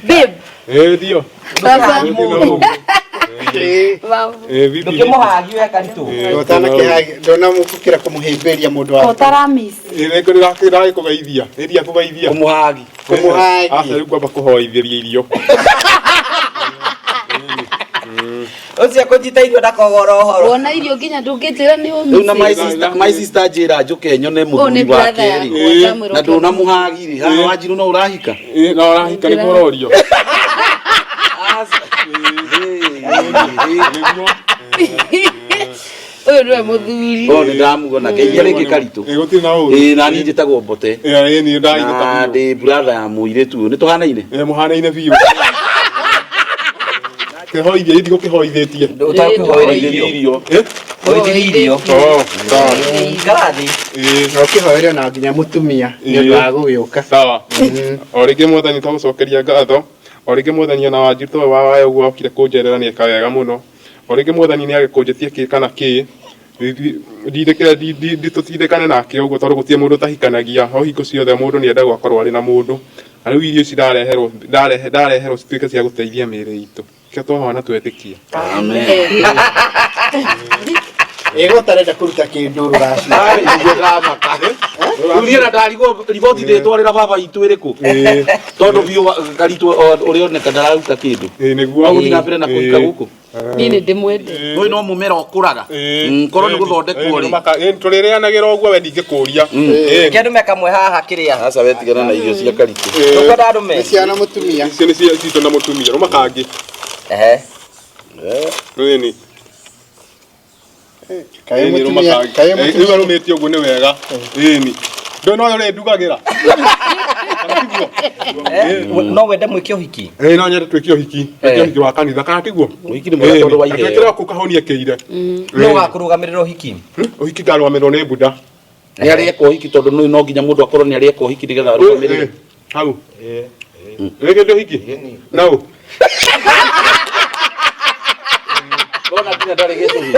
Babe. Eh, ndio. Baba. Eh, Babu. eh, vipi? Ndũkĩmũhagi we Karitũ. Eh, Ũtanakĩhagi ndũnamũkĩra kũmũhĩmbĩria mũndũ wa Ũtaramis. Eh, nĩkũ ndĩrakũgeithia. Nĩndia kũgeithia. Kũmũhagi. Kũmũhagi. Aca rĩu ngwamba kũhoithĩria irio. Ũcio akũnyita irio ndakogora ũhoro. Wona irio nginya ndũngĩnjĩra nĩ Rĩu na my ũmithĩtie. sister, my sister njĩra njũke nyone Ũyũ nĩ mũthuri brother wake rĩ. yakwa, Eh, ndamwĩra Na ũke. ndũnamũhagi rĩ, haha Wanjiru no ũrahika? Eh, na ũrahika nĩguo ũrorio. Nĩguo. Ũyũ nĩwe mũthuri. Oh, nĩ ndamuona ngeithia rĩngĩ Karitũ. Eh, gũtirĩ na ũru. Ĩĩ na niĩ njĩtagwo Mbote. Eh, eh, niĩ ndainũka Na biũ. ndĩ brother ya mũirĩtu ũyũ. Nĩ tũhanaine? Eh, mũhanaine biũ. Kĩhoithia, ĩĩ ndigũkĩhoithĩtie. Ũtakũhoera Hoithĩria irio. irio. Eh? Hoithĩria irio. Oh, sawa. Ikara thĩ. Eh, na ũkĩhoere ona nginya mũtumia nĩ ũndũ wa gũgĩũka. Sawa. O rĩngĩ mwathani twagũcokeria ngatho. O rĩngĩ mwathani ona Wanjiru towe wa wayo ũguo okire kũnjerera nĩ eka wega mũno. O rĩngĩ mwathani nĩ agĩkũnjĩtie kĩ kana kĩ. Ndindĩkĩre tũtindĩkane nake ũguo tondũ gũtirĩ mũndũ ũtahikanagia. O hingo ciothe mũndũ nĩ endagwo akorwo arĩ na mũndũ. Na rĩu irio ici ndareherwo ndarehe ndareherwo cituĩke cia gũteithia mĩĩrĩ itũ. Kĩo twahoya na twetĩkia. Amen. Ĩgo ũtarenda kũruta kĩndũ rũracio. Arĩ niguo ndamaka. Rĩu niĩ na ndarigwo riboti ndĩtwarĩra baba itũ ĩrĩkũ? Ĩĩ. Tondũ biũ Karitũ ũrĩa oneka ndararuta kĩndũ. Ĩĩ nĩguo. No gũthiĩ na mbere na kũhika gũkũ. Niĩ nĩ ndĩmwende. Ũyũ no mũmera ũkũraga. Korwo nĩ gũthondekwo rĩ. Tũrĩrĩanagĩra ũguo we ndingĩkũria. Ĩĩ. Reke ndume kamwe haha kĩrĩa. Aca we tigana na irio cia Karitũ. Ndũkwenda ndume? Nĩ ciana mũtumia. Icio nĩ cia citũ na mũtumia. Rũma kangĩ. Ehe. Ĩni. Kaĩ Ĩni, rũma mũtumia, kangĩ. kaĩ Ĩ, Rĩu mũtumia. arũmĩtie ũguo nĩ wega. Ĩni. Ndũĩ no ũrĩ ndugagĩra. Kana tiguo? Eh, no wende mwĩke ũhiki? Ĩĩ no nyende twĩke ũhiki. Twĩke ũhiki wa kanitha kana tiguo? Ũhiki nĩ mwega tondũ wa iheo. Twĩkĩre kũu kahonia kĩire. Nũ ũgakũrũgamĩrĩra ũhiki? Ũhiki ngarũgamĩrĩrwo nĩ Buddha. Nĩ areka ũhiki tondũ nĩ no nginya mũndũ akorwo nĩ areka ũhiki nĩgetha arũgamĩrĩre. Ĩ, Hau. Wĩkĩte ũhiki? Nau. Ndona nginya ndarĩ gĩcũhĩ.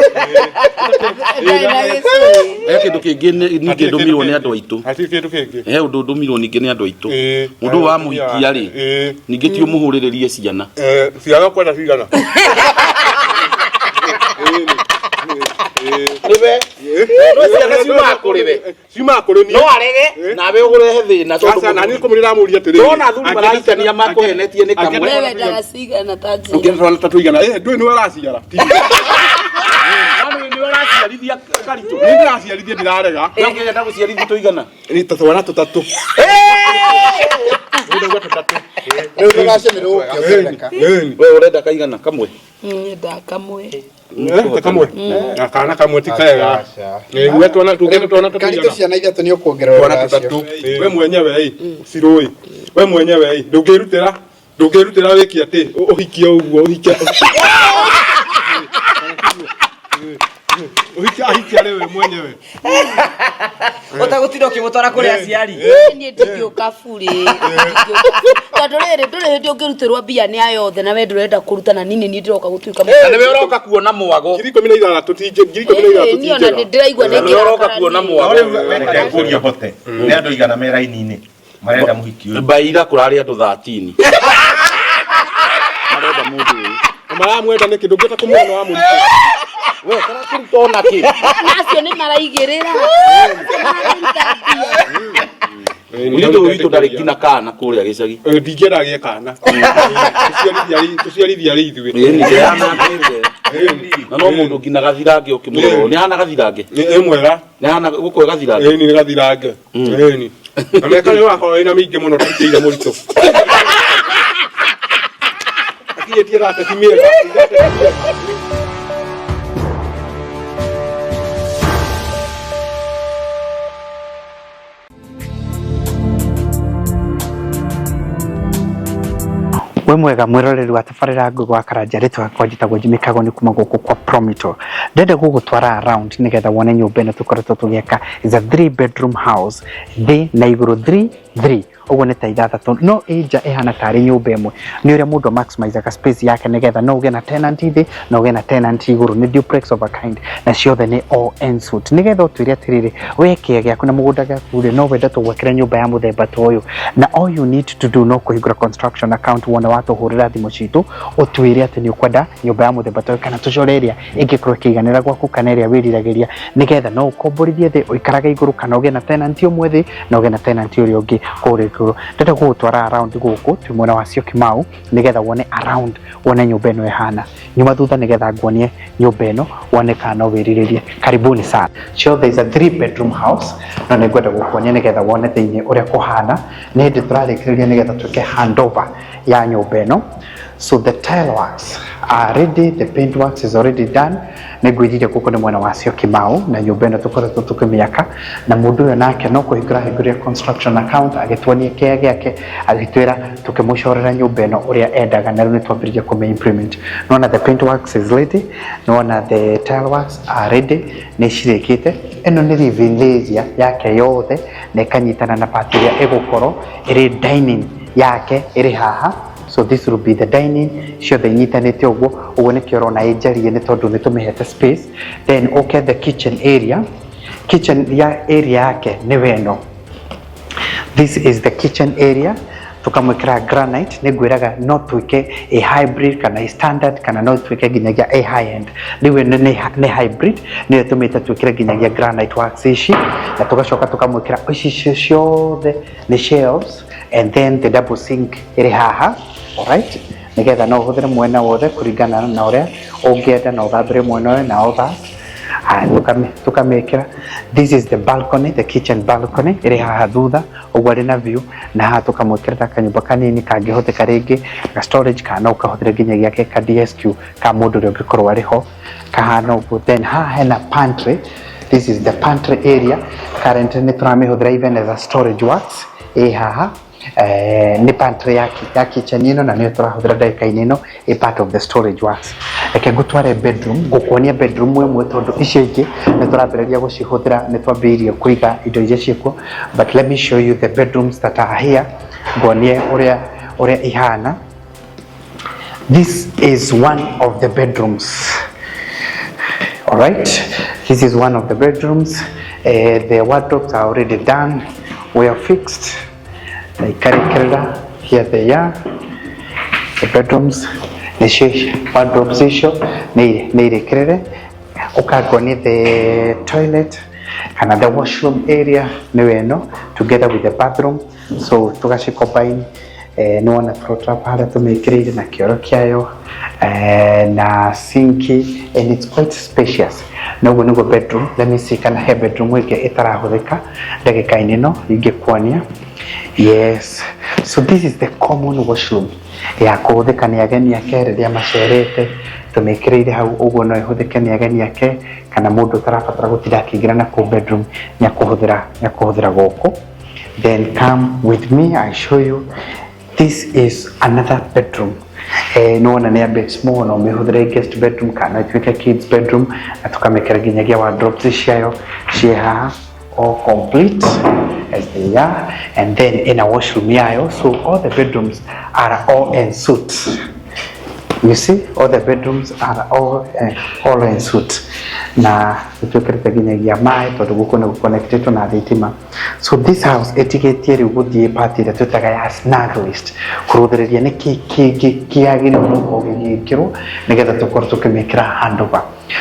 Ndarĩ na gĩcũhĩ. He kĩndũ kĩngĩ ningĩ ndũmirwo nĩ andũ aitũ. Hatirĩ kĩndũ kĩngĩ. He ũndũ ndũmirwo ningĩ nĩ andũ aitũ. Ĩĩ. Mũndũ ũyũ wamũhikia rĩ, Ĩĩ. ningĩ ti ũmũhũrĩrĩrie ciana. Eh, ciana kwenda cigana? Nĩwe. No ciana ciumaga kũrĩ we. Ciumaga kũrĩ niĩ. No arege nawe ũrehe thĩna tondũ Aca, na niĩ kũmũrĩ ndamũria atĩrĩrĩ. Ndona athuri marahikania makũhenetie nĩ kamwe. We wendaga cigana ta njĩra. Ũngĩenda twana ta tũigana. Eh, ndũĩ nĩwe ũraciara. Ti. Nĩ nĩwe ũraciarithia Karitũ. Niĩ ndĩraciarithia ndirarega. We ũngĩenda gũciarithia tũigana. Nĩ ta twana tũtatũ. Nĩ ndauga tũtatũ. Rĩu rũracio nĩ rũgũkĩongerereka. Ĩni. We ũrenda kaigana kamwe. Nyendaga kamwe. Eh, ta kamwe. Na kana kamwe ti kega. Ĩ, we twana tũngĩenda twana Karitũ tũigana. ciana ithatũ nĩ ũkuongerera Twana rũracio. tũtatũ. We mwenyewe ĩ, cirũĩ. We mwenyewe ĩ, ndũngĩrutĩra ndũngĩrutĩra wĩke atĩ ũhikie ũguo ũhikie ũhikie ahikie arĩ we mwenyewe. Ũtagũtinda ũkĩmũtwara kũrĩ aciari. Niĩ ndingĩũka burĩ. Ndingĩũka. Tondũ rĩrĩ ndũrĩ hĩndĩ ũngĩrutĩrwo mbia nĩ aya othe na we ndũrenda kũruta na niĩ nĩ niĩ ndĩroka gũtuĩka Na nĩwe ũroka kuona mwago. 16,000 ti 16,000 ti Niĩ ona nĩ njega. ndĩraigua Na nĩ nĩwe ũroka kuona mwago. Reke ngũrie hote nĩ andũ igana me raini-inĩ marenda mũhiki ũyũ Mbaira kũrarĩ andũ 13. Marenda mũndũ ũyũ. Na maramwenda nĩkĩ ndũngĩhota kũmuona wa mũritũ. We karakũruta ona kĩ? Acio nĩ maraigĩrĩra. Acio marakũruta mbia. Mũirĩtu ũyũ witũ ndarĩ nginya kana kũrĩa gĩcagi. Eh, ndingĩenda agĩe kana. Tũciarithie arĩ ithuĩ. Ĩni ndĩranangĩte. Na no mũndũ nginya gathirange ũkĩmũrora. Nĩ ahana gathirange. Ĩ mwega. Nĩ ahana gũkũ gathirange. Ĩni nĩ gathirange. Ĩni. Na mĩaka nĩ wakorwo ĩna mĩingĩ mũno ndaitĩire mũritũ. Akinyĩtie thate ti mĩega. Wĩ mwega mwĩroreri wa tabarĩra Ngũgĩ wa Karanja rĩtwa rĩakwa njĩtagwo Jimmy Kagoni kuma gũkũ kwa Promito. Ndĩrenda gũgũtwara around nĩgetha wone nyũmba ĩno tũkoretwo tũgĩaka. It's a 3 bedroom house, thĩ na igũrũ 3 3. Ũguo nĩ ta ithathatũ, no ĩ nja ĩhana tarĩ nyũmba ĩmwe. Nĩ ũrĩa mũndũ maximizaga space yake nĩgetha no ũgĩe na tenant thĩ na ũgĩe na tenant igũrũ. Nĩ duplex of a kind, na ciothe nĩ all en suite. Nĩgetha ũtwĩre atĩrĩrĩ, we kĩea gĩaku na mũgũnda gĩaku rĩ, no wende tũgwakĩre nyũmba ya mũthemba ta ũyũ, na all you need to do no kũhingũra construction account. Wona watũhũrĩra thimũ citũ, ũtwĩre atĩ nĩ ũkwenda nyũmba ya mũthemba ta ũyũ, kana tũcore ĩrĩa ĩngĩkorwo ĩkĩiganĩra gwaku, kana ĩrĩa wĩriragĩria, nĩgetha no ũkomborithie thĩ, ũikarage igũrũ, kana ũgĩe na tenant ũmwe thĩ na ũgĩe na tenant ũrĩa ũngĩ kũrĩa igũrũ. Ndĩrenda gũgũtwara around gũkũ twĩ mwena wa Syokimau, nĩgetha wone around, wone nyũmba ĩno ĩhana nyuma thutha, nĩgetha nguonie nyũmba ĩno, wone kana no wĩrirĩrie. Karibuni sana. Ciothe is a 3 bedroom house, no nĩ ngwenda gũkuonia nĩgetha wone thĩinĩ ũrĩa kũhana. Nĩ hĩndĩ tũrarĩkĩrĩria nĩgetha twĩke handover ya nyũmba ĩno. So the tile works are ready, the paint works is already done. Nĩ ngwĩrire gũkũ nĩ mwena wa Syokimau, na nyũmba ĩno tũkoretwo tũkĩmĩaka, na mũndũ ũyũ nake no kũhingũra hingũrĩre construction account, agĩtuonia kĩea gĩake, agĩtwĩra tũkĩmũcorera nyũmba ĩno ũrĩa endaga, na rĩu nĩ twambĩrĩria kũmĩ implement. Nĩwona the paint works is ready, nĩwona the tile works are ready, nĩ cirĩkĩte. Ĩno nĩ living area yake yothe, na ĩkanyitana na part ĩrĩa ĩgũkorwo ĩrĩ dining yake ĩrĩ haha. So this will be the dining, ciothe inyitanĩte ũguo. Ũguo nĩkĩo ũrona ĩ njarie, nĩ tondũ nĩ tũmĩhete space. Then okay, the kitchen area, kitchen ya area yake nĩ weno. This is the kitchen area. Tukamwĩkĩra granite. Nĩ ngwĩraga no twĩke a hybrid kana a standard, kana no twĩke nginyagia a high end. Rĩu ĩno nĩ hybrid, nĩyo ĩtũmĩte twĩkĩre nginyagia granite works ici, na tũgacoka tũkamwĩkĩra ici ciothe nĩ shelves, and then the double sink ĩrĩ haha, alright, nĩgetha no ũhũthĩre mwena wothe kũringana na ũrĩa ũngĩenda, na ũthambĩre mwena ũyũ na all that. Haya, tukamĩkĩra. This is the balcony, the kitchen balcony ĩrĩ haha thutha ũguo, arĩ na view. Na haha tũkamwĩkĩrĩra kanyũmba kanini kangĩhũthĩka rĩngĩ ga storage, kana no ũkahũthĩre nginyagia ke ka DSQ ka mũndũ ũrĩa ũngĩkorwo arĩ ho, kahana ũguo. Then haha hena pantry. This is the pantry area. Currently nĩ tũramĩhũthĩra even as a storage works. Ĩ haha nĩ pantry ya kitchen ĩno, na nĩyo tũrahũthĩra ndagĩka-inĩ ĩno, ĩ part of the storage works. Reke ngũtware bedroom, ngũkuonia bedroom ĩmwe, tondũ icio ingĩ nĩ tũrambĩrĩria gũcihũthĩra, nĩ twambĩrĩirie kũiga indo iria ciĩkuo. But let me show you the bedrooms that are here, nguonie ũrĩa ihana. This is one of the bedrooms. All right, this is one of the bedrooms. The wardrobes are already done, we are fixed na ikarekerera. Here they are, the bedrooms. Nĩcio wardrobes icio nĩ irĩkĩrĩre. Ũkangonia the toilet kana the washroom area nĩyo ĩno, together with the bathroom, so tũgaci combine. Nĩ wona floor trap harĩa tũmĩkĩrĩire na kĩoro kĩayo na sinki, and it's quite spacious. Na ũguo nĩguo bedroom. Let me see kana he bedroom ĩngĩ ĩtarahũthĩka ndagĩka-inĩ ĩno ingĩkuonia. Yes, so this is the common washroom ya kũhũthĩka nĩ ageni ake rĩrĩa macerete. Tũmĩkĩrĩire hau ũguo, no ĩhũthĩke nĩ ageni ake, kana mũndũ ũtarabatara gũtinda akĩingĩra na kũu bedroom, nĩ akũhũthĩra gũkũ. Then come with me, I show you. This is another bedroom. Nĩwona nĩ a bit small, no ũmĩhũthĩre guest bedroom kana ĩtuĩke kids bedroom, na tũkamĩkĩra nginyagia wardrobes ciayo ciĩ haha, all complete as they are, and then in a washroom yayo. So all the bedrooms are all en suite. You see, all the bedrooms are all en suite, na nĩtwĩkĩrĩte nginyagia maĩ, tondũ gũkũ nĩ gũconnectĩtwo na thitima. So this house ĩtigĩtie rĩu gũthiĩ part ĩrĩa twĩtaga ya snag list, kũrũthĩrĩria nĩ kĩ kĩngĩ kĩagĩrĩirwo gũkorwo gĩgĩkĩrwo nĩgetha tũkorwo tũkĩmĩkĩra handover.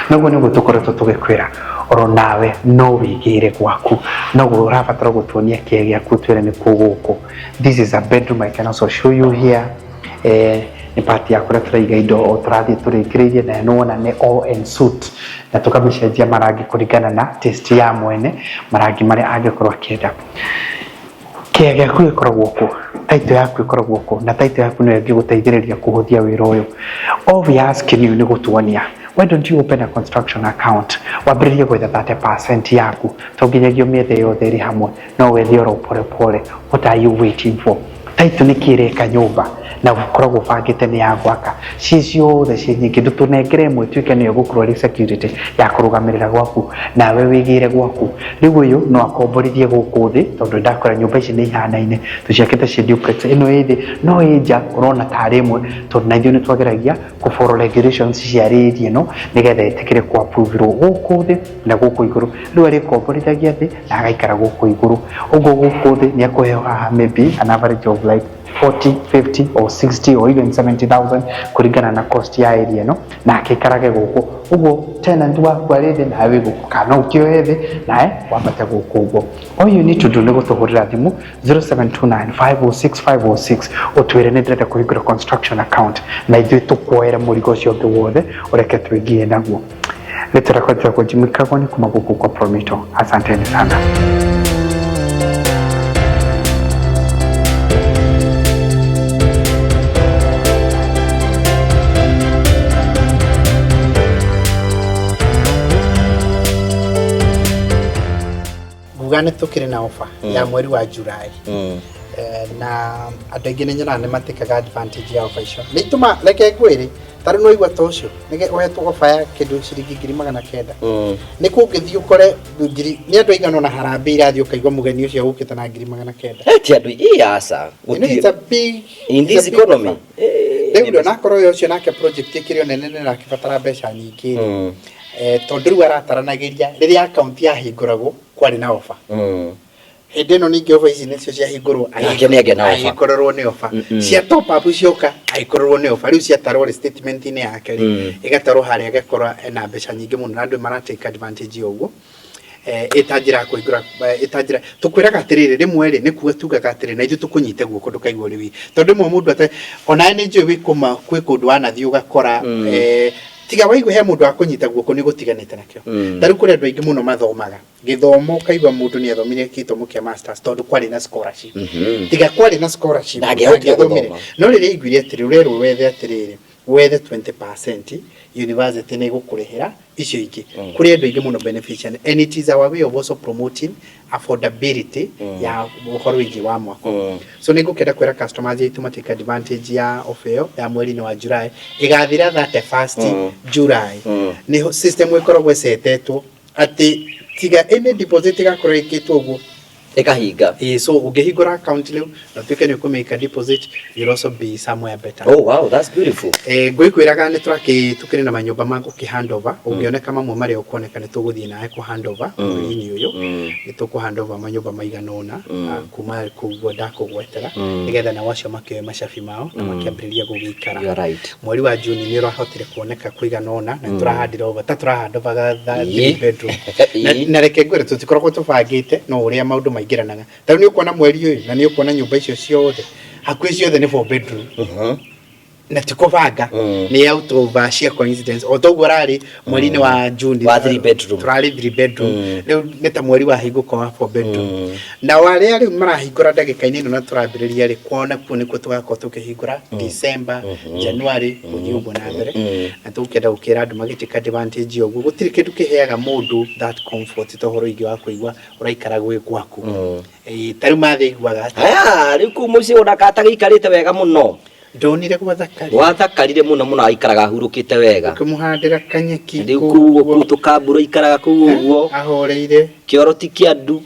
Noguo nĩguo tũkoretwo tũgĩkwĩra, oro nawe no wĩgĩre gwaku, noguo ũrabatara gũtuonia kĩea gĩaku, twĩre nĩkuo gũkũ. This is a bedroom I can also show you here. Nĩ part ya kũrĩa tũraiga indo o tũrathiĩ tũrĩkĩrĩirie, na nĩwona nĩ all en suite, na tũkamĩcenjia marangi kũringana na taste ya mwene, marangi marĩa angĩkorwo akĩenda. Kĩea gĩaku gĩkoragwo kũ, title yaku ĩkoragwo kũ, na title yaku nĩyo ĩngĩgũteithĩrĩria kũhũthia wĩra ũyũ. All we are asking you nĩ gũtuonia, why don't you open a construction account, wambĩrĩrie gwetha 30% yaku? To nginyagia ũmĩethe yothe ĩrĩ hamwe, no wethe oro pole pole. What are you waiting for? Title nĩ kĩ ĩreka nyũmba? Na ũkoragwo ũbangĩte nĩ ya gwaka ciĩ ciothe ciĩ nyingĩ, ndũtũnengere ĩmwe ĩtuĩke nĩyo ĩgũkorwo ĩrĩ security ya kũrũgamĩrĩra gwaku, nawe wĩgĩre gwaku. Rĩu ũyũ no akomborithie gũkũ thĩ, tondũ ndakora nyũmba ici nĩ ihanaine, tũciakĩte ciĩ duplex, ĩno ĩ thĩ no ĩ nja ũrona tarĩ ĩmwe, tondũ na ithuĩ nĩ twageragia kũ follow regulations cia rĩri ĩno nĩgetha ĩtĩkĩre kũ approve rwo gũkũ thĩ na gũkũ igũrũ. Rĩu arĩkomborithagia thĩ na agaikara gũkũ igũrũ. Ũguo gũkũ thĩ nĩ akũheo haha maybe an average of like 40, 50 or 60 or even 70,000 kũringana na cost ya area ĩno, na akĩikarage gũkũ ũguo. Tenant waku arĩ thĩ nawe wĩ gũkũ, kana ũkĩoe thĩ nawe wambate gũkũ ũguo. All you need to do nĩ gũtũhũrĩra thimũ 0729 506 506, ũtwĩre nĩ ndĩrenda kũhingũra construction account, na ithuĩ tũkuoere mũrigo ũcio ũngĩ wothe, ũreke twĩngie naguo. Rĩtwa rĩakwa njĩtagwo Jimmy Kagoni kuma gũkũ kwa Promito. Asanteni sana. Nguga nĩ tũkĩrĩ na ofa ya mweri wa July. Na andũ aingĩ nĩ nyonaga nĩ matĩkaga advantage ya ofa icio. Nĩ itũma reke ngwĩre, ta rĩu nĩwaigua ta ũcio nĩge ũhetwo ofa ya kĩndũ ciringi 900,000, nĩ kũngĩthiĩ ũkore ngiri nĩ andũ aigana ona harambĩ irathiĩ, ũkaigua mũgeni ũcio agũkĩte na 900,000. Ti andũ ĩ aca. It's a big In it's a this big economy. offer. Rĩu rĩ, onakorwo ũyũ ũcio nake project ĩkĩrĩ o nene nĩ ĩrakĩbatara mbeca nyingĩ rĩ, tondũ rĩu arataranagĩria rĩrĩa akaunti yahingũragwo kwarĩ na ofa. Hĩndĩ ĩno ningĩ ofa ici nĩcio ciahingũrwo. Nake nĩagĩa na offer. Agĩkorerwo nĩ ofa cia top up cioka, agĩkorerwo nĩ ofa. Rĩu ciatarwo rĩ, statement-inĩ yake rĩ, ĩgatarwo harĩa, agakora ena mbeca nyingĩ mũno, na andũ mara take advantage ya ũguo. Ĩta njĩra ya kũhingũra, ĩta njĩra tũkwĩraga atĩrĩrĩ, rĩmwe rĩ, nĩ kuga tugaga atĩrĩ na ithuĩ tũkũnyite guoko ndũkaigua ũrĩ wiki, tondũ rĩmwe mũndũ ate onawe nĩ njũĩ wĩ kũma kwĩ kũndũ wanathiĩ ũgakora, tiga waigua he mũndũ wa kũnyita guoko nĩ gũtiganĩte nakĩo. Ta rĩu kũrĩ andũ aingĩ mũno mathomaga gĩthomo, ũkaigua mũndũ nĩ athomire gĩthomo kĩa masters tondũ kwarĩ na scholarship. Tiga kwarĩ na scholarship, Ndangĩahotire ndangĩathomire. gũthoma. No rĩrĩa aiguire atĩrĩ, ũrerwo wethe atĩrĩrĩ, wethe 20%, university nĩ ĩgũkũrĩhĩra icio ingĩ. Kũrĩ andũ aingĩ mũno beneficiary, and it is our way of also promoting affordability ya ũhoro wĩgiĩ wa mwako. So nĩ ngũkenda kwĩra customers aitũ matake advantage ya offer ĩyo ya mweri-inĩ wa July, ĩgathira 31st July. Nĩ system ĩkoragwo ĩcetetwo atĩ tiga any deposit ĩgakorwo ĩkĩtwo ũguo, Ĩkahinga. Ĩĩ, so ũngĩhingũra account rĩu na ũtuĩke nĩ ũkũmĩka deposit, you'll also be somewhere better. Oh wow, that's beautiful. Ngwĩkwĩraga nĩ tũrakĩ tũkĩrĩ na manyũmba ma gũkĩ handover, ũngĩoneka mamwe marĩa ũkuoneka nĩ tũgũthiĩ nawe kũ handover mweri-inĩ ũyũ. Nĩ tũkũ handover manyũmba maigana ũna, kuma kũu ũguo ndakũgwetera, nĩgetha nao acio makĩoe macabi mao na makĩambĩrĩria gũgĩikara. You are right. Mweri wa Juni nĩ ũrahotire kuoneka kũigana ũna na nĩ tũrahandire over ta tũrahandovaga three bedroom. Na reke ngwĩre, tũtikoragwo tũbangĩte, no ũrĩa maũndũ maingĩranaga. Ta rĩu nĩ ũkuona mweri ũyũ na nĩ ũkuona nyũmba icio ciothe hakuhĩ ciothe nĩ four bedroom, na ti kũbanga, nĩ out of sheer coincidence. O toguo rarĩ mweri-inĩ wa June Wa three bedroom. Tũrarĩ three bedroom, rĩu nĩ ta mweri wahingũka wa four bedroom, na arĩa rĩu marahingũra ndagĩka-inĩ ĩno na tũrambĩrĩria rĩ kuona kuo nĩkuo tũgakorwo tũkĩhingũra December, January, gũthiĩ ũguo na mbere. Na tũkenda gũkĩra andũ magĩtĩka advantage ya ũguo. Gũtirĩ kĩndũ kĩheaga mũndũ that comfort ta ũhoro wĩgiĩ wa kũigua ũraikara gwĩ gwaku. Ta rĩu mathĩ aiguaga atĩa? Aya, rĩu kũu mũciĩ ona katagĩikarĩte wega mũno. Ndonire gwathakarire. Gwathakarire mũno mũno, aikaraga ahurũkĩte wega. Ũkĩmũhandĩra kanyeki. Rĩu kũu kũu tũkambura aikaraga kũu ũguo. Ahoreire. Kĩoro ti kĩa ndu.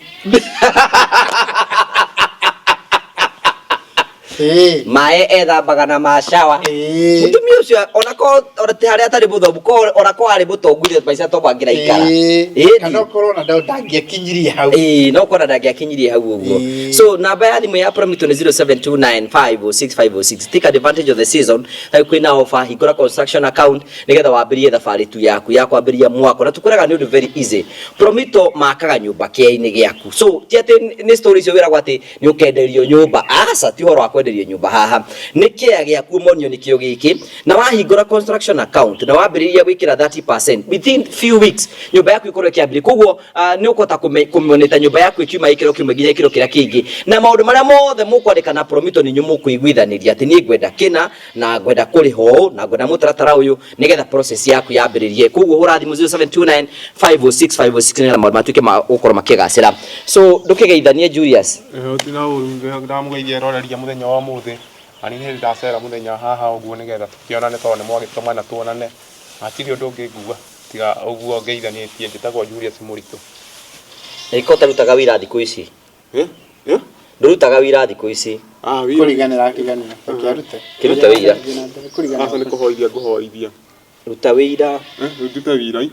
Maĩ ethambaga na macawa. Mũtumia ũcio ona ko ona ti harĩa atarĩ mũthomu ko ona ko arĩ mũtongu rĩ, maica to mangĩraikara. Kana ũkorwo ona ndangĩakinyirie hau. Ĩĩ, no kona ndangĩakinyirie hau ũguo. So namba ya thimũ ya Promito nĩ 0729506506. Take advantage of the season. Rĩu kwĩna offer, hingũra construction account nĩgetha wambĩrĩrie thabarĩ tu yaku ya kwambĩrĩria mwako, na tũkwĩraga nĩ ũndũ very easy. Promito makaga nyũmba kĩea-inĩ gĩaku, so ti atĩ nĩ story icio wĩragwo atĩ nĩ ũkenderio nyũmba. Aca, ti ũhoro wa kwenderio nyũmba haha, nĩ kĩea gĩaku ũmonio nĩkĩo gĩkĩ. Na wahingũra construction account na wambĩrĩria gwĩkĩra 30%, within few weeks nyũmba yaku ĩkorwo ĩkĩambĩrĩria. Koguo nĩ ũkũhota kũmonita nyũmba yaku ĩkiuma gĩkĩro kĩmwe nginya gĩkĩro kĩrĩa kĩngĩ, na maũndũ marĩa mothe mũkwandĩka na Promito nĩ inyuĩ mũkũiguithanĩria atĩ niĩ ngwenda kĩna na ngwenda kũrĩha ũũ na ngwenda mũtaratara ũyũ nĩgetha process yaku yambĩrĩrie. Koguo hũra thimũ 0729 506 506 nĩgetha maũndũ matuĩke ma gũkorwo makĩgacĩra. So ndũkĩgeithanie, Julius. Tina ũru, ndamũgeithia eroreria mũthenya wa ũmũthĩ. Na niĩ nĩ ndacera mũthenya haha ũguo nĩgetha tũkĩonane tondũ nĩ mwagĩtũmana tuonane. Hatirĩ ũndũ ũngĩ nguga tiga ũguo ngeithanĩtie. Njĩtagwo Julius Mũritũ. Nĩko ũtarutaga wĩra thikũ ici? Eh? Eh? Ndũrutaga wĩra thikũ ici? Ah, wĩra. Kũriganĩra akĩganĩra. Reke arute. Kĩruta wĩira. Thiĩ na mbere, kũriganĩra. Aca nĩ kũhoithia ngũhoithia. Ruta wĩira. Eh, ndute wĩra i.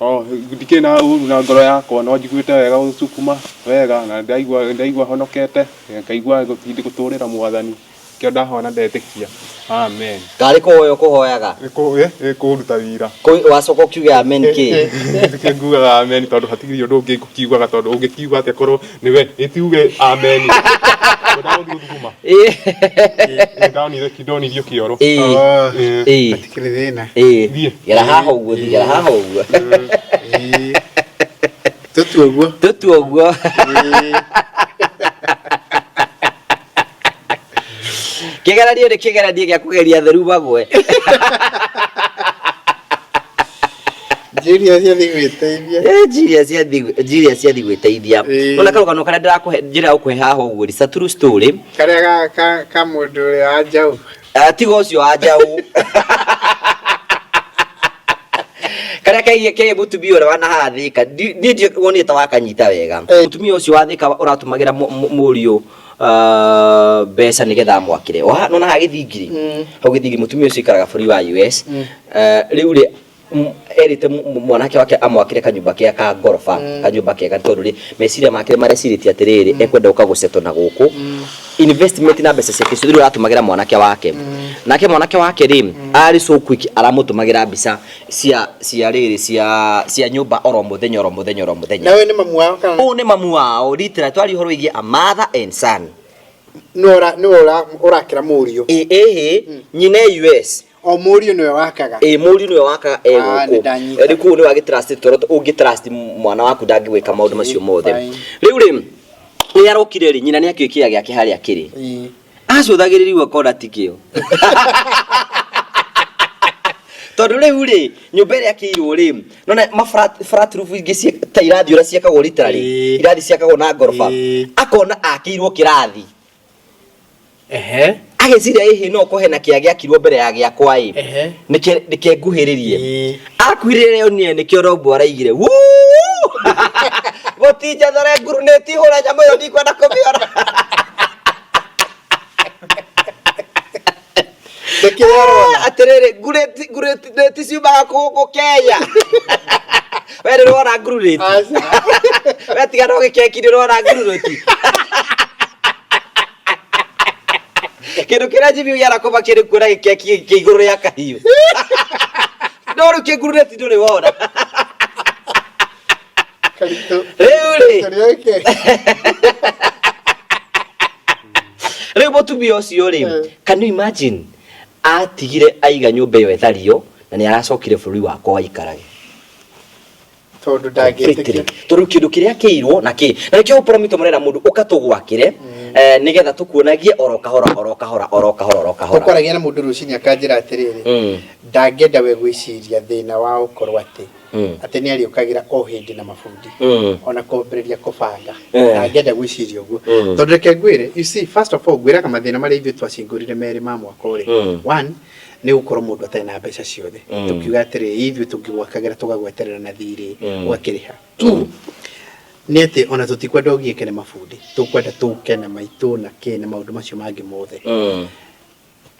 Oh, ndikĩrĩ na ũru na ngoro yakwa no njiguĩte wega gũcukuma wega na ndaigua honokete ngaigua gũtindi gũtũrĩra mwathani kĩo ndahona ndetĩkia amen. Ngarĩ kũhoya ũkũhoyaga? Nĩ kũruta wĩra. Wacoka ũkiuge amen kĩ? Nĩkĩo ngugaga amen tondũ hatirĩ ũndũ ũngĩ ngũkiugaga tondũ ũngĩkiuga atĩa korwo nĩwe ĩtiuge amen. Ndagũthiĩ gũthuguma. Ndonire ndonirio kĩoro. Ĩĩ. Hatikĩrĩ thĩna. Ĩĩ. Gera haha ũguo, gera haha ũguo. Tũtue ũguo. Tũtue ũguo. Kĩgeranio nĩ kĩgeranio gĩa kũgeria theru magwe. Julia ciathiĩ gwĩteithia. Julia ciathiĩ gwĩteithia. Ona karũgano karĩa ndĩrakũhe njĩra gũkũhe haha ũguo it's a true story. Karĩa ka mũndũ ũrĩa wa njaũ. Tiga ũcio wa njaũ. Karĩa kegiĩ kegiĩ mũtumia ũrĩa wanahaha Thĩka. Niĩ ndiwonire ta wakanyita wega. Mũtumia ũcio wa Thĩka ũratũmagĩra mũriũ mbeca nĩgetha amwakĩre. Nona haha gĩthingiri. Hau gĩthingiri mũtumia ũcio aikaraga bũrũri wa US. Rĩu rĩ erĩte mwanake wake amwakĩre kanyũmba kea ka ngoroba, kanyũmba kega tondũ rĩ meciria make marecirĩtie atĩrĩrĩ ekwenda gũka gũcetwo na gũkũ. Investment na mbeca ciake ciothe rĩu aratũmagĩra mwanake wake. Nake mwanake wake rĩ arĩ so quick aramũtũmagĩra mbica cia cia rĩrĩ cia cia nyũmba oro mũthenya oro mũthenya oro mũthenya. Na ũyũ nĩ mamu wao kana? Ũyũ nĩ mamu wao, literally twaria ũhoro wĩgiĩ a mother and son. Nĩwe ũrakĩra mũriũ. Ĩ ĩhĩ, nyina e US. O mũriũ nĩwe wakaga. Ĩ mũriũ nĩwe wakaga e Ah, gũkũ. nĩ ndanyita. Rĩu koguo nĩwe agĩtrust tondũ ũngĩtrust mwana waku ndangĩgwĩka maũndũ macio mothe. Rĩu rĩ nĩ arokire rĩ nyina nĩ akĩũĩ kĩea gĩake harĩa kĩrĩ. Acũthagĩrĩrio akona ti kĩo. Tondũ rĩu rĩ nyũmba ĩrĩa akĩirwo rĩ nona ma flat roof ingĩ ta irathi ũrĩa ciakagwo literally irathi ciakagwo na ngoroba akona akĩirwo kĩrathi. Ageciria ĩhĩ no kũhe na kĩa gĩakirwo mbere ya gĩakwa ĩ. Nĩke nguhĩrĩrie. Akuhĩrĩria onire nĩkĩo Robo araigire. Wuu! Gũtinja thore ngurunĩti hũra nyamũ ĩyo ndikwenda kũmĩona. Atĩrĩrĩ, ngurunĩti ciumaga gũkũ Kenya. We nĩ ũrona ngurunĩti? We tiga no gĩkeki nĩ ũrona ngurunĩti? Kĩndũ kĩrĩa Jimmy ũgĩara kũmakia nĩ kuona gĩkeki kĩ igũrũ rĩa kahiũ. No rĩu kĩngurunĩti ndũrĩ wona. Rĩu rĩ, rĩu mũtumia ũcio rĩ, can you imagine atigire aiga nyũmba ĩyo ĩthario na nĩ aracokire bũrũri wakwa waikarage. Tondũ ndangĩtĩkia. Tondũ kĩndũ kĩrĩa kĩirwo na kĩ na nĩkĩo Promito mũrera mũndũ ũka tũgwakĩre nĩgetha tũkuonagie oro kahora oro kahora oro kahora oro kahora. Tũkwaragia na mũndũ rũcinĩ akanjĩra atĩrĩrĩ, ndangĩenda we gwĩciria thĩna wa ũkorwo atĩ atĩ nĩ arĩũkagĩra o hĩndĩ na mabundi ona kwambĩrĩria kũbanga ndangĩenda gwĩciria ũguo tondũ reke ngwĩre, you see, first of all ngwĩraga mathĩna marĩa ithuĩ twacingũrire merĩ ma mwaka ũrĩ. One nĩ gũkorwo mũndũ atarĩ na mbeca ciothe, tũkiuga atĩrĩ ithuĩ tũngĩgwakagĩra tũgagweterera na thirĩ ũgakĩrĩha. Two nĩ atĩ ona tũtikwenda ũgiĩke nĩ mabundi, tũkwenda tũke na maitũ na kĩ na maũndũ macio mangĩ mothe.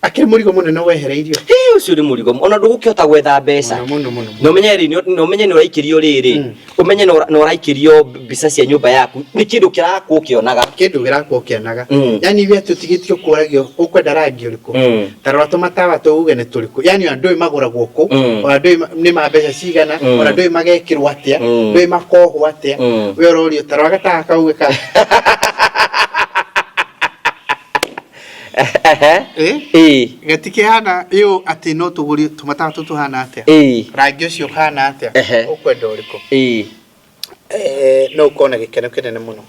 Akĩrĩ mũrigo mũnene wehereirio. Hĩ, ũcio nĩ mũrigo ona ndũgũkĩhota gwetha mbeca. Mũno, mũno, mũno. Na ũmenye rĩ, na ũmenye nĩ ũraikĩrio rĩrĩ, ũmenye nĩ ũraikĩrio mbica cia nyũmba yaku, nĩ kĩndũ kĩrakwo ũkĩonaga. Kĩndũ kĩrakwo ũkĩonaga. Yani we tũtigĩtio kũragio ũkwenda rangi ũrĩkũ. Ta rora tũmatawa tũuge nĩ tũrĩkũ. Yani ona ndũĩ magũragwo kũ, ona ndũĩ nĩ ma mbeca cigana, ona ndũĩ magekĩrwo atĩa, ndũĩ makohwo atĩa. We ũrorio ta rora gatawa kau ka. Gatikĩhana ĩũ atĩ no tũgũrie tũmatawa tũtũ tũhana atĩa. Rangi ũcio ũhana atĩa. Ũkwenda ũrĩkũ. No ũkorwo na gĩkeno kĩnene mũno.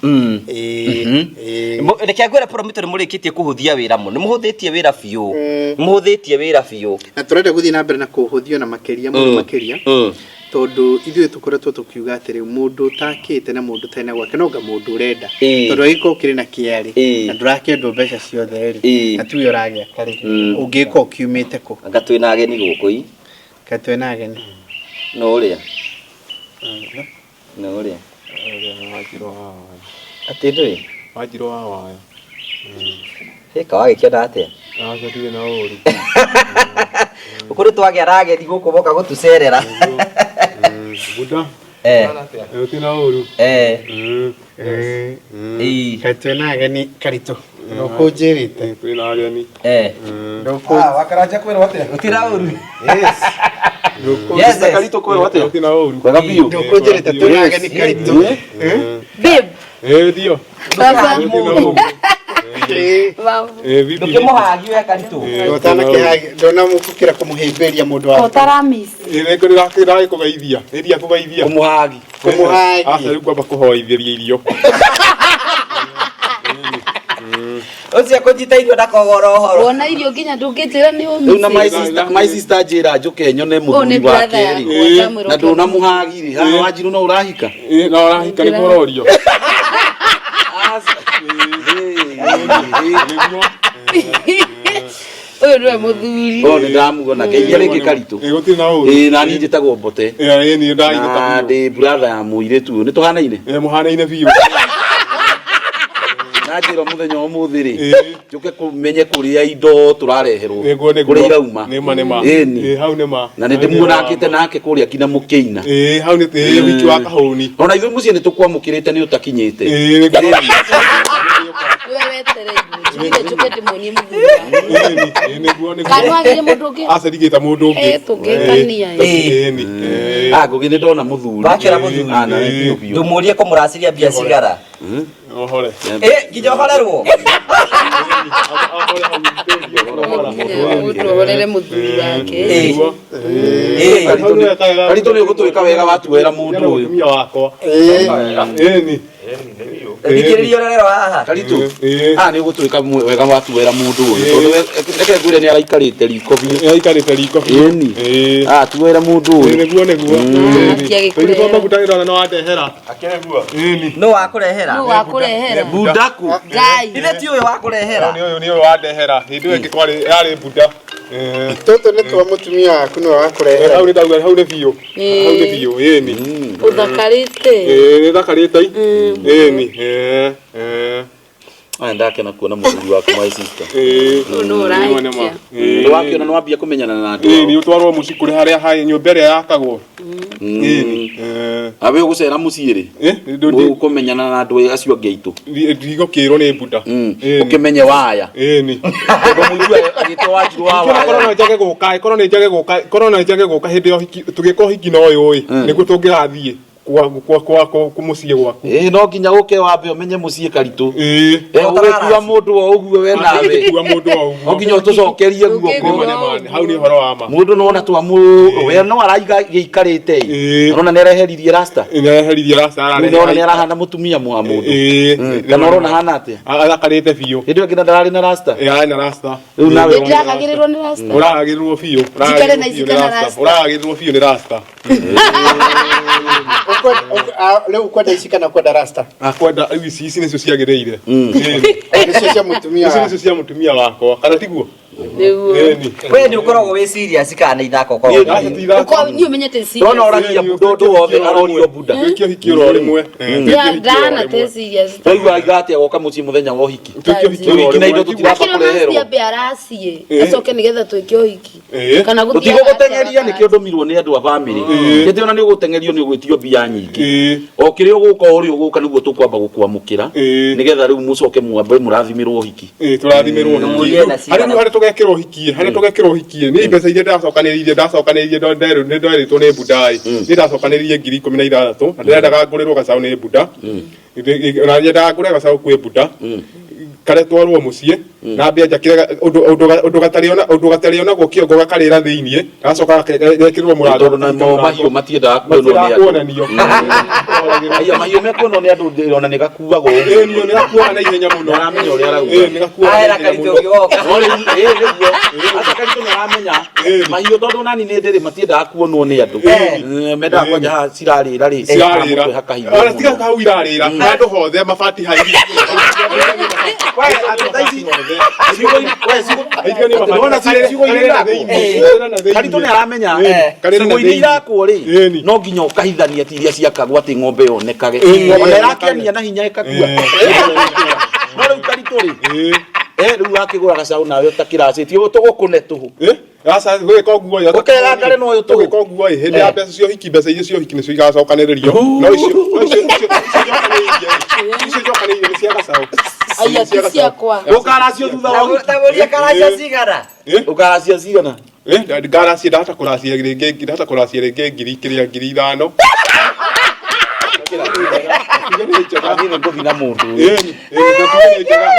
Ĩĩ, ĩĩ. Reke ngwĩre Promito nĩ mũrĩkĩtie kũhũthia wĩra mũno, nĩ mũhũthĩtie wĩra biũ, nĩ mũhũthĩtie wĩra biũ. Na tũrenda gũthiĩ na mbere na kũhũthio na makĩria mũno makĩria, tondũ ithuĩ tũkoretwo tũkiuga atĩrĩ, mũndũ ũtakĩte na mũndũ ũtarĩ na gwake no nga mũndũ ũrenda, tondũ angĩkorwo ũkĩrĩ na kĩarĩ na ndũrakĩendwo mbeca ciothe rĩ, na tiwe ũragĩaka rĩ, ũngĩka ũkiumĩte kũ? Anga twĩna ageni gũkũ i? Kaĩ twĩna ageni? No ũrĩa no ũrĩa atĩ ndũĩ? Wanjirũ wa waya. Ĩka wagĩkĩona atĩa? Aca ndirĩ na ũru. Gũkũ nĩ twagĩa na ageni gũkũ moka gũtũcerera. Buda. Gũtirĩ na ũru. Kaĩ twĩna ageni Karitũ? Ndũkũnjĩrĩte. Twĩna ageni. Wakaranja kwĩrwo atĩa? Gũtirĩ na ũru. Yes. Yes, yes. Karitũ kwĩrwo atĩa? Gũtirĩ na ũru. Wega biũ. Ndũkũnjĩrĩte twĩna ageni Karitũ. Babe. Ndio. Baba. Gũtirĩ na ũru. Baba. Vipi? Ndũkĩmũhagi we Karitũ. Ndona mũkũkĩra kũmũhĩmbĩria mũndũ wa Ũtaramis. Nĩngũ ndĩragĩkũgeithia. Nĩndia kũgeithia. Kũmũhagi. Kũmũhagi. Aca rĩu ngwamba kũhoithĩria irio. Ũcio kũnyita irio ndakogora ũhoro. Wona irio nginya ndũngĩnjĩra nĩ Rĩu na my ũmicĩte. sister, my sister njĩra njũke nyone Ũyũ nĩ mũthuri brother wake rĩ. yakwa, ndamwĩra Na ũke. ndũnamũhagi rĩ, haha Wanjirũ no ũrahika? Na ũrahika nĩ kũrorio. Nĩguo. Ũyũ nĩwe mũthuri. Oh, nĩ ndamuona ngeithia rĩngĩ Karitũ. Gũtirĩ na ũru. Ĩĩ na niĩ njĩtagwo Mbote. Ĩĩ niĩ ndainũka Na biũ. ndĩ brother ya mũirĩtu ũyũ. Nĩ tũhanaine? Mũhanaine biũ. Na njĩra mũthenya wa ũmũthĩ rĩ, njũke kũmenye kũrĩa indo tũrareherwo. Nĩguo nĩguo. Kũrĩa irauma. Nĩma nĩma. Ĩni. Hau nĩma. Na nĩ ndĩmuonakĩte nake kũrĩa nginya mũkĩina. Ĩĩ hau nĩ ĩĩ wiki wa kahũni. Ona ithuĩ mũciĩ nĩ tũkwamũkĩrĩte nĩ ũtakinyĩte. Ĩĩ nĩguo. Nĩwe wetereirwo. Njugire njũke ndĩmuonie mũthuri wakwa. Ĩĩ nĩguo nĩguo. Kana wagĩire mũndũ ũngĩ? Aca ndigĩta mũndũ ũngĩ. Tũngĩkania. Ĩni. Ah, Ngũgĩ nĩ ndona mũthuri. Wakĩona mũthuri? Ah, na nĩ biũ biũ. Ndũmũrie kũmũracĩria mbia cigara. Ohore. Nginya ũhorerwo. Mũndũ ohorere mũthuri wake. Karitũ nĩ ũgũtwĩka wega watuoera mũndũ ũyũ. Mũtumia wakwa. Ĩni. Thikĩrĩria ũrererwo haha. Karitũ. Ah, nĩ ũgũtwĩka wega watuoera mũndũ ũyũ. Tondũ reke ngwĩre nĩ araikarĩte riko biũ. Nĩ araikarĩte riko biũ. Ĩni. Ah, tuoera mũndũ ũyũ. Nĩguo nĩguo. Atiagĩkũrehera. Tũirĩ maguta ĩrona no wandehera. Ĩni. Nũ wakũrehera? Nũ wakũrehera? Bundaku. Ngai. Ithe ti ũyũ wakũrehera. Nĩ ũyũ nĩ ũyũ wandehera. Hĩndĩ ĩyo ĩngĩ kwarĩ yarĩ buda. Tũtũ nĩ twa mũtumia waku nĩwe wakũrehera. Hau nĩ ndauga hau nĩ biũ. Hau nĩ biũ. Ĩni. Ũthakarĩte. Ĩĩ nĩ thakarĩte. Ĩni. Aya ndakena kuona mũthuri waku my sister. Ĩĩ. Ũyũ nũ ũrahikia. Nĩ wakĩona nĩ wambia kũmenyana na andũ. Ĩĩ nĩ ũtwarwo mũciĩ kũrĩ harĩa hai nyũmba ĩrĩa yakagwo. Ĩni. Awe ũgũcera mũciĩ rĩ? Ũkũmenyana na andũ acio angĩ aitũ. Ndigũkĩrwo nĩ buda. Ũkĩmenye waya. Ĩni. Tondũ mũigua agĩtwo Wanjirũ wa Korwo no waya. njage gũka, korwo nĩ njage gũka, korwo no njage gũka hĩndĩ ya ũhiki, tũgĩka ũhiki na ũyũ ĩ, nĩguo tũngĩrathiĩ kwa kwa kwa kwa mũciĩ gwaku. Ĩĩ no nginya ũke wambe ũmenye mũciĩ Karitũ. Ĩĩ. Ũgĩkua mũndũ o ũguo we nawe. Ũgĩkua mũndũ o ũguo. No nginya ũtũcokerie guoko. Nĩma nĩma, hau nĩ ũhoro wa ma. Mũndũ nona twamu we no araiga gĩikarĩte ĩ. Ũrona nĩ areheririe rasta. Nĩ areheririe rasta Rĩu nĩwona nĩ arahana mũtumia mwa mũndũ. Ĩĩ. Kana ũrona hana atĩa? Athakarĩte biũ. Hĩndĩ ĩyo nginya ndararĩ na rasta. Ĩĩ ararĩ na rasta. Rĩu nawe Nĩ ndĩragagĩrĩrwo nĩ rasta. Ũragagĩrĩrwo biũ. Njikare na Ũragagĩrĩrwo biũ nĩ ici kana rasta. rasta. Ũragagĩrĩrwo biũ nĩ rasta. Rĩu ũkwenda ici kana ũkwenda rasta? Akwenda rĩu ici ici nĩcio ciagĩrĩire. Nĩcio cia mũtumia Ici nĩcio cia mũtumia wakwa. Kana tiguo? Nĩguo. Ĩni. We nĩ ũkoragwo wĩ serious kana nĩ ithako ũkoragwo Aca ti ithako. Ũkorwo niĩ ũmenyete serious. Ndona ũragia buda ũndũ wothe arorio buda. Twĩke ũhiki oro rĩmwe. Ndana te serious. Twaigua aiga atĩa goka mũciĩ mũthenya wa ũhiki. Twĩke ũhiki Rĩu oro ũhiki na indo rĩmwe. tũtiramba Akĩrwo kũreherwo. naci ambe aracie. Acoke nĩgetha twĩke ũhiki. Kana gũthiaga Tũtigũgũteng'eria nĩkĩo ndũmirwo nĩ andũ a bamĩrĩ. Hĩndĩ ĩyo nĩ ũgũteng'erio nĩ ũgwĩtio mbia nyingĩ. O kĩrĩa ũgũka o ũrĩa ũgũka nĩguo tũkwamba gũkwamũkĩra. Nĩgetha rĩu mũcoke mwambe mũrathimĩrwo ũhiki. Ĩĩ tũrathimĩrwo ũhiki. Harĩa rĩu harĩa tũgekĩrwo ũhiki harĩa tũgekĩrwo ũhiki nĩ mbeca iria ndacokanĩrĩirie ndacokanĩrĩirie nĩ nderĩtwo nĩ buda ĩ. Nĩ ndacokanĩrĩirie 16,000 na ndĩrendaga ngũrĩrwo gacaũ nĩ buda. Na nyendaga ngũre gacaũ kwĩ buda. Karĩa twarwo mũciĩ. Na mbia njakire undu gatariona undu gatarionagwo kiongo gakarira thiini gacoka gekirwo murango. Tondũ namo mahiũ matiendaga kuonwo nĩ andũ. Kuonanio. Aya mahiũ mekuonwo nĩ andũ ona nĩ gakuagwo ũguo. Ĩĩ nĩ gakuaga na ihenya mũno. Nĩaramenya ũrĩa arauga. Ĩĩ nĩ gakuaga na Ahera ihenya karitũ mũno. ũngĩgoka. No rĩu ĩĩ nĩguo aca karitũ nĩ aramenya mahiũ tondũ nani nĩ ndĩrĩ matiendaga kuonwo nĩ andũ. Mendaga kwanja haha cirarĩra rĩ Cirarĩra. mũtwe hakahithwo Ona tiga mũno. hau irarĩra handũ hothe mabati hau. We, nĩwona ciugo iria irakwo? Karitũ nĩ aramenya ciugo iria irakwo rĩ no nginya ũkahithania ti iria ciakagwo atĩ ng'ombe yonekage ona ĩrakĩania na hinya ĩkakua no rĩu karitũ rĩ rĩu wakĩgũra gacaũ nawe ũtakĩracĩtie tũgũkũne tũhũ. Aca gwĩka ũguo ĩ. Ũkegangare na ũyũ tũhũ. Gwĩka ũguo ĩ, hĩndĩ ya mbeca cia ũhiki, mbeca iria cia ũhiki nĩcio igacokanĩrĩrio. No icio no icio icio njokanĩrĩirie ĩ, icio njokanĩrĩirie nĩ cia gacaũ. Aya ti ciakwa. Ũkaracio thutha wa ũhiki. Tamuria karacia cigana. Ũkaracia cigana? Ngaracia ndahota kũracia rĩngĩ, ndahota kũracia rĩngĩ ngiri kĩrĩa 5,000. Niĩ nĩ ngũthiĩ na mũndũ ũyũ. Ĩni, ĩni, ngatuga nĩ njega.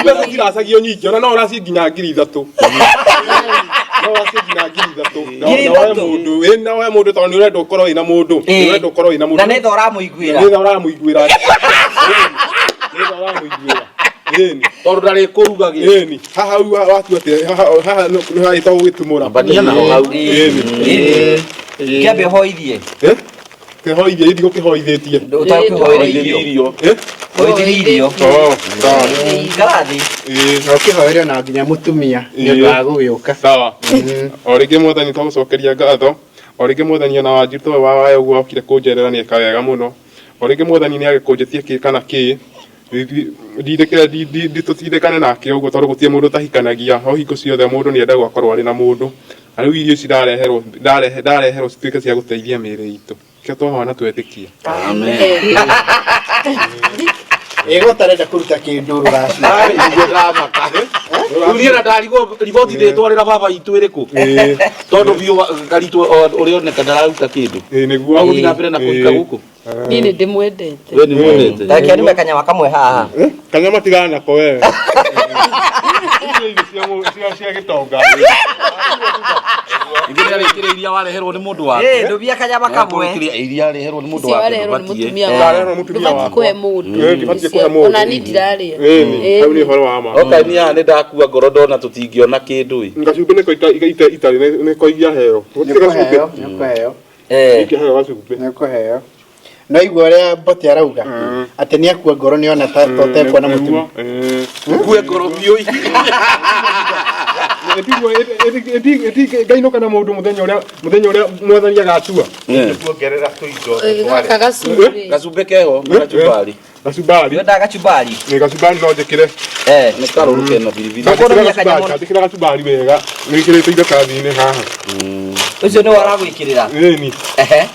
Mbeca ciracagio nyingĩ, ona no ũracie nginya 3,000. No ũracie nginya 3,000. Ngiri Na woe ithatũ? mũndũ, ĩni, na woe mũndũ tondũ nĩ ũrenda ũkorwo wĩna mũndũ. Nĩ ũrenda ũkorwo wĩna mũndũ. Na nĩ tha ũramũiguĩra. Nĩ tha ũramũiguĩra. Nĩ tha ũramũiguĩra. Ĩni. Tondũ ndarĩ kũrugagĩra. Ĩni. Haha hau watua atĩ haha haha nĩ hagĩtagwo gũgĩtumũra. Ambania naho hau. Ĩni. Kĩambe ũhoithie. Kĩhoithie, ĩthi gũkĩhoithĩtie. Ũtakũhoera irio. Irio. Ũithirie irio. Oh, sawa. Karathi. Ĩĩ. Na ũkĩhoere ona nginya mũtumia nĩ ũndũ wa gũgĩũka. Sawa. O rĩngĩ mwathani twagũcokeria ngatho. O rĩngĩ mwathani ona wanjirũ tũwe wa wayo ũguo okire kũnjerera nĩ eka wega mũno. O rĩngĩ mwathani nĩ agĩkũnjĩtie kĩ kana kĩ. Ndindĩkĩre tũtindĩkane nake ũguo tondũ gũtirĩ mũndũ ũtahikanagia. O hingo ciothe mũndũ nĩ endagwo akorwo arĩ na mũndũ. Na rĩu irio ici ndareherwo ndareherwo cituĩke cia gũteithia mĩĩrĩ itũ. Kĩo twahoya twetĩkia. Ĩgo ũtarenda kũruta kĩndũ rũracio. Arĩ niguo ndamaka. Rĩu niĩ na ndarigwo riboti ndĩtwarĩra baba itũ ĩrĩkũ. Tondũ biũ karitũ ũrĩa oneka ndararuta kĩndũ. Ĩĩ nĩguo. Ũgũthiĩ na mbere na kũhika gũkũ. Niĩ nĩ ndĩmwendete. We nĩ mwendete. Reke ndume kanyama kamwe haha. Kanyama tigana nako wewe. Icio irio cia gĩtonga. Ingĩ nĩ arĩkĩrĩa iria wareherwo nĩ mũndũ wake. Ĩĩ ndũmia kanyama kamwe. Kũrĩkĩria iria areherwo nĩ mũndũ Icio wake. wareherwo nĩ ndũbatiĩ. mũtumia Ndareherwo wakwa. nĩ mũtumia Ndũbatiĩ wakwa. kũhe mũndũ. Ĩĩ, ndibatiĩ kũhe mũndũ. Ona niĩ ndirarĩa. Ĩni, hau nĩ ũhoro wa ma. Oka niĩ haha nĩ ndakua ngoro ndona tũtingĩona kĩndũ ĩ. Gacumbĩ nĩko itarĩ nĩko ingĩaheo. Nĩ Gũtirĩ gacumbĩ. ũkũheo, nĩ ũkũheo, Ingĩaheo gacumbĩ. nĩ ũkũheo. No igua ũrĩa Mbote arauga atĩ nĩ akua ngoro nĩ ona ta ũtekuona mũtumia. Ngue ngoro biũ. Ngainũka na mũndũ mũthenya ũrĩa mũthenya ũrĩa mwathani agatua. Kuongerera tũindo Gaka gacumbĩ. Gacumbĩ keho na gacumbari. Gacumbari. Wendaga gacumbari. Nĩ gacumbari no njĩkĩre. Nĩ karũrũ kena biribiri. Ũkũrũmia kanyamũ. Njĩkĩra gacumbari wega. Wĩkĩrĩte indo kathi-inĩ haha. Ũcio nĩwe ũragwĩkĩrĩra. Ĩni. Ehe.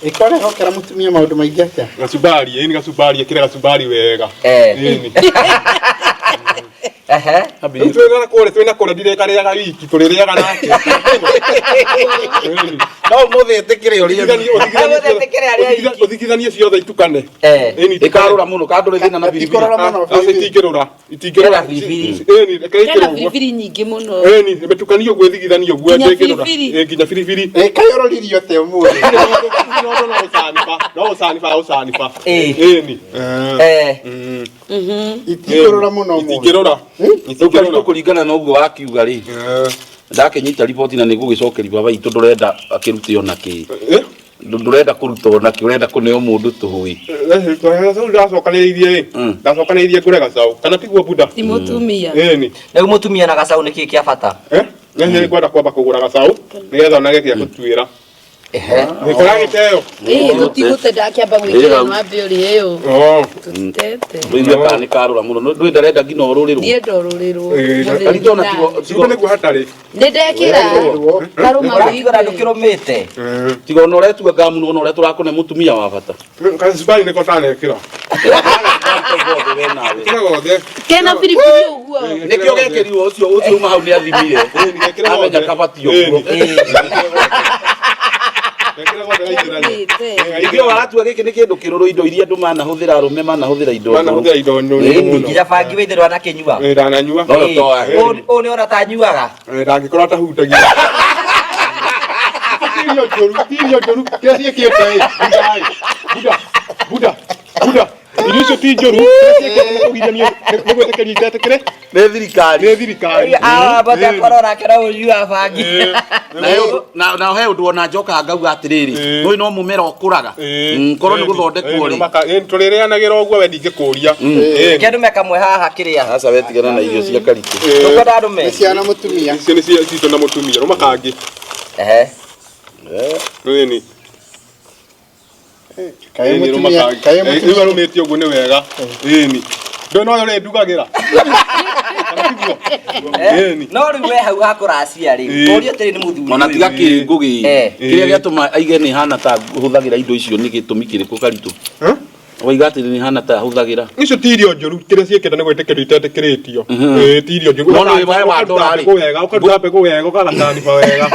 Ĩkorehokera mũtumia maũndũ maingĩ atĩa? Gacumbari, ĩni gacumbari, ĩkĩra gacumbari wega. Ĩni. Ehe. Rĩu twĩna kũrĩa twĩna kũrĩa ndirĩkarĩaga wiki tũrĩrĩaga nake. Ĩni. No ũmũthĩ ĩtĩkĩre ũrĩa. Ũthigithanie ciothe itukane. Ĩni Ĩkarũra mũno kandũrĩ thĩna na biribiri. Aca itingĩrũra. Itingĩrũra. Ĩni reke Kena ikĩrwo ũguo. biribiri nyingĩ mũno. Ĩni mĩtukanio ũguo ĩthigithanio ũguo Nginya ndĩngĩrũra. biribiri. Ĩ, nginya biribiri. Ĩ kaĩ ũroririo atĩa ũmũthĩ? No ũcaniba. No ũcaniba ũcaniba. Ĩni. Itingĩrũra mũno ũmũthĩ. Itingĩrũra. Rĩu karitũ kũringana na ũguo wakiuga rĩ. Ndakĩnyita riboti na nĩngũgĩcokeria baba itũ ndũrenda akĩrute ona kĩ. Ndũrenda kũruta ona kĩ ũrenda kũneo mũndũ tũhũĩ. Gacaũ ndacokanĩrĩirie ĩ. Ndacokanĩrĩirie ngũre gacaũ. Kana tiguo buda? Ti mũtumia. Ĩni. Rĩu mũtumia na gacaũ nĩ kĩĩ kĩa bata? Nĩ ngwenda kwamba kũgũra gacaũ nĩgetha onage gĩa gũtuĩra. Nĩkora gĩteo. Ĩĩ tũtigũte ndakĩamba gwĩkĩra no ambe ũrĩe ĩyo. Tũtitete. Rĩu kana nĩ karũra mũno. Ndũĩ ndarenda nginya ũrũrĩrwo. Ndienda ũrũrĩrwo. Karitũ ona tigo Cumbĩ nĩguo hatarĩ. Nĩ ndekĩra. Karũma Ũratigara ndũkĩrũmĩte. Tiga ona ũretua ngamu ona ũrĩa tũrakũne mũtumia wa bata. Gacumbari nĩko tanekĩra. Kĩra gothe. Kena biribiri ũguo. Nĩkĩo gekĩrirwo ũcio ũcio uma hau nĩ athimire. Amenya kabati ũguo. Mekĩra gothe gaingĩrania. Nĩkĩo waratua gĩkĩ nĩ kĩndũ kĩrũrũ indo iria andũ manahũthĩra arũme manahũthĩra indo Manahũthĩra indo nũrũ mũno. Nginya bangi wĩthĩrwo anakĩnyua. Eh, ndananyua. No toa. Ũyũ nĩ ona tanyuaga. Eh, ndangĩkorwo atahutagia. Ti irio njũru, ti irio njũru. Kĩrĩa ciĩkĩte ĩ, Buda ĩ, Buda, Buda, Buda. Irio icio ti njũru, kĩrĩa ciĩkĩte nĩ kũgiria nĩ gwĩtĩkĩria itetĩkĩre Nĩ thirikari. nĩ thirikari. Bata korwo nake no ũnyuaga bangi. Na na he ũndũ ona njokaga ngauga atĩrĩrĩ ũyũ no mũmera ũkũraga korwo nĩ gũthondekwo rĩ Tũrĩrĩanagĩra ũguo we ndingĩkũria. Reke ndume kamwe haha kĩrĩa. Aca we tigana na irio cia karitũ. Ndũkwenda ndume? Nĩ ciana mũtumia. Icio nĩ cia citũ na mũtumia, rũma kangĩ. Ehe. Ĩni. Kaĩ Ĩni, rũma mũtumia, kangĩ. kaĩ Rĩu mũtumia. arũmĩtie ũguo nĩ wega. Ĩni. Ndũĩ no ũrĩ ndugagĩra. Kana tiguo? Ĩni. No rĩu we hau hakũracia rĩ, ũria atĩrĩ nĩ mũthuri. Ona tiga kĩngũgĩ kĩrĩa gĩatũma aige nĩ hana ta hũthagĩra indo icio nĩ gĩtũmi kĩrĩkũ karitũ? Waiga atĩ nĩ hana ta hũthagĩra. Icio ti irio njũru, kĩrĩa ciĩkĩte nĩ gwĩtĩkĩrio itetĩkĩrĩtio. Ĩĩ, ti irio njũru. No nĩ we watũra rĩ. Ũkaruta mbegũ wega, ũkaruta mbegũ wega, ũgagataniba wega.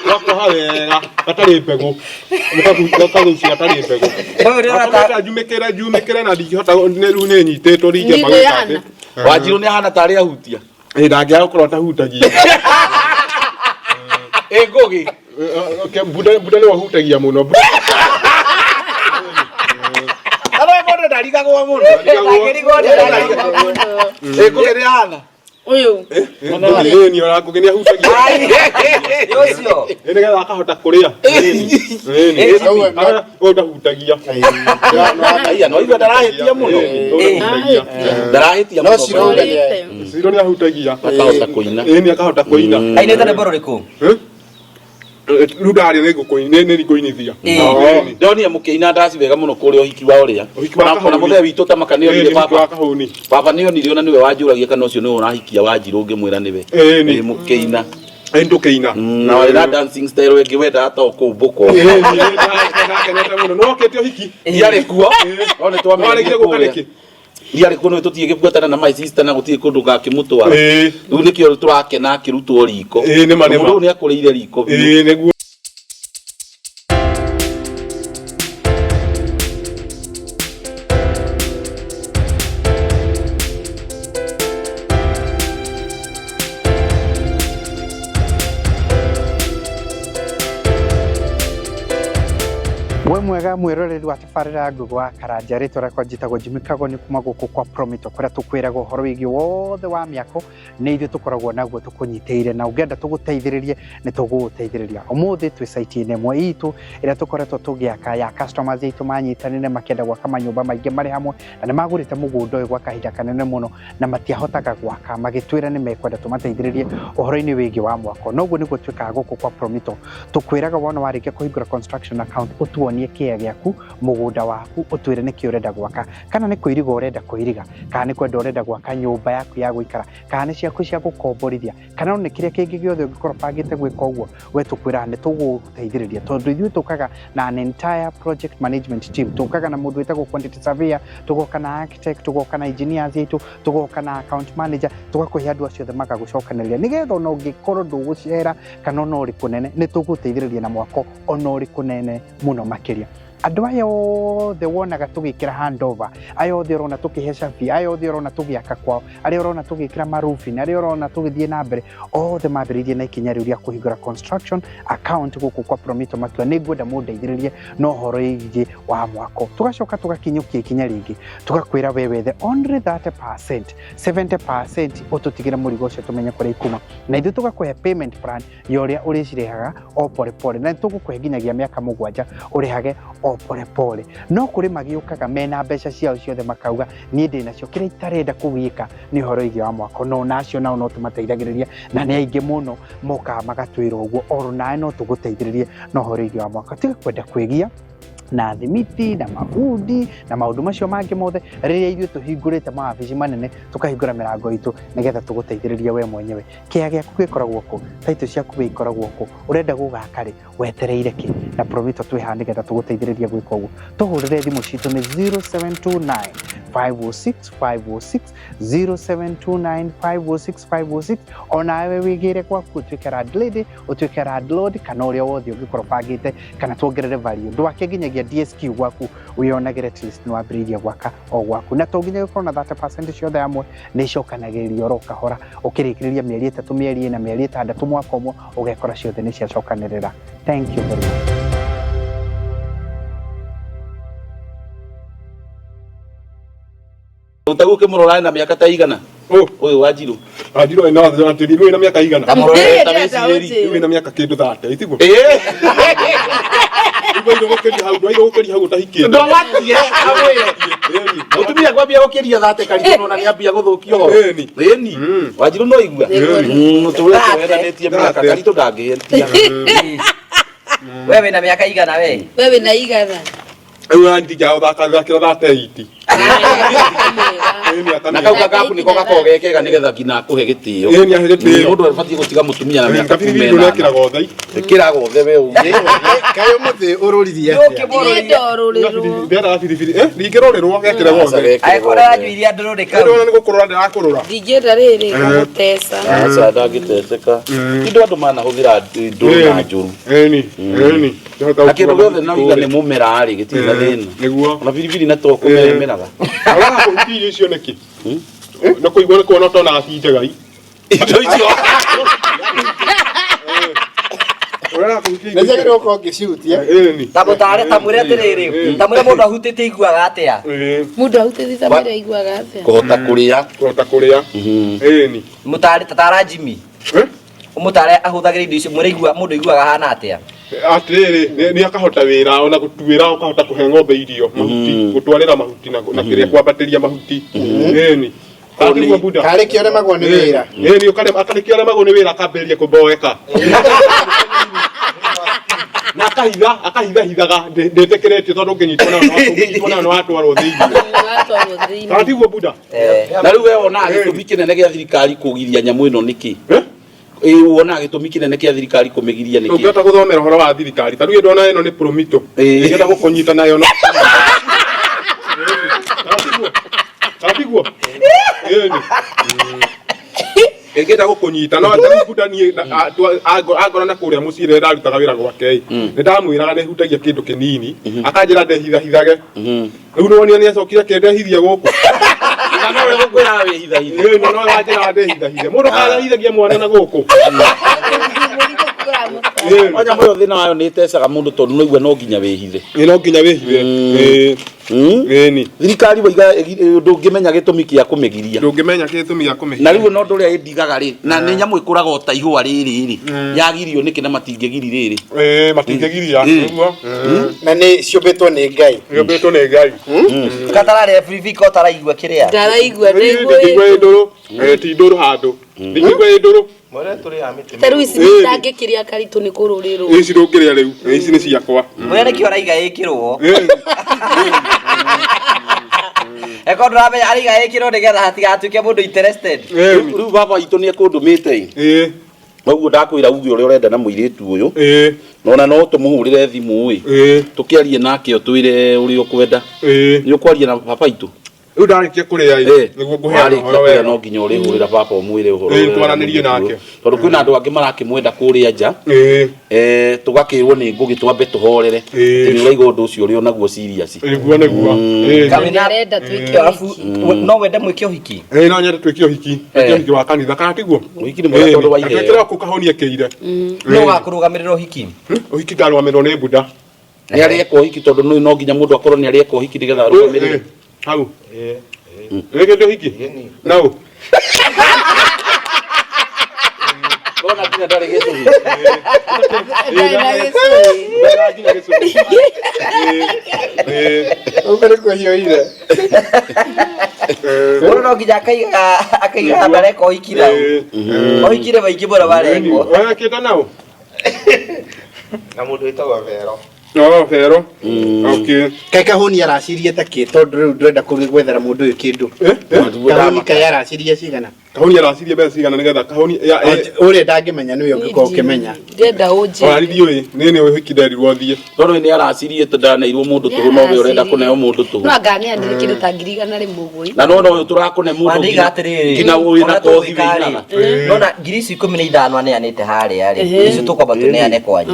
Ũgakoha wega, gatarĩ mbegũ. Ũkagucia gatarĩ mbegũ. Ũyũ nĩ ũrata- Ũkamĩta njumĩkĩre, njumĩkĩre na ndingĩhota, nĩ rĩu nĩ nyitĩtwo ndingĩamba gwĩka atĩ. Wanjirũ nĩ ahana tarĩ ahutia. Ĩĩ, ndangĩaga gũkorwo atahutagia. Ĩ ngũgĩ. Buda, Buda nĩwe ũhutagia mũno. Ano mũndũ ndarigagwo mũno. Ndangĩrigwo nĩ Ĩ ngũgĩ nĩ ahana. Ũyũ. Ngũgĩ, ĩni, ona ngũgĩ nĩ ahutagia. Nĩ ũcio. Ĩ, nĩgetha akahota kũrĩa. Ĩni, ĩni. Ũyũ ndahutagia. Aiya no igua ndarahĩtia mũno. Ũyũ ndahutagia. Ndarahĩtia No mũno. Ciro nĩ Ciro nĩ ahutagia. Akahota kũina. Ĩni, akahota kũina. Ainĩte rwĩmbo rũrĩkũ? Rĩu ndarĩa nĩ ngũkũi- nĩ ngũinithia. Ĩni. Ndonire mũkĩina ndaci wega mũno kũrĩa ũhiki wa ũrĩa. Ũhiki wa Ona ona Kahũni. mũthee witũ tamaka nĩ Ĩni, onire ũhiki wa baba. Kahũni. Baba nĩ onire ona nĩwe wanjũragia kana ũcio nĩwe ũrahikia Wanjirũ ngĩmwĩra nĩwe. Ĩni. Ĩ mũkĩina. Ĩni tũkĩina. Na warĩ na dancing style ĩngĩ wendaga ta ũkũmbũko. Ĩni, ndakenete mũno. Nĩwokĩte ũhiki? Ndiarĩ kuo. No nĩ twamenyire Warĩkire gũka kũrĩa. nĩkĩ? Ndiarĩ kuo nĩ tũthiĩ gĩbuatana na my sister na gũtirĩ kũndũ gakĩmũtwara. Ĩĩ. Rĩu nĩkĩo tũrakena akĩrutwo riko. Ĩĩ, nĩma, nĩma. Mũndũ ũyũ nĩ akũrĩire riko biũ. Ĩĩ, nĩguo. We mwega mwĩroreri wa tabarĩra ya Ngũgĩ wa Karanja, rĩtwa rĩakwa njĩtagwo Jimmy Kago, nĩ kuma gũkũ kwa Promito kũrĩa tũkwĩraga ũhoro wĩgiĩ wothe wa mĩako nĩ ithuĩ tũkoragwo naguo tũkũnyitĩire, na ũngĩenda tũgũteithĩrĩrie nĩ tũgũgũteithĩrĩria. Ũmũthĩ twĩ site-inĩ ĩmwe itũ ĩrĩa tũkoretwo tũgĩaka ya customers aitũ manyitanĩre makĩenda gwaka manyũmba maingĩ marĩ hamwe, na nĩ magũrĩte mũgũnda ũyũ gwa kahinda kanene mũno na matiahotaga gwaka, magĩtwĩra nĩ mekwenda tũmateithĩrĩrie ũhoro-inĩ wĩgiĩ wa mwako. Noguo nĩguo twĩkaga gũkũ kwa Promito, tũkwĩraga wona warĩkia kũhingũra construction account ũtuonie kĩea gĩaku, mũgũnda waku, ũtwĩre nĩkĩ ũrenda gwaka, kana nĩ kũiriga ũrenda kũiriga, kana nĩ kwenda ũrenda gwaka nyũmba yaku ya gũikara, kana nĩ ciaku cia gũkomborithia, kana nĩ kĩrĩa kĩngĩ gĩothe ũngĩkorwo ũbangĩte gwĩka ũguo, we tũkwĩraga nĩ tũgũgũteithĩrĩria, tondũ ithuĩ tũkaga na an entire project management team, tũkaga na mũndũ wĩtagwo quantity surveyor, tũgoka na architect, tũgoka na engineers aitũ, tũgoka na account manager, tũgakũhe andũ acio othe magagũcokanĩrĩria, nĩgetha ona ũngĩkorwo ndũgũcera kana ona ũrĩ kũnene, nĩ tũgũteithĩrĩria na mwako ona ũrĩ kũnene mũno makĩria. Andũ aya othe wonaga tũgĩkĩra handover, aya othe ũrona tũkĩhe cabi, aya othe ũrona tũgĩaka kwao, arĩa ũrona tũgĩkĩra maroofing, arĩa ũrona tũgĩthiĩ na mbere, othe mambĩrĩirie na ikinya rĩu rĩa kũhingũra construction account gũkũ kwa Promito, makiuga nĩ ngwenda mũndeithĩrĩrie na ũhoro wĩgiĩ wa mwako. Tũgacoka tũgakinyũkia ikinya rĩngĩ, tũgakwĩra we wethe only 30%, 70% ũtũtigĩre mũrigo ũcio tũmenye kũrĩa ikuma, na ithuĩ tũgakũhe payment plan ya ũrĩa ũrĩcirĩhaga o pole pole, na tũgũkũhe nginyagia mĩaka 7 ũrĩhage o pole pole. No kũrĩ magĩũkaga mena mbeca ciao ciothe makauga niĩ ndĩ nacio, kĩrĩa itarenda kũgĩka nĩ ũhoro wĩgiĩ wa mwako, no nacio nao no tũmateithagĩrĩria, na nĩ aingĩ mũno mokaga magatwĩra ũguo, oro nawe no tũgũteithĩrĩrie na ũhoro wĩgiĩ wa mwako. Tiga kwenda kwĩgia na thimiti na mabundi na maũndũ macio mangĩ mothe, rĩrĩa ithuĩ tũhingũrĩte mawabici manene, tũkahingũra mĩrango itũ nĩgetha tũgũteithĩrĩrie we mwenyewe. Kĩea gĩaku gĩkoragwo kũ? Taitũ ciaku we ikoragwo kũ? Ũrenda gũgaka rĩ? Wetereire kĩ? Na Promito twĩ haha nĩgetha tũgũteithĩrĩrie gwĩka ũguo. Tũhũrĩre thimũ citũ nĩ 0729 506 506 0729 506 506. Onawe wigire gwaku utuike landlady, utuike landlord, kana uria wothe ungikorwo bangite kana tuongerere value. Ndwake nginyagia DSQ gwaku wiyonagire at least ni wambĩrĩirie gwaka o gwaku, na to nginya gũkorwo na 30% ciothe hamwe, nĩ icokanagĩrĩrio oro kahora, ũkĩrĩkĩrĩria mĩeri 3, mĩeri 4, mĩeri 6, mwaka ũmwe, ũgekora ciothe nĩ ciacokanĩrĩra. Thank you very much. Utaguo kimurora na miaka ta igana uyu wa Njiru. Wanjiru ena atĩrĩ wĩna mĩaka igana. Tamũrore ta mĩcirĩri. Wĩna mĩaka kĩndũ 30 itiguo. Eh. Ndwaire gũkĩria hau, ndwaire gũkĩria hau ũtahikĩte. Ndwatie amwire. Mutumia kwambia gũkĩria thate karitũ nona nĩambia gũthũkia ũhoro. Ĩni. Ĩni. Wanjiru no igua. Tũrĩa twendanĩtie mĩaka karitũ ndangĩtia. We wĩna mĩaka igana we? We wĩna igana. Rĩu ũrandiga ũthaka thakĩra 38. Na kau gagaku niko gakoragwo ge kega nigetha nginya akũhe gĩtĩo. Ĩni ahe gĩtĩo. Mũndũ abatiĩ gũtiga mũtumia na mĩaka Kabiribiri kuma ĩnana. ndũrekĩraga othe. Ĩkĩraga othe we ũguo. Kaĩ ũmũthĩ ũrũririe atĩa? Ndĩrenda ũrũrĩrwo. Ndĩrendaga biribiri. Ndingĩrũrĩrwo gekĩre wothe. Angĩkorwo aranyua iria ndũrũrĩ kau. Ndĩrona nĩ gũkũrũra ndĩrakũrũra. Ndingĩenda rĩrĩ gũteca. Aca ndangĩteceka. Indo andũ manahũthĩra ndũrũ na njũru. Ĩni. Ĩni. Na kĩndũ gĩothe na uga nĩ mũmera rĩ gĩtirĩ na thĩna. Nĩguo. Ona biribiri na to kũmera ĩmeraga. Ũraga irio icio nĩkĩ? Na kũigua nĩ kuona ũtonaga ci njega i. Indo icio. Ũraga kũhutia indo Nĩ njagĩrĩirwo gũkorwo ngĩcihutia. Ĩni. Tamũtare tamwĩre atĩrĩrĩ, tamwĩre mũndũ ahutĩtie aiguaga atĩa. Mũndũ ahutĩtie tamwĩre aiguaga atĩa. Kũhota kũrĩa. Kũhota kũrĩa. Ĩni. Mũtare tatara Jimmy. Ũmũtare ahũthagĩra indo icio mwĩre igua mũndũ aiguaga ahana atĩa. Atĩrĩrĩ, nĩ akahota wĩra ona gũtuĩra, ũkahota kũhe ng'ombe irio, mahuti, gũtwarĩra mahuti na kĩrĩa kwambatĩria mahuti. Ĩni. Atiguo buda. Karĩ kĩo remagwo nĩ wĩra. Ĩni, akarĩkia remagwo nĩ wĩra akambĩrĩria kũmboeka. Na akahitha, akahithahithaga ndĩtĩkĩrĩtio tondũ ũngĩnyitwo nayo ũngĩnyitwo nayo nĩ watwarwo thĩinĩ. Atiguo buda. Na rĩu we wonaga gĩtũmi kĩnene gĩa thirikari kũgiria nyamũ ĩno nĩkĩ? Ĩ wonaga gĩtũmi kĩnene kĩa thirikari kũmĩgiria nĩkĩ? Ũngĩhota gũthomera ũhoro wa thirikari ta rĩu ndona ĩno nĩ promito. Ingĩenda gũkũnyita nayo no. Atiguo. Ĩni. Ingĩenda gũkũnyita no rĩu buda niĩ angora na kũrĩa mũciĩ rĩrĩa ndarutaga wĩra gwake nĩ ndamwĩraga nĩ hutagia kĩndũ kĩnini akanjĩra ndehithahithage. Rĩu nĩwonire nĩ acokire akĩndehithia gũkũ. Na nowe gũkwĩraga wĩhithahithe. Ĩĩ na nowe wanjĩraga ndehithahithe. Mũndũ karehithagia mwana na gũkũ. O nyamũ ĩyo thĩna wayo nĩ ĩtecaga mũndũ tondũ no igua no nginya wĩhithe. Ĩ no nginya wĩhithe. Ĩĩ. Ĩni. Thirikari waiga ndũngĩmenya gĩtũmi kĩa kũmĩgiria. Ndũngĩmenya gĩtũmi gĩa kũmĩgiria. Na rĩu no ũndũ ũrĩa ĩndigaga rĩ, na nĩ nyamũ ĩkũraga o ta ihũa rĩrĩ rĩ, yagirio nĩkĩ na matingĩgiri rĩrĩ? Ĩĩ matingĩgiria. Nĩguo. Na nĩ ciũmbĩtwo nĩ Ngai. Ciũmbĩtwo nĩ Ngai. Katararĩa biribiri ko ũtaraigua kĩrĩa. Ndaraigua Ndingĩigua ĩ ndũrũ. Ti ndũrũ handũ. Ndingĩigua ĩ ndũrũ. Mwere tũrĩaga mĩtĩ Ta rĩu ici ndangĩkĩrĩa karitũ nĩ kũrũrĩrwo. Ici ndũngĩrĩa rĩu. Ici nĩ ciakwa. Mwĩre nĩkĩo araiga ĩkĩrwo. Eko ndũramenya araiga ĩkĩrwo nĩgetha hatigatuĩke mũndũ interested. Rĩu baba witũ nĩ ekũndũmĩte ĩ. Koguo ndakwĩra uge ũrĩa ũrenda na mũirĩtu ũyũ. Nona no tũmũhũrĩre thimũ ĩ. Tũkĩarie nake ũtwĩre ũrĩa ũkwenda. Nĩ ũkwaria na baba witũ? Rĩu ndarĩkia kũrĩa ĩ, nĩguo ngũheana Warĩkia ũhoro kũrĩa wega. no nginya ũrĩhũrĩra baba ũmwĩre ũhoro Ĩĩ, ũrĩa ũrenda twaranĩrie mũirĩtu ũyũ. nake. Tondũ kwĩna andũ angĩ marakĩmwenda kũrĩa nja. Tũgakĩrwo nĩ ngũgĩ twambe tũhorere. Atĩ nĩ ũraiga ũndũ ũcio ũrĩ onaguo serious. Nĩguo nĩguo. Kawĩna Arenda twĩke arabu no wende mwĩke ũhiki. Ĩĩ no nyende twĩke ũhiki. Twĩke ũhiki wa kanitha kana tiguo? Ũhiki nĩ mwega tondũ wa iheo. Twĩkĩre kũu kahoni ekĩire. Nũ ũgakũrũgamĩrĩra ũhiki? Ũhiki ngarũgamĩrĩrwo nĩ Buda. Nĩ areka ũhiki tondũ nĩ no nginya mũndũ akorwo nĩ areka ũhiki nĩgetha arũgamĩrĩre. Hau. Wĩkĩte ũhiki? Nau. Ndona nginya ndarĩ gĩcũhĩ. Ndarĩ na gĩcũhĩ. Ndarĩ nginya gĩcũhĩ. Ũguo nĩ kwĩhiũire. Mũndũ no nginya akaiga akaiga handũ areka ũhiki nau. Ũhiki nĩ maingĩ mũno marekwo. Wekĩte nau? Na mũndũ wĩtagwo Vero. No, Vero. Okay. Kaĩ kahũni aracirie ta kĩ tondũ rĩu ndũrenda gwethera mũndũ ũyũ kĩndũ. Kahũni kaĩ aracirie cigana? Kahũni aracirie mbeca cigana nĩgetha kahũni ya Ũrĩa ndangĩmenya nĩwe ũngĩkorwo ũkĩmenya. Ndĩrenda ũnjĩre. Ona ndiũĩ nĩ nĩ ũhiki nderirwo thiĩ. Tondũ nĩ aracirie tũndaneirwo mũndũ tũhũ no we ũrenda kũneo mũndũ tũhũ. No anga neanire kĩndũ ta 100,000 ũguo. Na nona ũyũ tũrakũne mũndũ Wandiga atĩrĩrĩ nginya wĩna ona kothi tũgwĩka rĩ, wĩigana. nona ngiri icio 15 aneanĩte harĩa rĩ icio tũkwamba tũneane kwanyu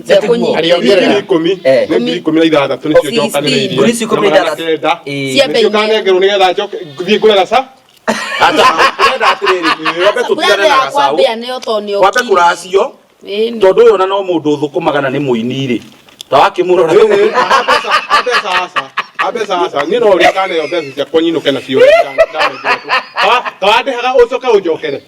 Cia Tiguo. kũnyita. Arĩa Ngiri ongerera. ikũmi Eh. nĩ 16 nĩcio njokanĩrĩirie. Ngiri icio ikũmi na Na magana ithathatũ. kenda. Ĩĩ. Cia Nĩcio nganengerwo nĩgetha njoke thiĩ ngũre gaca. Acha, ũrenda atĩrĩrĩ, wambe tũtigane Brother na yakwa gacaũ. mbĩa nĩyo tondũ nĩyo Wambe kiri. kũracio Ĩni. tondũ ũyũ ona no mũndũ ũthũkũmaga na nĩ mũini rĩ. Ta wakĩmũrora. Ĩĩ, a mbeca a mbeca aca. A mbeca aca. Niĩ no ũrĩa nganeo mbeca ciakwa nyinũke nacio. Kawandĩhaga ũcoke ũnjokere.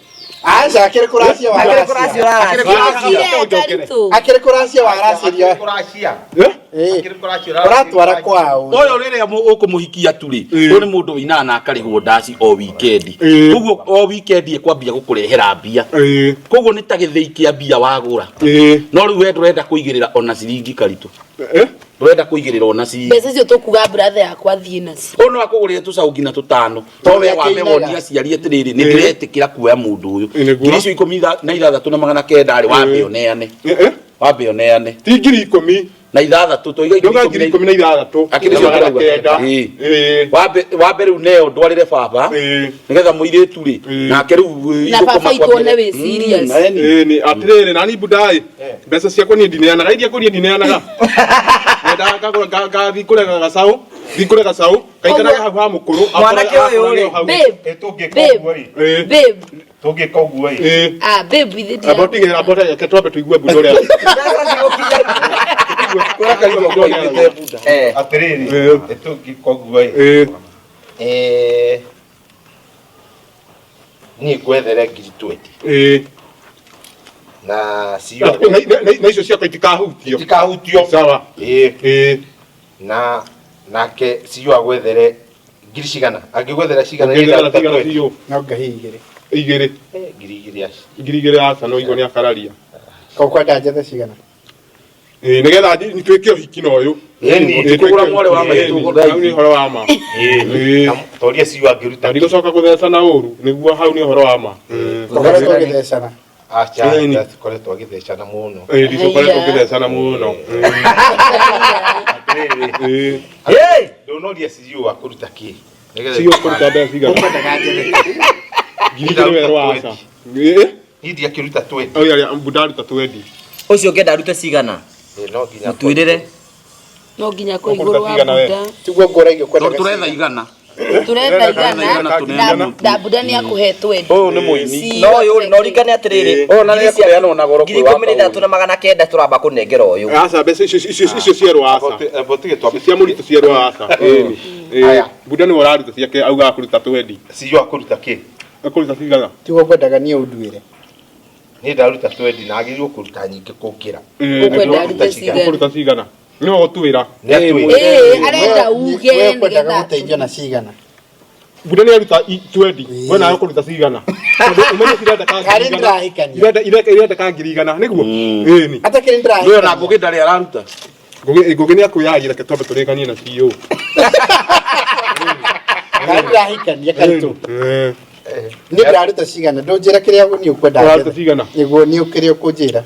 Aca akĩrĩ kũracia wa Akĩrĩ kũracia racia. ũraracia. Akĩrĩ Okire ũnjokere. Karitũ. Akĩrĩ kũracia wa racirio. Kũracia. Eh? Ĩĩ. Akĩrĩ kũracia. Ũratwara kwao. Ũyũ rĩrĩa ũkũmũhikia tu rĩ, Ĩĩ. ũyũ nĩ mũndũ ũinaga na akarĩhwo ndaci o wikendi. Ĩĩ. Koguo o wikendi ekwambia gũkũrehera mbia. Ĩĩ. Koguo nĩ ta gĩthĩi kĩa mbia wagũra. Ĩĩ. No rĩu we ndũrenda kũigĩrĩra ona ciringi karitũ. Eh? Ndũrenda kũigĩrĩra ona ciringi. Mbeca icio tũkuga brother yakwa thiĩ nacio. Ũyũ no akũgũrĩre tũcaũ nginya tũtano. To we wambe Akĩinaga. wonie aciari atĩrĩrĩ nĩ ndĩretĩkĩra kuoya mũndũ ũyũ. Ĩĩ, nĩguo. Ngiri icio 16 na 900 rĩ wambe ũneane. Eh, eh? Wambe ũneane. Ti 10,000. Na ithathatũ tũiga Ndauga 16,000. Akĩrĩ Na cio magana ndĩrauga. kenda. Ĩĩ. Ĩĩ. Wambe wambe rĩu neo ndwarĩre baba. Ĩĩ. Nĩgetha mũirĩtu rĩ Ĩĩ. nake rĩu Na baba itũ one wĩ serious. Ĩĩ, nĩ atĩrĩrĩ nani budai mbeca ciakwa niĩ ndineanaga iria ngũria ndineanaga Nyendaga ngagũra ngathiĩ kũrega gacaũ thiĩ kũrega gacaũ kaikarage hau ha mũkũrũ Mwanake ũyũ rĩ. hau. Babe, Tũngĩka Babe. ũguo rĩ. Ĩĩ. babe. Tũngĩka ũguo rĩ. Ĩĩ. Ah, babe ithe ndira- Amba ũtigĩrĩra amba ũreke twambe tũigue mbunda ũrĩa Eh. Atĩrĩrĩ. Ĩĩ. Tũngĩka ũguo rĩ. Ĩĩ. Eh, niĩ ngwethere 20,000 Ĩĩ. na cio Na icio ciakwa itikahutio. itikahutio. Sawa. Ĩĩ. Ĩĩ. Na nake cio agwethere ngiri cigana angĩgwethera cigana niĩ Ũngĩethera ndaruta cigana 20. biũ? No ngahi igĩrĩ. Igĩrĩ. 2,000 acio. 2,000 aca no igua nĩ akararia. Ũkwenda njethe cigana? Ĩĩ, nĩgetha nituĩke ũhiki na ũyũ. Ĩni. Ĩĩ, Tũkũgũra mwarĩ wa maitũ Ĩni, thaa hau nĩ ici. ũhoro wa ma. Ĩĩ. Toria cio angĩruta. Na ndigũcoka gũthecana ũru nĩguo hau nĩ ũhoro wa ma. Tũkoretwo ũgĩthecana. Aca Ĩni. tũkoretwo agĩthecana mũno. Ĩĩ, ndikoretwo ngĩthecana mũno. Atĩrĩrĩ. Ĩĩ. Hey! Ndũnoria CEO akũruta kĩ? Nĩgetha Cio kũruta mbeca cigana? Ũkwendaga njethe. 2,000 werũ wa aca. Ĩĩ. Niĩ ndiakĩruta 20. Oya arĩa mbunda aruta 20. Ũcio ũngĩenda arute cigana? Ĩĩ, no nginya Mũtuĩrĩre. No nginya kũ Ũkũruta igũrũ wa cigana we? buda. Tiguo ngũragia ũkwendaga Tondũ turetha igana. Turetha igana Igana tũneane na mũtu. na buda nĩ akũhe 20. Ũyũ nĩ mũini. No ũyũ no ringane atĩrĩrĩ. Ũyũ na nĩ ekũheanwo na goro ngiri ikũmi na ithatũ na magana kenda tũramba kũnengera ũyũ. Aca mbeca icio icio icio cierũ aca. Botige twambe Cia mũritũ cierũ aca. Ĩĩ. Ĩĩ. Aya. Mbunda nĩwe ũraruta ciake augaga kũruta 20. CEO akũruta kĩ? Akũruta cigana? Tiguo ngwendaga niĩ ũnduĩre. Niĩ ndaruta 20 na agĩrĩirwo kũruta nyingĩ kũngĩra. Ĩĩ, Ũkwenda nĩguo. arute cigana? Ũkũruta cigana? Nĩwe ũgũtuĩra. Nĩ atwĩre. Ĩĩ, arenda uge We ũkwendaga nĩgetha gũteithio na cigana. Mbunda nĩ aruta 20. We nawe ũkũruta cigana? Tondũ ũmenye cirenda ka Karĩ 100,000. ndĩrahikania. Irenda irenda irenda ka 100,000 nĩguo? Ĩĩ ni. Atakĩrĩ Ũyũ na ndĩrahikania. Ngũgĩ ndarĩ araruta. Ngũgĩ Ngũgĩ nĩ akwĩyagia reke twambe tũrĩkanie na CEO. Karĩ ndĩrahikania karitũ. Ĩĩ. Niĩ ndĩraruta cigana. Ndũnjĩra kĩrĩa niĩ ũkwenda Ũraruta njethe. cigana? Nĩguo niĩ kĩrĩa ũkũnjĩra.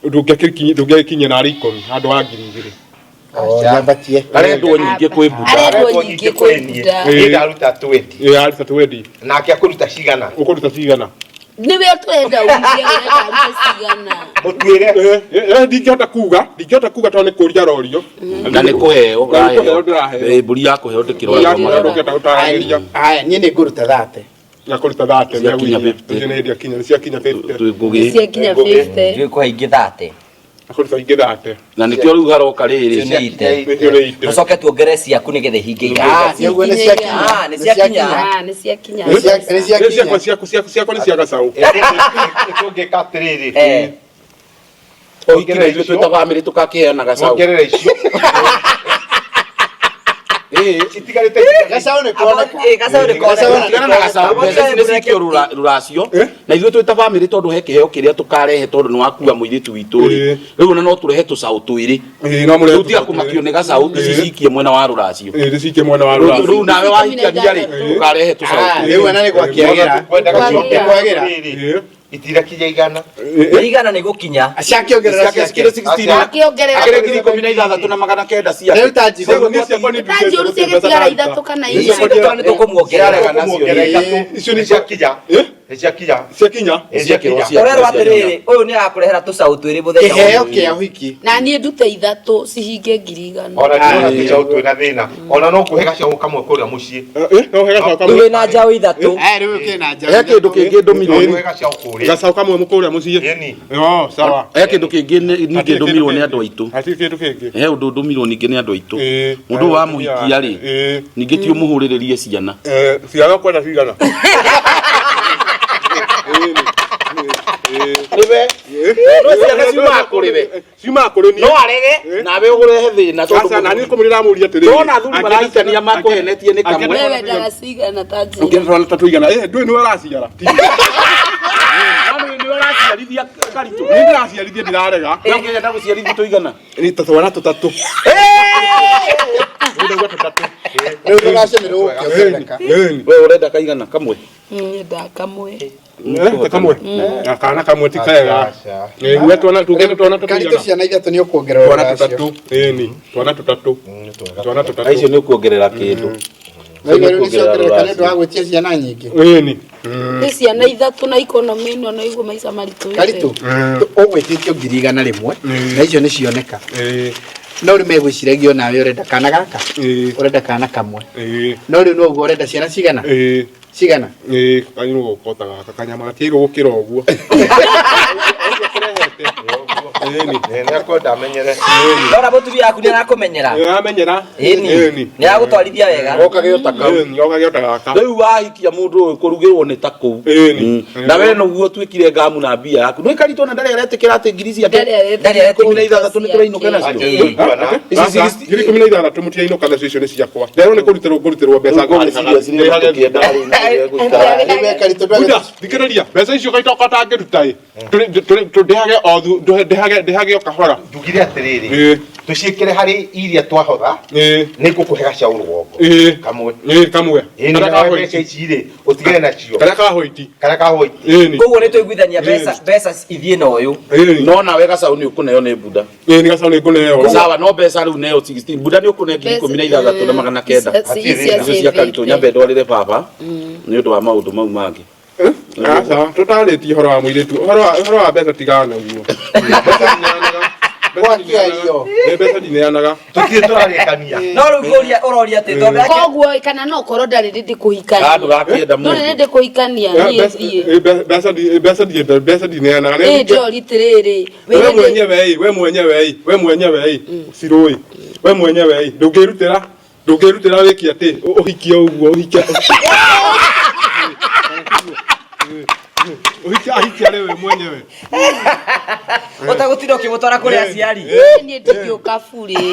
Ndũngĩakinyia ndũngĩakinyia narĩ ikũmi handũ ha 2,000. O nyambatie. Arendwo nyingĩ kwĩ mbunda. Arendwo nyingĩ kwĩ buda. Niĩ ndaruta 20. Ĩĩ aruta 20. Nake akũruta cigana? Ũkũruta cigana? Nĩwe tũrenda uge ũrenda arute cigana. Mũtuĩre. Ndingĩhota kuga, ndingĩhota kuga tondũ nĩ kũria arorio. Na nĩ kũheo Na nĩ kũheo ũraheo. ndĩraheo. Ĩĩ, mbũri ya kũheo Mbũri ya ndĩkĩroragwo kũheo magana. ndũngĩhota gũtarĩria. Haya, niĩ nĩ ngũruta 30. Na kũruta 30 Ciakinya 50. Ũcio nĩ hĩndĩ akinya, ciakinya 50. Twĩ Ngũgĩ. Ciakinya 50. Ndiũĩ kũhe ingĩ 30. Akũruta ingĩ 30. Na nĩkĩo rĩu haroka rĩrĩ. Icio nĩ ite. Nĩcio nĩ ite. Tũcoke tuongerere ciaku nĩgetha ihinge Ah, igana. nĩguo nĩ ciakinya. Ah, nĩ ciakinya. Ah, nĩ ciakinya. Nĩ Nĩ ciakinya. ciakwa ciakwa ciakwa ciakwa nĩ cia gacaũ. Tũngĩka atĩrĩrĩ. Eh. Ũhiki na ithuĩ twĩ ta bamĩrĩ tũgakĩheana gacaũ. Mwongerere icio. Citigarĩte Gacaũ nĩ koneka. Gacaũ nĩ koneka. Gacaũ Tigana na gacaũ, mbeca ici nĩ cikio rũracio na ithuĩ twĩ ta bamĩrĩ tondũ he kĩheo kĩrĩa tũkarehe tondũ nĩ wakua mũirĩtu witũ rĩ, rĩu ona no tũrehe tũcaũ twĩrĩ. Ĩĩ, no mũrehe Rĩu tiga tũcaũ kũmakio twĩrĩ. nĩ gacaũ, ici cikie mwena wa rũracio. Ĩĩ, ndĩcikie mwena wa Rĩu rũracio. rĩu nawe wahikania rĩ, ũkarehe tũcaũ Ah, twĩrĩ. rĩu ona nĩ gwakĩagĩra. Kwagĩra. Kwagĩra. Ĩĩ. Itirakinya igana. Igana nĩ gũkinya. Ciakĩongerera Ciake ciake. cikĩrĩ 16. Akĩongerera. Akĩrĩ 16,900 ciake. Rĩu ta njigũ. Niĩ ciakwa nĩ Ta njũru cigĩtigara ithatũ kana Icio inya. Icio twana nĩ tũkũmuongerera. Ciarega nacio. Icio nĩ Nĩciakinya. Ĩ? Nĩciakinya. Ciakinya? Ciakĩrwo ciake. Ũrerwo atĩrĩrĩ, ũyũ nĩ arakũrehera tũcaũ twĩrĩ mũthenya Kĩheo ũyũ. kĩa ũhiki. Na niĩ ndute ithatũ cihinge 100,000. Ona ndĩrona tũcaũ twĩna thĩna. Ona no ngũhe gacaũ kamwe kũrĩa mũciĩ. Ĩ, no he gacaũ Rĩu kamwe. wĩna njaũ ithatũ. Eh, rĩu kĩna njaũ. He kĩndũ kĩngĩ ndũmirwo No nĩ ngũhe gacaũ kũrĩa. Gacaũ kamwe mũkũrĩa mũciĩ. Ĩni. Oh, sawa. he kĩndũ kĩngĩ ningĩ ndũmirwo nĩ andũ aitũ. Hatirĩ kĩndũ kĩngĩ. He ũndũ ndũmirwo ningĩ nĩ andũ aitũ. Ĩĩ. Mũndũ ũyũ wamũhikia rĩ, Ĩĩ. ningĩ ti ũmũhũrĩrĩrie ciana. Eh, ciana kwenda cigana? Nĩwe. No ciana ciumaga kũrĩ we. Ciumaga kũrĩ niĩ. No arege nawe ũrehe thĩna tondũ Aca, na niĩ kũmũrĩra amũria atĩrĩrĩ. Ndona athuri marahikania makũhenetie nĩ kamwe. Wewe wendaga cigana ta njĩra. Ũngĩenda twana ta tũigana. Eh, ndũĩ nĩwe ũraciara. Ti. Nĩ nĩwe ũraciarithia Karitũ. Niĩ ndĩraciarithia ndirarega. Na ũngĩenda gũciarithia tũigana. Nĩ ta twana tũtatũ. Nĩ ndauga tũtatũ. Rĩu rũracio nĩ rũgũkĩongerereka. Ĩni. We ũrenda kaigana kamwe. Nyendaga kamwe. Eh, ta kamwe. Na kana kamwe ti kega. Aca. Eh, we twana tũngĩenda twana Karitũ tũigana. ciana ithatũ nĩ ũkuongerera Twana rũracio. tũtatũ. Ĩni, twana tũtatũ. Twana tũtatũ. Icio nĩ ũkuongerera kĩndũ. Rĩu rĩu nĩ ciongerereka nĩ ũndũ wa gwĩtia ciana nyingĩ. Ĩni. Nĩ ciana ithatũ na ikonomĩ ĩno no iguo maica maritũhĩte. Karitũ, ũgwĩtĩtio 100,000 na icio nĩ cioneka. Ĩĩ. No rĩu megwĩciragia onawe ũrenda kana gaka. Ĩĩ. Ũrenda kana kamwe. Ĩĩ. No rĩu no ũguo ũrenda ciana cigana? Ĩĩ. Cigana? Ĩĩ, kanyũrũ gũkota gaka kanyama gatiagĩrĩirwo gũkĩra ũguo. Ĩni. Nĩ akwenda amenyere. Ndona mũtumia waku nĩ arakũmenyera. Nĩaramenyera. Ĩni. Ĩni. Nĩ aragũtwarithia wega. Goka gĩota kau. Ĩni, goka gĩota gaka. Rĩu wahikia mũndũ ũyũ kũrugĩrwo nĩ ta kũu. Ĩni. Na we noguo ũtuĩkire ngamu na mbia yaku. Nĩ Karitũ na ndarĩ aretĩkĩra atĩ ngiri ciake Ndarĩ aretĩkĩra Ndarĩ aretĩkĩra 16 nĩ tũrainũka nacio. Ĩĩ. Ici Aca, 16 mũtirainũka nacio icio nĩ ciakwa. Nderwo nĩ kũrutĩrwo ngũrutĩrwo mbeca Ngũgwĩciria ndĩhage- tũkĩenda rĩ, na ũrĩa gũikara. Rĩu we Karitũ ndwagĩrĩirwo Buda, thikĩrĩria mbeca icio kaitoka tangĩruta ĩ ndĩhage o ndĩhage ndĩhage o kahora. Njugire atĩrĩrĩ. Ĩĩ. Tũciĩkĩre harĩ iria twahotha. Ĩĩ. Nĩ ngũkũhe gacaũ rũgongo. Ĩĩ. Kamwe. Ĩĩ, kamwe. Ĩni Karĩa nawe ka mbeca white. ici rĩ, ũtigane nacio. Karĩa ka white. Karĩa ka white. Ĩni. Koguo nĩ tũiguithania mbeca mbeca ithiĩ na ũyũ. Ĩni. No nawe gacaũ nĩ ũkũneo nĩ Buda. Ĩni gacaũ nĩ ngũneo. Sawa no mbeca rĩu neo 16. Buda nĩ ũkũne 16,900. Icio cia Karitũ nyambe ndwarĩre baba nĩ ũndũ wa maũndũ mau mangĩ. Aca, tũtarĩtie ũhoro wa mũirĩtu. Ũhoro wa ũhoro wa mbeca tigana naguo. Mbeca ndineanaga. Mbeca ndineanaga. Nĩ mbeca ndineanaga. Tũtirĩ tũrarĩkania. No rĩu ngũria ũroria atĩ tondũ ake Koguo kana no korwo ndarĩ rĩndĩ kũhikania. Handũ gakĩenda Ndũrĩ mũndũ. rĩndĩ kũhikania niĩ thiĩ. Mbeca mbeca mbeca mbeca ndineanaga. Ĩĩ ndĩroria atĩrĩrĩ. We wĩ rĩndĩ- mwenyewe ĩ, we mwenyewe ĩ, we mwenyewe ĩ, cirũĩ. We mwenyewe ĩ, ndũngĩrutĩra ndũngĩrutĩra wĩke atĩ ũhikie ũguo ũhikie ũhikie ahikie arĩ we mwenyewe. ũtagũtinda ũkĩmũtwara kũrĩ aciari. Niĩ ndingĩũka burĩ.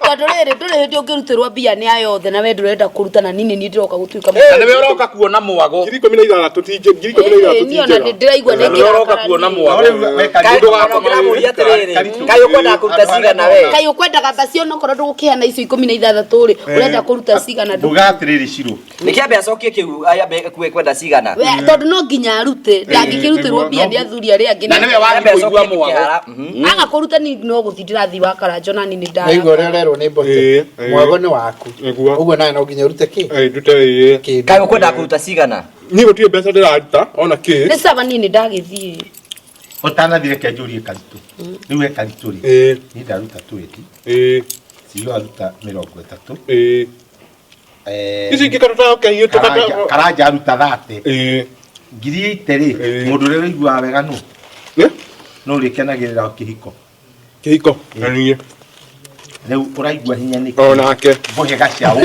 Tondũ rĩrĩ ndũrĩ hĩndĩ ũngĩrutĩrwo mbia nĩ aya othe na we ndũrenda kũruta na niĩ nĩ niĩ ndĩroka gũtuĩka Na nĩwe ũroka kuona mwago. 16,000 ti 16,000 Ĩĩ, ti niĩ ona njega. nĩ ndĩraigua Na nĩ nĩwe ũroka kuona mwago. Kaĩ ũramũria atĩrĩrĩ, kaĩ ũkwendaga kũruta cigana we? Kaĩ ũkwendaga mbaci onokorwo ndũgũkĩheana icio 16 rĩ, ũrenda kũruta cigana ndũ Nduga atĩrĩrĩ Shiro. Nĩkĩambe acokie kĩu ambe akue kwenda cigana. We, tondũ no nginya arute ndangĩkĩrutĩrwo mbia nĩ athuri arĩa angĩ Na nĩwe Ambe wathiĩ kũigua acokie mwago. kĩhara. Aga kũruta ni no gũthiĩ ndĩrathiĩ wa karanjo na niĩ nĩ Naigua ũrĩa ndara ũrerwo nĩ mbote. Ĩĩ, ĩĩ. Mwago nĩ waku. Nĩguo. Ũguo nawe no nginya ũrute kĩ? Ĩ, ndute ĩ. Kĩndũ. Kaĩ ũkwendaga kũruta cigana? Niĩ gũtirĩ mbeca ndĩraruta ona kĩ. nĩ sawa niĩ nĩ ndagĩthiĩ Ũtanathire reke njũrie Karitũ. Rĩu we Karitũ rĩ. Ĩĩ, Niĩ ndaruta 20. ĩĩ, Ciyo aruta 30. ĩĩ. Eh, Ici ingĩ katũtaoke inyuĩ Karanja Karanja aruta 30. Ĩĩ. 80,000 rĩ, Ĩĩ. mũndũ ũrĩa ũiguaga wega nũ? Nĩ? Nũ ũrĩkenagĩrĩra kĩhiko? Kĩhiko. Na niĩ. Rĩu ũraigua hinya nĩkĩ? O nake. Ngũhe gacaũ.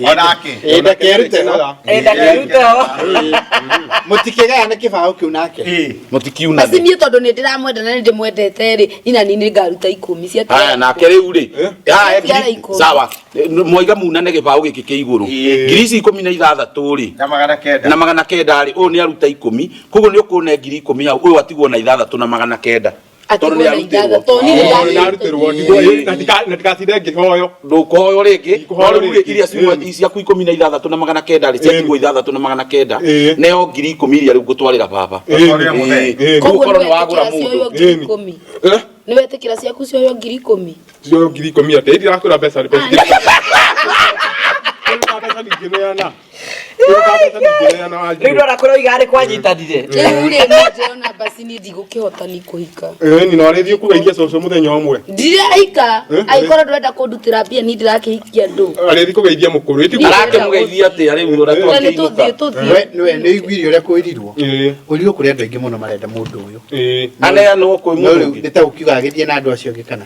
Onake. Ĩ, ndakerute ho. Ĩ, ndakerute ho. Mũtikĩgayane kĩbaũ kĩu nake. Ĩĩ. Mũtikiunane. Basi niĩ tondũ nĩ ndĩramwenda na nĩ ndĩmwendete rĩ, ina niĩ nĩ ngaruta ikũmi cia Haya nake rĩu rĩ. Haya Tigara ngiri ikũmi. sawa. Mwaiga munane gĩbaũ gĩkĩ kĩ igũrũ. Ĩĩ. Ngiri ici 16 rĩ. Na 900. Na 900 rĩ, ũyũ nĩ aruta 10. Koguo nĩ ũkũne ngiri 10 hau, ũyũ atigwo na 6900. Atigwo Tondũ nĩ na arutirwo. ithathatũ, niĩ nĩ Ndarutĩrwo ndigwo na ndikacinde ngĩhoyo. Ndũkũhoywo rĩngĩ. Ndikũhoywo No rĩu rĩ, rĩngĩ. iria ciuma Ĩĩ. ciaku 16 na 900 rĩ, ciatigwo 6900. Ĩĩ. Neo ngiri 10 iria rĩu ngũtwarĩra baba. Ũtwarĩre mũthee. Ĩĩ. Rĩu Koguo ũkorwo nĩ nĩ wagũra wetĩkĩra mũndũ. cioywo ngiri Ĩĩ. 10. Eh? Nĩ wetĩkĩra ciaku cioywo ngiri 10. Cioyo ngiri 10 atĩa? Ndirakwĩra mbeca mbeca. Mbeca ndingĩneana. Mbeca ndingĩneana Rĩu Wanjirũ. ndona kũrĩa oiga arĩ kwanyitanire. Rĩu rĩ, niĩ ndĩrona basi niĩ ndigũkĩhota ni kũhika. Ĩĩ ni no arĩthiĩ kũgeithia cũcũ mũthenya ũmwe. Ndiraika, Eh? angĩkorwo ndũrenda kũndutĩra mbia niĩ ndĩrakĩhikia andũ. Arĩthiĩ kũgeithia mũkũrũ. Ĩti Arakĩmũgeithia atĩa rĩu ũrĩa Na nĩ twakĩinũka? tũthiĩ tũthiĩ. We nĩwe nĩ ũiguire ũrĩa kwĩrirwo. Ĩĩ. Ũrirwo kũrĩ andũ aingĩ mũno marenda mũndũ ũyũ. Ĩĩ. Aneanwo kwĩ No mũndũ rĩu ũngĩ. nĩ ta ũkiuga agĩthiĩ na andũ acio angĩ kana.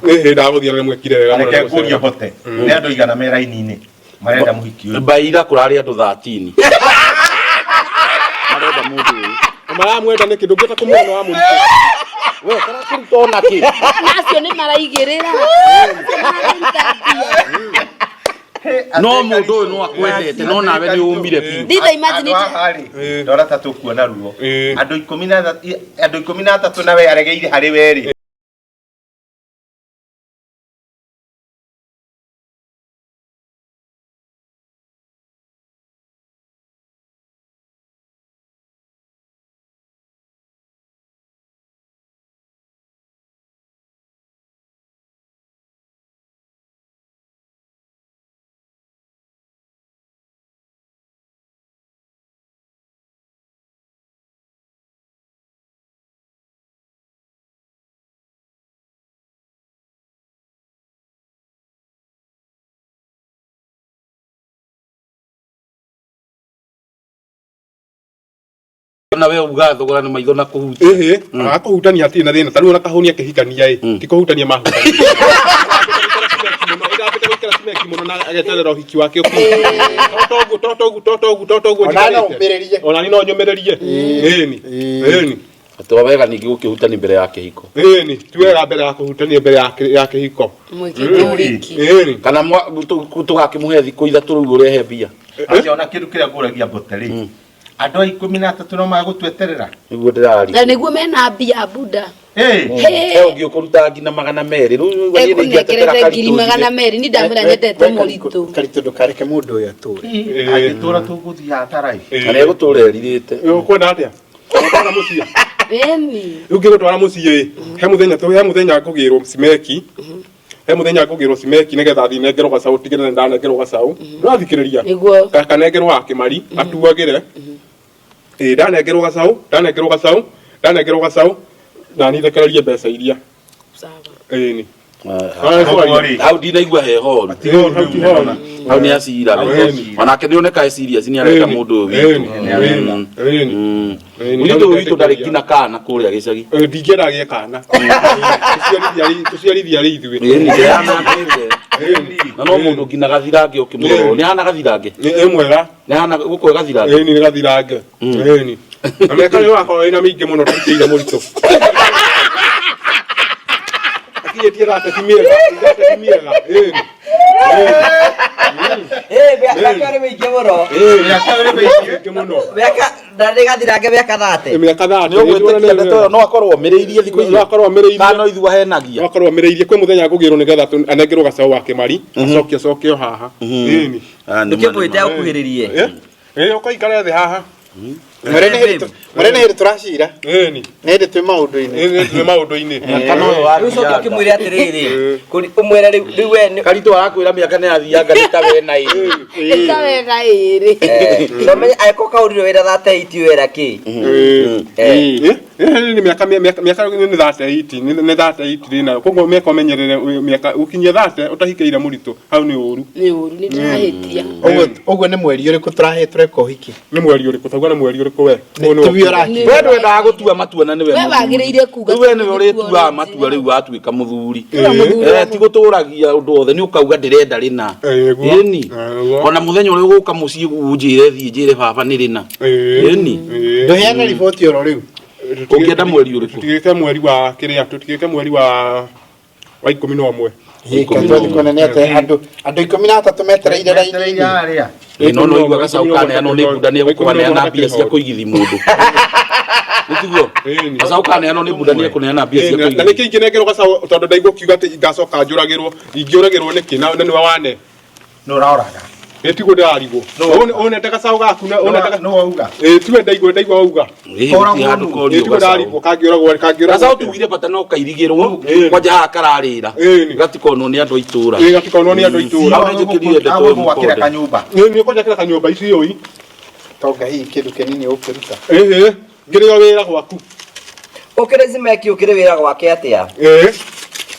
Ĩĩ ndagũthiĩ na mwekire wega mũno. Reke ngũrie hote. Nĩ andũ igana me raini-inĩ marenda mũhiki ũyũ. Mbaira kũrarĩ andũ 13. Marenda mũndũ ũyũ. Maramwenda nĩkĩ ndũngĩhota kũmuona wa mũritũ. We karakũruta ona kĩ? Na acio nĩ maraigĩrĩra. Acio mararuta mbia. No mũndũ ũyũ no akwendete no nawe nĩ ũmire biũ. Nditha imagine Andũ haha rĩ, Ĩĩ. ndora ta tũkuona ruo. Ĩĩ. Andũ 13 nawe aregeire harĩ we rĩ. Na we ugaga thogora nĩ maitho na kũhutia. Ĩhĩ, agakũhutania hatirĩ na thĩna. Ta rĩu ona kahũni akĩhikania ĩ, ti kũhutania mahutania. Ndambĩte gũikara cimeki mũno na ageterera ũhiki wake ũkinye. To toguo, to toguo, to toguo, to toguo Ona no njikarĩte. ũmĩrĩrie. Ona ni no nyũmĩrĩrie. Ĩni. Ĩni. Atĩ wega ningĩ gũkĩhutania mbere ya kĩhiko. Ĩni, ti wega mbere ya kũhutania mbere ya kĩhiko. Mwĩkĩte ũhiki. Ĩni. Kana tũgakĩmũhe thikũ 3 rĩu ũrehe mbia. Acio ona kĩndũ kĩrĩa ngũragia mbote rĩ. Andũ a 13 no magũtweterera. Nĩguo ndĩraria. Na nĩguo mena mbia buda. Ĩĩ. He ũngĩ ũkũruta nginya 200. Rĩu niĩ nĩingĩatetera Ekũnengerete ngiri Karitũ 200 ni ndamwĩra nyendete mũritũ. Karitũ ndũkareke mũndũ ũyũ atũre. Angĩtũra tũgũthiĩ hathara ĩ. Na nĩ egũtũra erirĩte. Ũkwenda atĩa? Ũgũtwara mũciĩ. Beni. Rĩu ngĩgũtwara mũciĩ ĩ, he mũthenya he mũthenya ngũgĩrwo cimeki. He mũthenya ngũgĩrwo cimeki nĩgetha thiĩ nengerwo gacaũ tigĩrĩre ndanengerwo gacaũ. Ndũrathikĩrĩria? Nĩguo. Kanengerwo wa kĩmari atuagĩre. Ĩĩ ndanengerwo gacaũ, ndanengerwo gacaũ, ndanengerwo gacaũ na nithekererie mbeca iria. Sawa. Ĩni. Koguo rĩ, Hau ndinaigua he horu. Hau nĩ acira. Ĩni. Onake nĩ oneka e serious nĩ arenda mũndũ ũyũ witũ. Ĩni. Ĩni. Mũirĩtu ũyũ witũ ndarĩ nginya kana kũrĩa gĩcagi. Ndingĩenda agĩe kana. Tũciarithia arĩ ithuĩ. Ĩni ndĩranangĩte. Na no mũndũ nginya gathirange ũkĩmũrora. Nĩ hana gathirange. Ĩ mwega. Nĩ hana gũkũ gathirange. Ĩni nĩ gathirange. Ĩni. Na mĩaka nĩ wakorwo ĩna mĩingĩ mũno tũikĩire mũritũ. Akinyĩtie thate ti mĩega, thate ti mĩega. Ĩni. Eh, mĩaka nĩ mĩingĩ mũno. Mĩaka nĩ mĩingĩ. Mĩingĩ mũno. Mĩaka na nĩ gathirange mĩaka 30. Mĩaka thate. Nĩ ũgwĩtĩkia ndeto ĩyo no akorwo omĩrĩirie thikũ icio. No akorwo omĩrĩirie. Kana no ithuĩ ahenagia. No akorwo omĩrĩirie kwĩ mũthenya ngũgĩrwo nĩgetha anengerwo gacaũ wa kĩmari acoke acoke o haha. Ĩni. Ndũkĩmwĩte agũkuhĩrĩrie. Ĩ ũkaikara thĩ haha. Mwĩre nĩ hĩndĩ tũracira. Ĩni. Nĩ hĩndĩ twĩ maũndũ-inĩ. Ĩni twĩ maũndũ-inĩ. Kana ũyũ wa Rĩu coke ũkĩmwĩre atĩrĩrĩ, ũmwĩre rĩu we nĩ Karitũ arakwĩra mĩaka nĩ yathianga nĩ ta we na ĩrĩ. Nĩ ta we na ĩrĩ. No menye angĩkorwo kaũrire wĩra 38 wĩra kĩ? Nĩ mĩaka mĩaka nĩ 38 nĩ 38 rĩ nayo koguo mĩaka ũmenyerere mĩaka ũkinyie 30 ũtahikĩire mũritũ hau nĩ ũru. Nĩ ũru nĩ ndĩrahĩtia. Ũguo nĩ mweri ũrĩkũ tũrahe tũreka ũhiki? Nĩ mweri ũrĩkũ tauga nĩ mweri ũrĩkũ? Ũrĩkũ we? Ũyũ nĩwe Tiwe ũkiuga. ũrakiuga. We ndwendaga gũtua matua na nĩwe We mũthuri. wagĩrĩire kuuga Rĩu we nĩwe tũthiĩ ũrĩtuaga tuone matua rĩu watuĩka mũthuri. Mũthuri Eh, ti gũtũragia ũndũ wothe nĩ ũkauga ndĩrenda rĩna. Eh, nĩguo. Ĩni. Eh, nĩguo. Ona mũthenya ũrĩa ũgũka mũciĩ ũnjĩre thiĩ njĩre baba nĩ rĩna. Ĩĩ. Ĩni. Ĩĩ. Ndũheane riboti oro rĩu. Ũngĩenda mweri ũrĩkũ? Tũtigĩke mweri wa kĩrĩa tũtigĩke mweri wa 11. Twathi kuona nĩ atĩ andũ andũ 13 metereire raini-inĩ. Harĩa. Ĩ, no no igua gacaũ kaneanwo nĩ bunda nĩ egũkũneana mbia cia kũigithi mũndũ. Nĩtiguo? Ĩni. Gacaũ kaneanwo nĩ bunda nĩ ekũneana mbia cia Ĩĩ, na kũigithi. nĩkĩ ingĩnengerwo gacaũ tondũ ndaigua ũkiuga atĩ ngacoka njũragĩrwo ingĩũragĩrwo nĩkĩ na nĩwe wane Nũ ũraoraga? ĩ tiguo ndĩrarigwo ũnete gacaũ gaku na ũnete Nũ wauga? ĩ tiwe ndaigua ndaigua wauga Ĩ, gũtirĩ handũ ĩ korio tiguo gacaũ. ndarigwo kangĩũragwo kangĩũragwo Gacaũ tugire bata no kairigĩrwo Ĩni. kwanja haha kararĩra Ĩni. gatikonwo nĩ andũ a itũra. ĩ gatikonwo nĩ andũ a itũra Hau nĩnjĩkĩrire ndeto ĩyo Agũgwakĩra mũkonde. kanyũmba. nĩ ũkũnjakĩra kanyũmba ici ũi Tonga hihi kĩndũ kĩnini ũkĩruta. ĩhĩ ngĩrĩ o wĩra gwaku Ũkĩrĩ Zimeki ũkĩrĩ wĩra gwake atĩa? ĩ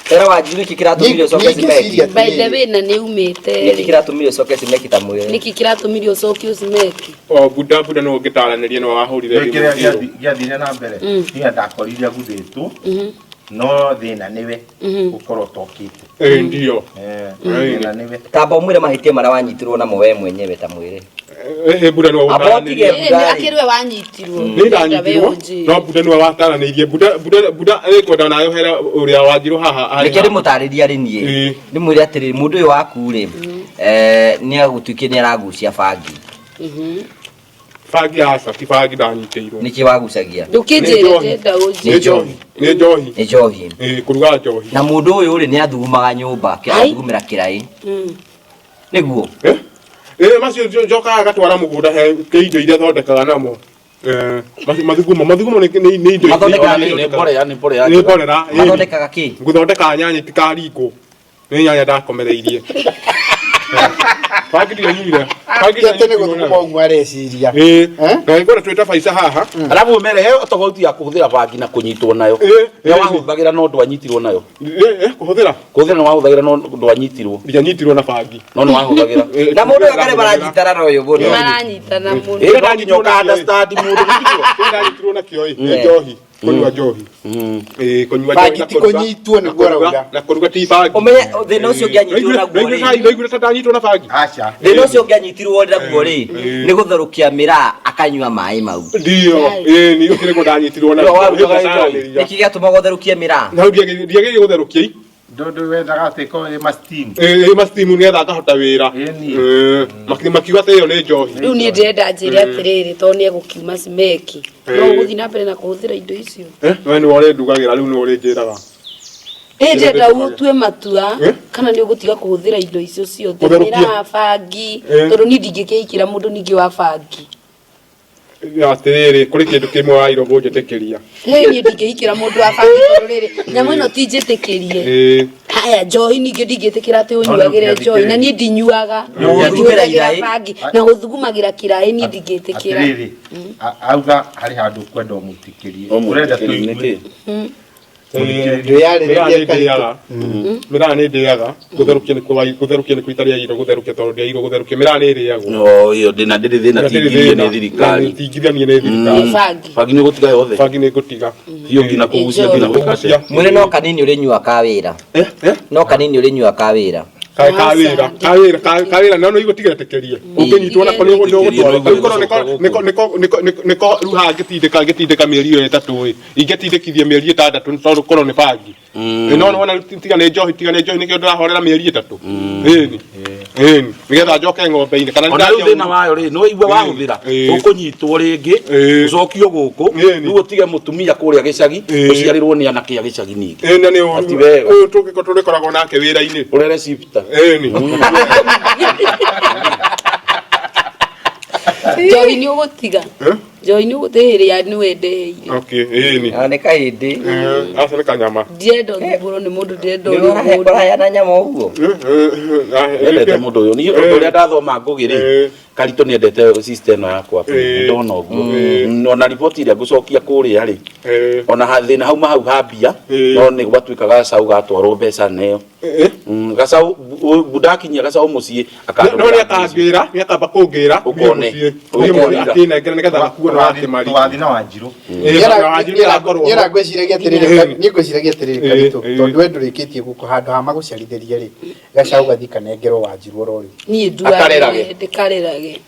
Tera Wanjiru nĩkĩ kĩratũmire ũcoke Niĩ Zimeki? ngĩciria By the way na nĩ umĩte Nĩkĩ kĩratũmire ũcoke Zimeki ta mwĩre? nĩkĩ kĩratũmire ũcoke ũcimeki o buda buda no ũngĩtaranĩria no wahũrire Rĩu kĩrĩa thimũ ngĩrwo. gĩathire na mbere niĩ ndakorire aguthĩtwo no thĩna nĩwe gũkorwo ũtokĩte. Ĩ ndio Eh, thĩna nĩwe. Tamba ũmwĩre mahĩtia marĩa wanyitirwo namo we mwenyewe ta mwĩre. ĩ buda no Amba ũtige ũtaranĩrie Buda rĩ. akĩrĩ we wanyitirwo nĩ ndanyitirwo no buda nĩwe wataranĩirie buda buda buda ĩkwenda nayo hera ũrĩa wanjirwo haha arĩ Reke haha. ndĩmũtarĩrie arĩ niĩ. Ĩ. Ndĩmwĩre atĩrĩrĩ mũndũ ũyũ waku rĩ nĩ agũtuĩkire nĩ aragucia bangi. Bangi aca ti bangi ndanyitĩirwo Nĩkĩ wagucagia? ndũkĩnjĩre Nĩ ndenda nĩ ũnjĩre njohi nĩ njohi Nĩ njohi. ĩ kũruga njohi Na mũndũ ũyũ rĩ nĩ athugumaga nyũmba, Ai. athugumĩra kĩraĩ. Nĩguo. Eh? Ĩ macio njokaga ngatwara mũgũnda he kĩ indo iria thondekaga namo Eh, mathugumo mathugumo nĩ nĩ nĩ indo Mathondekaga iria- Nĩ mborera nĩ mborera. nĩ mborera ĩ. Mathondekaga kĩ? Ngũthondeka nyanya itikaringwo nĩ nyanya ndakomereirie bangi ndianyuire bangi Ti atĩ nĩ ndianyuire gũthuguma ũguo areciria. ĩ Eh? na ngwenda twĩta baica haha Alafu ũmere he tofauti ya kũhũthĩra bangi na kũnyitwo nayo. Ĩ, Nĩ ĩ. wahũthagĩra no ndwanyitirwo nayo. Ĩ, ĩ, kũhũthĩra Kũhũthĩra nĩ wahũthagĩra no ndwanyitirwo. ndianyitirwo na bangi No nĩ wahũthagĩra. Ĩ, Na mũndũ ũyũ ngarĩ maranyitana na ũyũ mũno. maranyitana mũno Ĩ, no nginya ũka understand mũndũ nĩguo. Kĩrĩa ndanyitirwo nakĩo ĩ nĩ njohi kũnyua njohi Ĩ, kũnyua njohi Bangi na ti kũruga- kũnyitwo na nĩguo kũruga- arauga. na kũruga ti bangi Ũmenye thĩna ũcio ũngĩanyitirwo naguo rĩ. Ndaiguire ta ndanyitwo na bangi Aca. Thĩna ũcio ũngĩanyitirwo naguo rĩ nĩ gũtherũkia mĩraa akanyua maĩ mau. ndio ĩ ni ũcio nĩguo ndanyitirwo Nĩwe warugaga njohi. Nĩkĩ gĩatũmaga ũtherũkie mĩraa? na ndiagĩrĩire gũtherũkia i Ndũ wendaga atĩ ĩkorwo ĩ ma steam. ĩ mastimu nĩgetha ngahota wĩra Ĩni. Ĩ, makiuga atĩ ĩyo nĩ njohi rĩu niĩ ndĩrenda njĩre atĩrĩrĩ tondũ nĩ egũkiuma cimeki no ũgũthiĩ na mbere na kũhũthĩra indo icio Eh, we nĩwe ũrĩndugagĩra rĩu nĩwe ũrĩnjĩraga ĩ ndĩrenda ũtue matua Eh? kana nĩ ũgũtiga kũhũthĩra indo icio ciothe Gũtherũkia. mĩraa bangi Eh. tondũ niĩ ndingĩkĩikĩra mũndũ ningĩ wa bangi Atĩrĩrĩ kũrĩ kĩndũ kĩmwe wairwo gũnjĩtĩkĩria Hĩ niĩ ndingĩhikĩra mũndũ wa bangi tondũ rĩrĩ nyamũ ĩno ti njĩtĩkĩrie Ĩ, haya njohi ningĩ ndingĩtĩkĩra atĩ ũnyuagĩre njohi na niĩ ndinyuaga Gũthugumĩra ndihũthagĩra iraĩ. bangi na gũthugumagĩra kĩraĩ niĩ ndingĩtĩkĩra Atĩrĩrĩ, auga harĩ handũ ũkwenda ũmwĩtĩkĩrie. Ũrenda Ũmwĩtĩkĩrie tũigue. nĩkĩ? Ndwĩyarĩrĩrie mĩraa nĩ karitũ. ndĩaga mĩraa nĩ ndĩaga gũtherũkia nĩkuo gũtherũkia nĩkuo itarĩagĩirwo gũtherũkia tondũ ndĩagĩirwo gũtherũkia mĩraa nĩ ĩrĩagwo No, ĩyo ndĩna ndĩrĩ thĩna tingirie nĩ thirikari. tingithanie nĩ thirikari Nĩ bangi Bangi nĩ ũgũtiga yothe. bangi nĩ ngũtiga Hiyo nginya kũgucia nginya gwĩka atĩa. Mwĩre no kanini ũrĩnyua ka wĩra. Eh, eh, No kanini ũrĩnyua ka wĩra. ka wĩra ka wĩra ka wĩra no no igũtigetĩkĩrie ũngĩnyitwo nako nĩ ũgũtwarwo rĩu korwo nĩko nĩko nĩko nĩko nĩko rĩu haha ngĩtindĩka ngĩtindĩka mĩeri ĩyo ĩtatũ ĩ ingĩtindĩkithia mĩeri ĩtandatũ nĩ tondũ korwo nĩ bangi no nĩwona tiga nĩ njohi tiga nĩ njohi nĩkĩo ndĩrahorera mĩeri ĩtatũ ĩni ĩni nĩgetha njoke ng'ombe-inĩ kana Ona rĩu nĩndathiĩ thĩna wayo rĩ nĩ waigua wahũthĩra Ĩĩ. ũkũnyitwo rĩngĩ Ĩĩ. ũcokio gũkũ Ĩni. rĩu ũtige mũtumia kũrĩa gĩcagi Ĩĩ. ũciarĩrwo nĩ anake a gĩcagi ningĩ Ĩĩ, na nĩ Ati wega. ũyũ tũngĩkorwo tũrĩkoragwo nake wĩra-inĩ ũrere cipta ĩni njohi nĩ ũgũtiga Eh? njohi nĩ ũgũtĩhĩrĩa nĩ wendeheire okay ĩni Na nĩ kahĩndĩ. aca nĩ kanyama ndĩrenda ũthumbũrwo nĩ mũndũ ndĩrenda Nĩ ũrĩo mũndũ ũraheana nyama ũguo. endete mũndũ ũyũ niĩ ũndũ ũrĩa ndathoma ngũgĩ rĩ Ĩĩ. Karitũ nĩ endete sister ĩno yakwa Ĩĩ. ndona ũguo Ĩĩ. Ona riboti ĩrĩa ngũcokia kũrĩa rĩ Eh. ona thĩna hauma hau ha mbia Ĩĩ. no nĩ gwatuĩka gacaũ gatwarwo mbeca neyo Eh. Gacaũ ndakinyia gacaũ mũciĩ No nĩ akangĩra, nĩ akamba kũngĩra. Ũkone. Thiĩ mũciĩ Ũkone. akĩnengera nĩgetha gakuo na wakĩmari. Tũgathiĩ na Wanjirũ. Niĩ ngwĩciragia atĩrĩrĩ, niĩ ngwĩciragia atĩrĩrĩ Ĩĩ, Karitũ, ĩĩ. tondũ we ndũrĩkĩtie gũkũ handũ ha magũciarithĩrie rĩ, gacaũ gathiĩ kanengerwo Wanjirũ oro rĩu. Niĩ nduagĩre Akarerage. ndĩkarerage.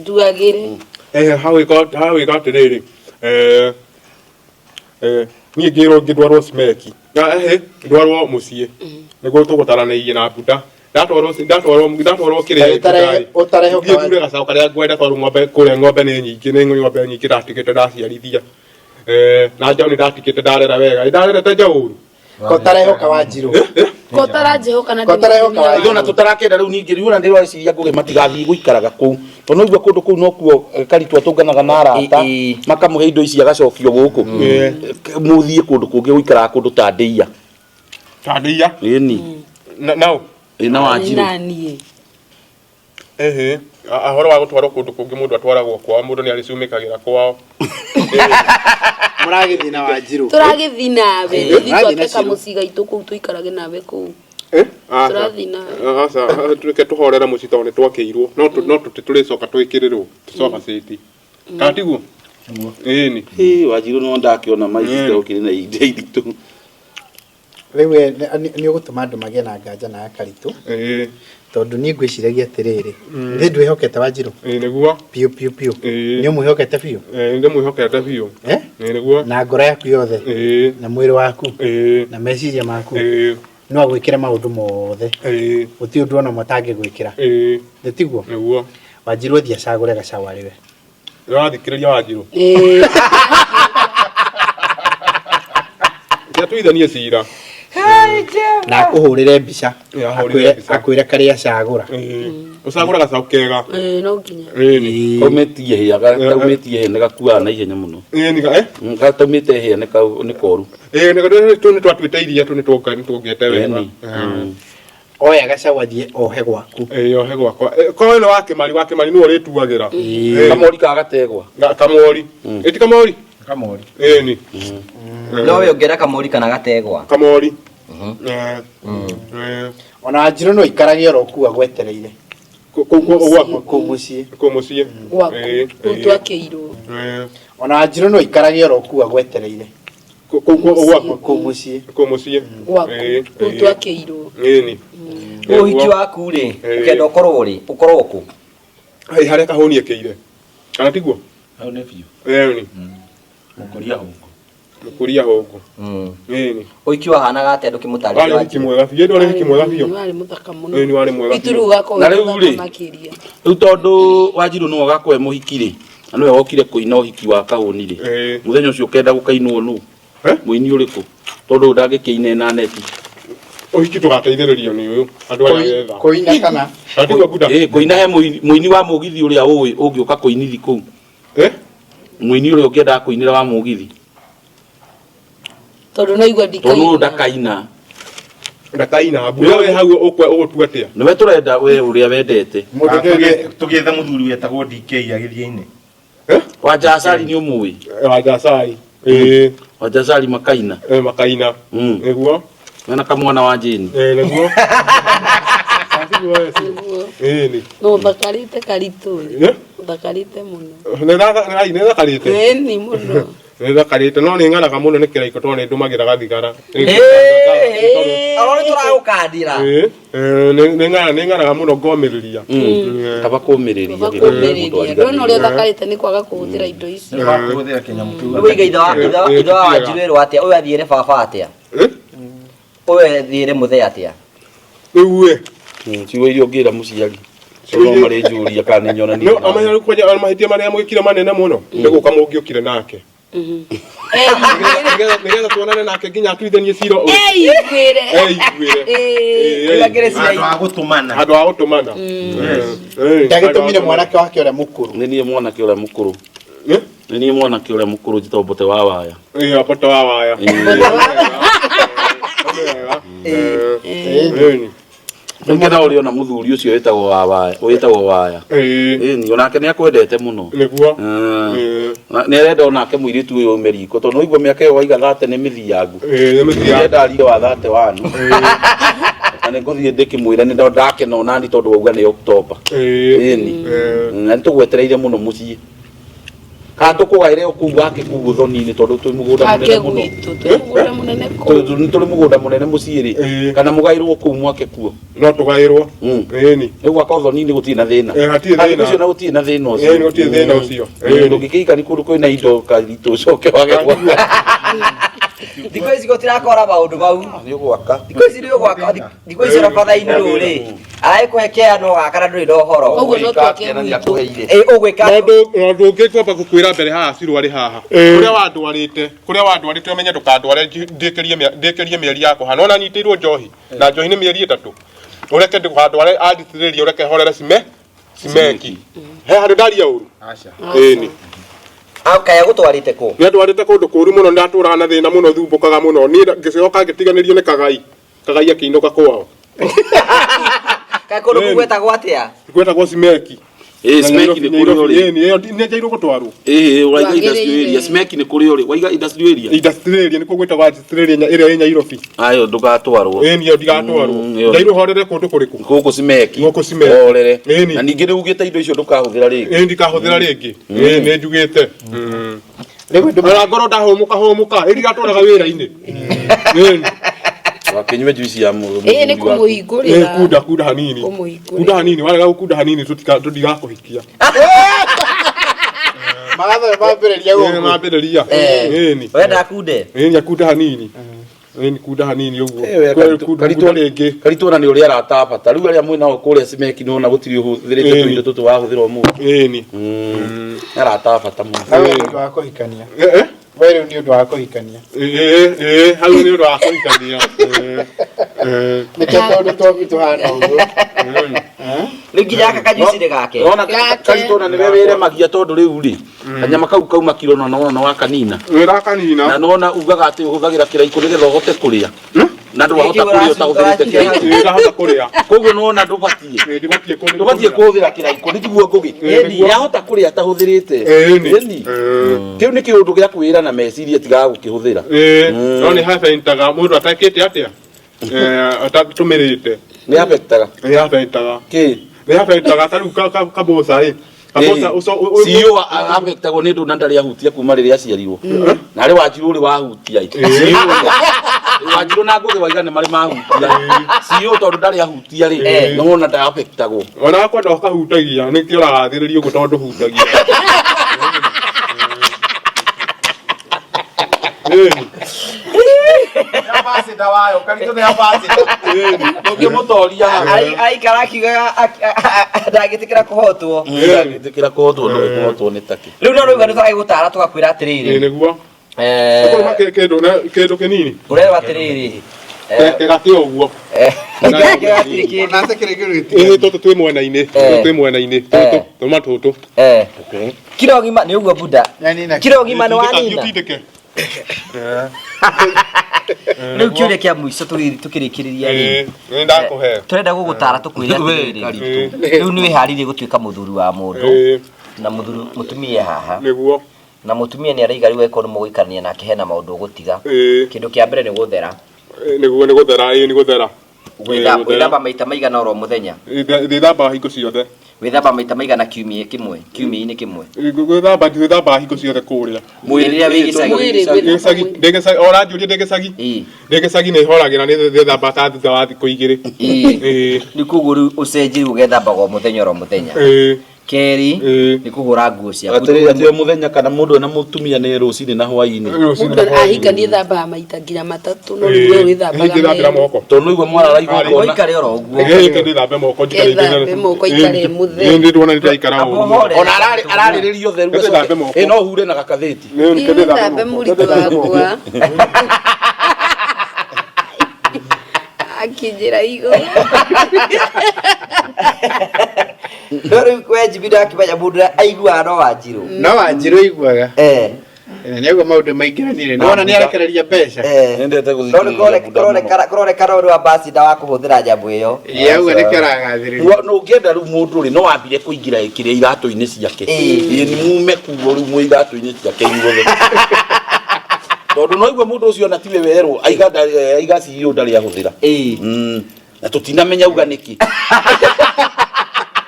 Nduagĩre. Eh, hau ĩka hau ĩka atĩrĩrĩ. Eh, eh, niĩ ngĩrwo ngĩndwarwo cimeki. Na eh, ndwarwo mũciĩ. Nĩguo tũgũtaranĩirie na buda. Ndatwarwo ndatwarwo ndatwarwo kĩrĩa. Ũtarehoka Thiĩ thure gacaũ karĩa ngwenda tondũ ng'ombe kũrĩa ng'ombe nĩ nyingĩ nĩ ng'ombe nyingĩ ndatigĩte ndaciarithia. Eh, na njaũ nĩ ndatigĩte ndarera wega. Ndarerete njaũ ũru. Ko ũtarehoka Wanjirũ. Ko ũtaranjĩhoka na ndĩ Ko ũtarehoka mũtumia Wanjirũ. waku. Ona tũtarakenda rĩu ningĩ rĩu ona ndĩreciria ngũgĩ matigathiĩ gũikaraga kũu tondũ no igua kũndũ kũu nokuo Karitũ atũnganaga na arata Ĩ- ĩ. makamũhe indo ici agacokio gũkũ mũthiĩ kũndũ kũngĩ gũikaraga kũndũ ta ndĩia Tandĩia. ĩni Na nao. ĩ na Nĩ Wanjirũ naniĩ. Ehe, ahoro wa gũtwarwo kũndũ kũngĩ mũndũ atwaragwo kwao, mũndũ nĩ arĩcumĩkagĩra kwao. Mũragĩthiĩ na Wanjirũ. Tũragĩthiĩ nawe. Ĩĩ, Tũthiĩ mũrathiĩ na twake Cirũ. kamũciĩ gaitũ kũu tũikarage nawe kũu. Eh? Aca. Tũrathiĩ nawe. Aca, reke tũhorere mũciĩ tondũ nĩ twakĩirwo. No no tũrĩcoka twĩkĩrĩrwo, tũcoka cĩti. Kana tiguo? Ĩni. Ĩ, Wanjirũ no ndakĩona my sister ũkĩrĩ na indo iritũ Rĩu we nĩ ũgũtũma andũ magĩe na nganja na Karitũ Ĩĩ, tondũ niĩ ngwĩciragia atĩrĩrĩ, nĩ ndwĩhokete Wanjirũ ĩĩ nĩguo. biũ biũ biũ, Ĩĩ. nĩ ũmwĩhokete biũ Ĩĩ, ndĩmwĩhokete biũ. eh? Ĩĩ nĩguo. Na ngoro yaku yothe Ĩĩ, na mwĩrĩ waku ĩĩ, na meciria maku ĩĩ, no agwĩkĩre maũndũ mothe, ĩĩ, gũtirĩ ũndũ ona ũmwe atangĩgwĩkĩra, ĩĩ, nĩ tiguo? nĩguo. Wanjirũ athiĩ acagũre gacaũ arĩ we. Ũrathikĩrĩria Wanjirũ? Ĩĩ. Reke tuithanie cira. Na akũhũrĩre mbica. Ĩĩ, ahũrĩre mbica. Akwĩre karĩa acagũra. Ĩĩ. Ũcagũra gacaũ kega. Ĩĩ, no nginya. Ĩni. Kaumĩtie hĩa kaumĩtie hĩa nĩ gakuaga na ihenya mũno. Ĩni ga eh? Gataumĩte hĩa nĩ nĩ koru. Ĩĩ nĩ tũ nĩ twatuĩte iria tũ nĩ tuonga nĩ tuongete wega. Ĩni. Oya gacaũ athiĩ ohe gwaku. Ĩĩ ohe gwakwa. Korwo nĩ wa Kĩmari wa Kĩmari nĩwe ũrĩtuagĩra. Ĩĩ. Kamori ka gategwa. Kamori. Ĩ ti kamori? Kamori. Ĩni. No we ũngĩenda kamori kana gategwa? Kamori. Ona Wanjirũ no aikarage oro kũu agwetereire. Kũu gwaku? Kũu mũciĩ. Kũu mũciĩ. Gwaku. Kũu twakĩirwo. Ona Wanjirũ no aikarage oro kũu agwetereire. Kũu gwaku? Kũu mũciĩ. Kũu mũciĩ. Gwaku. Kũu twakĩirwo. Ĩni. Ũhiki waku rĩ, ũkenda ũkorwo rĩ, ũkorwo kũ? Ĩ harĩa kahũni ekĩire. Kana tiguo? Hau nĩ biũ. Ĩni. Mũkũria hũngũ. Mũkũria hũngũ. Ĩni. Ũhiki wahanaga atĩa ndũkĩmũtarĩrie Warĩ ũhiki mwega biũ. Ĩndĩ warĩ ũhiki mwega biũ. Warĩ mũthaka mũno. Ĩni warĩ mwega Itu rĩu ũgakorwo Na wĩ rĩu mũthaka rĩ, makĩria. Rĩu tondũ Wanjirũ nĩwe ũgakorwo e mũhiki rĩ, na nĩwe wokire kũina ũhiki wa kahũni rĩ, mũthenya ũcio ũkenda gũkainwo nũ? Mũini ũrĩkũ? Tondũ ũyũ ndangĩkĩina ena neti. Ũhiki tũgateithĩrĩrio nĩ ũyũ andũ arĩa getha. Kũina kana? Andũ Buda. Ĩ kũina he mũini wa mũgithi ũrĩa ũĩ ũngĩũka kũinithi kũu. Mũini ũrĩa ũngĩendaga kũinĩra wa mũgithi. Tondũ no igua Tondũ ũyũ ndikaina. ndakaina. Ndakaina. Mbura we hau ũkwe ũgũtua atĩa? Nĩwe tũrenda we ũrĩa wendete. Tũgĩetha mũthuri wetagwo DK agĩthiĩ-inĩ. Wanjacari nĩ ũmũĩ? Wanjacari. Ĩĩ. Wanjacari makaina. Ĩ makaina. Nĩguo. Mena kamwana wa Jane. Ĩ nĩguo. Ĩni. No ũthakarĩte Karitũ. Ĩ? Ũthakarĩte mũno. Nĩ thakarĩte. Ĩni mũno. Nĩ thakarĩte no nĩ ng'araga mũno nĩ kĩraiko tondũ nĩ ndũmagĩra gathigara. Oro nĩ tũragũkandĩra. Nĩ ng'araga mũno ngomĩrĩria. Kaba kũmĩrĩria. Kũmĩrĩria. Ndona ũrĩa ũthakarĩte nĩ kwaga kũhũthĩra indo ici. Nĩ kwaga kũhũthĩra kĩnyamũ kĩu. Rĩu wĩiga ithe wa Wanjirũ ĩrwo atĩa? Ũyũ athiĩre baba atĩa? Ũyũ athiĩre mũthee atĩa? Rĩu ĩ. Ciugo iria ũngĩra mũciari. Tondũ no marĩnjũria kana nĩ nyonanie. No amenya rĩu kwanja mahĩtia marĩa mwĩkire manene mũno nĩ gũka mũngĩũkire nake. Nĩgetha tuonane nake nginya atuithanie cira ũyũ. Eiguĩre. Eiguĩre. Handũ ha gũtũmana. Handũ ha gũtũmana. Ndagĩtũmire mwanake wake ũrĩa mũkũrũ. Nĩ niĩ mwanake ũrĩa mũkũrũ. Nĩ niĩ mwanake ũrĩa mũkũrũ njĩtagwo Mbote wa Waya. Ĩĩ Mbote wa Waya. Ĩĩ. Ĩni. Ningĩ no ũrĩ ona mũthuri ũcio wĩtagwo wa waya wĩtagwo waya. Ĩni onake nĩ akwendete mũno. Nĩguo. Na nĩ arenda onake mũirĩtu ũyũ aume riko tondũ waigua mĩaka ĩyo waiga thate nĩ mĩthiangu. Nĩ mĩthiangu. Arenda arie wa thate wanu. Na nĩ ngũthiĩ ndĩkĩmwĩra nĩ ndakena onani tondũ wauga nĩ Oktoba. Ĩni. Na nĩ tũgwetereire mũno mũciĩ. Kana tũkũgaĩre o kũu wake kũu ũthoni-inĩ tondũ twĩ mũgũnda Ake mũnene mũno. gwitũ twĩ mũgũnda mũnene kũu. Tondũ nĩ tũrĩ mũgũnda mũnene mũciĩ rĩ. Kana mũgaĩrwo kũu mwake kuo. No tũgaĩrwo. Ĩni. Rĩu gwaka ũthoni-inĩ gũtirĩ na thĩna. Hatirĩ Handũ thĩna. ũcio na gũtirĩ na thĩna ũcio. Ĩni gũtirĩ thĩna ũcio. Ndũngĩkĩikari kũndũ kwĩna indo karitũ ũcoke wage gwaka. Thikũ ici gũtirakora maũndũ mau. Nĩ ũgwaka. Thikũ ici nĩ ũgwaka. Thikũ ici ona batha-inĩ rũrĩ. Aragĩkũhe kea no gaka na ndũrĩ na ũhoro. Koguo no twake gwitũ. Ĩ ũgwĩka Na ũndũ ũngĩ ngwamba gũkwĩra mbere haha Cirũ arĩ haha. Kũrĩa wandwarĩte, kũrĩa wandwarĩte ũmenye ndũkandware ndĩkĩrie mĩeri yakwa haha. Nĩwona nyitĩirwo njohi, na njohi nĩ mĩeri ĩtatũ. Ũreke ndũkandware anditĩrĩrie ũreke horere cime cimeki. He handũ ndaria ũru? Ĩni. Kaya gũtwarĩte kũ? Nĩ andwarĩte kũndũ kũru mũno, ndatũraga na thĩna mũno, thumbũkaga mũno. Niĩ ngĩcoka ngĩtiganĩrio nĩ Kagai. Kagai akĩinũka kwao. Kaĩ kũndũ kũu gwetagwo atĩa? Gwetagwo Cimeki. Ĩ Cimeki nĩ kũrĩ ũrĩ. Ĩni, ĩyo nĩ njairwo gũtwarwo. Ĩ ũraiga industrial area. Cimeki nĩ kũrĩ ũrĩ. Waiga industrial area. Industrial area nĩkuo gwĩtagwo industrial area ĩrĩa ĩ Nyairobi. Ayo ndũgatwarwo. Ĩni ĩyo ndigatwarwo. Njairwo horere kũndũ kũrĩkũ? Gũkũ Cimeki. Gũkũ Cimeki. Horere. Ĩni. Na ningĩ nĩ ugĩte indo icio ndũkahũthĩra rĩngĩ. Ĩni ndikahũthĩra rĩngĩ. Ĩ nĩ njugĩte. Ona ngorwo ndahũmũka hũmũka, ĩ ndigatwaraga wĩra-inĩ. Ĩni. Wakĩnyue juice ya mũthuri Ĩ nĩ waku. kũmũhingũrĩra. Kunda kunda hanini. Kũmũhingũrĩra. Kunda hanini, warega gũkunda hanini tũtigakũhikia. Magatho mambĩrĩria gũkũ. Mambĩrĩria. Ĩni. Wenda akunde? Ĩni akunda hanini. Ĩni kunda hanini ũguo. Kunda rĩngĩ. Karitũ ona nĩ ũrĩa arataba. Rĩu arĩa mwĩ nao kũrĩa Cimeki nĩ wona gũtirĩ ũhũthĩrĩte tũindo tũtũ wahũthĩra ũmũthĩ. Ĩni. Nĩ aratabata mũno. Hau nĩ ũndũ wa kũhikania. We rĩu nĩ ũndũ wa kũhikania. Ĩ hau nĩ ũndũ wa kũhikania. Nĩkĩo tondũ twaku tũhana ũguo. Rĩu nginya gaka kajuici nĩ gake. Ona Karitũ ona nĩwe wĩremagia tondũ rĩu rĩ kanyama kau kauma kiro na nona wakanina. Wĩrakanina. Na nona ugaga atĩ ũhũthagĩra kĩraikũ nĩgetha ũhote kũrĩa. Na ndwahota kũrĩa ũtahũthĩrĩte kĩraikũ. Ĩ ndahota kũrĩa. Koguo nona ndũbatiĩ. Ndũbatiĩ kũhũthĩra kĩraikũ nĩ tiguo ngũgĩ. Yahota kũrĩa atahũthĩrĩte. Ĩni. Kĩu nĩ kĩũndũ gĩa kwĩra na meciria tigaga gũkĩhũthĩra. No nĩ habentaga mũndũ atakĩte atĩa? Atatũmĩrĩte. Nĩ habentaga. Nĩ habentaga. Kĩ? Nĩ habentaga ta rĩu kaboca ĩ. Kaboca ũco CEO abetagwo nĩ ndũ na ndarĩ ahutia kuma rĩrĩa aciarirwo. Na arĩ wanjirũ ũrĩ wahutia. Wanjirũ na ngũgĩ waiga nĩ marĩ mahutia. CEO tondũ ndarĩ ahutia rĩ, no wona ndabetagwo. Ona wakwa ndokahutagia nĩkĩo ũragathĩrĩria ũguo tondũ hutagia. Ĩni. Ambassador wayo, Karitũ nĩ ambassador. Ndũngĩmũtoria hau. Aikara akiugaga ndangĩtĩkĩra kũhotwo. Ndangĩtĩkĩra kũhotwo no kũhotwo nĩ take. Rĩu no rĩu nĩ tũragĩgũtara tũgakwĩra atĩrĩrĩ. Ĩ nĩguo. Kĩndũ kĩnini. Ũrerwo atĩrĩrĩ. Kĩgatĩ ũguo. Ĩ tũtũ twĩ mwena-inĩ. Tũtũ twĩ mwena-inĩ. Tũtũ tũma tũtũ. Kiro ng'ima nĩ ũguo buda. Kiro ng'ima nĩ wanina. Ũtindĩke. Rĩu kĩũria kĩa mũico tũkĩrĩkĩrĩria rĩ. Nĩ ndakũhe. Tũrenda gũgũtara tũkwĩre atĩrĩrĩ. Rĩu nĩ wĩharĩirie gũtuĩka mũthuri wa mũndũ. Na mũthuri mũtumia haha. Nĩguo. Na mũtumia nĩ araiga rĩu angĩkorwo nĩ mũgũikarania nake hena maũndũ ũgũtiga. Kĩndũ kĩa mbere nĩ gũthera. Nĩguo nĩ gũthera, ĩ nĩ gũthera. Gwĩthamba maita maigana oro mũthenya. Gwĩthamba hingo ciothe. Gwĩthamba maita maigana kiumia kĩmwe, kiumia-inĩ kĩmwe. Gwĩthamba gwĩthamba hingo ciothe kũrĩa. Mwĩrĩ rĩrĩa wĩ gĩcagi. Gĩcagi, ndĩ gĩcagi, ũranjũria ndĩ gĩcagi? Ndĩ gĩcagi nĩ horagĩra nĩ ndĩthamba ta thutha wa thikũ igĩrĩ. Nĩ koguo rĩu ũcenjie ũgethambaga o mũthenya oro mũthenya. Kerĩ nĩ kũhũra nguo ciaku. Atĩrĩrĩ atĩ o mũthenya kana mũndũ ena mũtumia nĩ rũcinĩ na hwainĩ. Mũndũ ahika nĩ thambaga maita nginya matatũ no rĩu we wĩthambaga merĩ. Tondũ nĩguo mwarara igongona. Ũikare oro ũguo. Ĩ ndĩthambe moko njikare Ethambe moko aikare mũtheri. Ĩ ndĩrona nĩ ndaikara ũguo. Ona ararĩrĩria ũtheru Ndĩthambe moko. Ĩ no hure na gakathĩti. Ndĩthambe mũritũ wakwa. Akĩnjĩra igũrũ. No rĩu we Jimmy ndakĩmenya mũndũ ũrĩa aiguaga no Wanjirũ. No Wanjirũ aiguaga. Nĩguo maũndũ maingĩranire. Nĩwona nĩ arekereria mbeca. Nyendete No nĩ gũthikĩrĩria Buda mũno. kũronekana ũrĩ ambassador wa kũhũthĩra nyamũ ĩyo. Ĩĩ auga nĩkĩo aragathĩrĩria. No ũngĩenda rĩu mũndũ rĩ no wambire kũingĩra kĩrĩa iratũ-inĩ ciake. Ĩĩ. Ĩĩ nĩ mume kuo rĩu mwĩ iratũ-inĩ ciake inyuothe. Tondũ no igua mũndũ ũcio ona tiwe werwo aiga aiga CEO ndarĩ ahũthĩra. Ĩĩ. Na tũtinamenya uga nĩkĩ.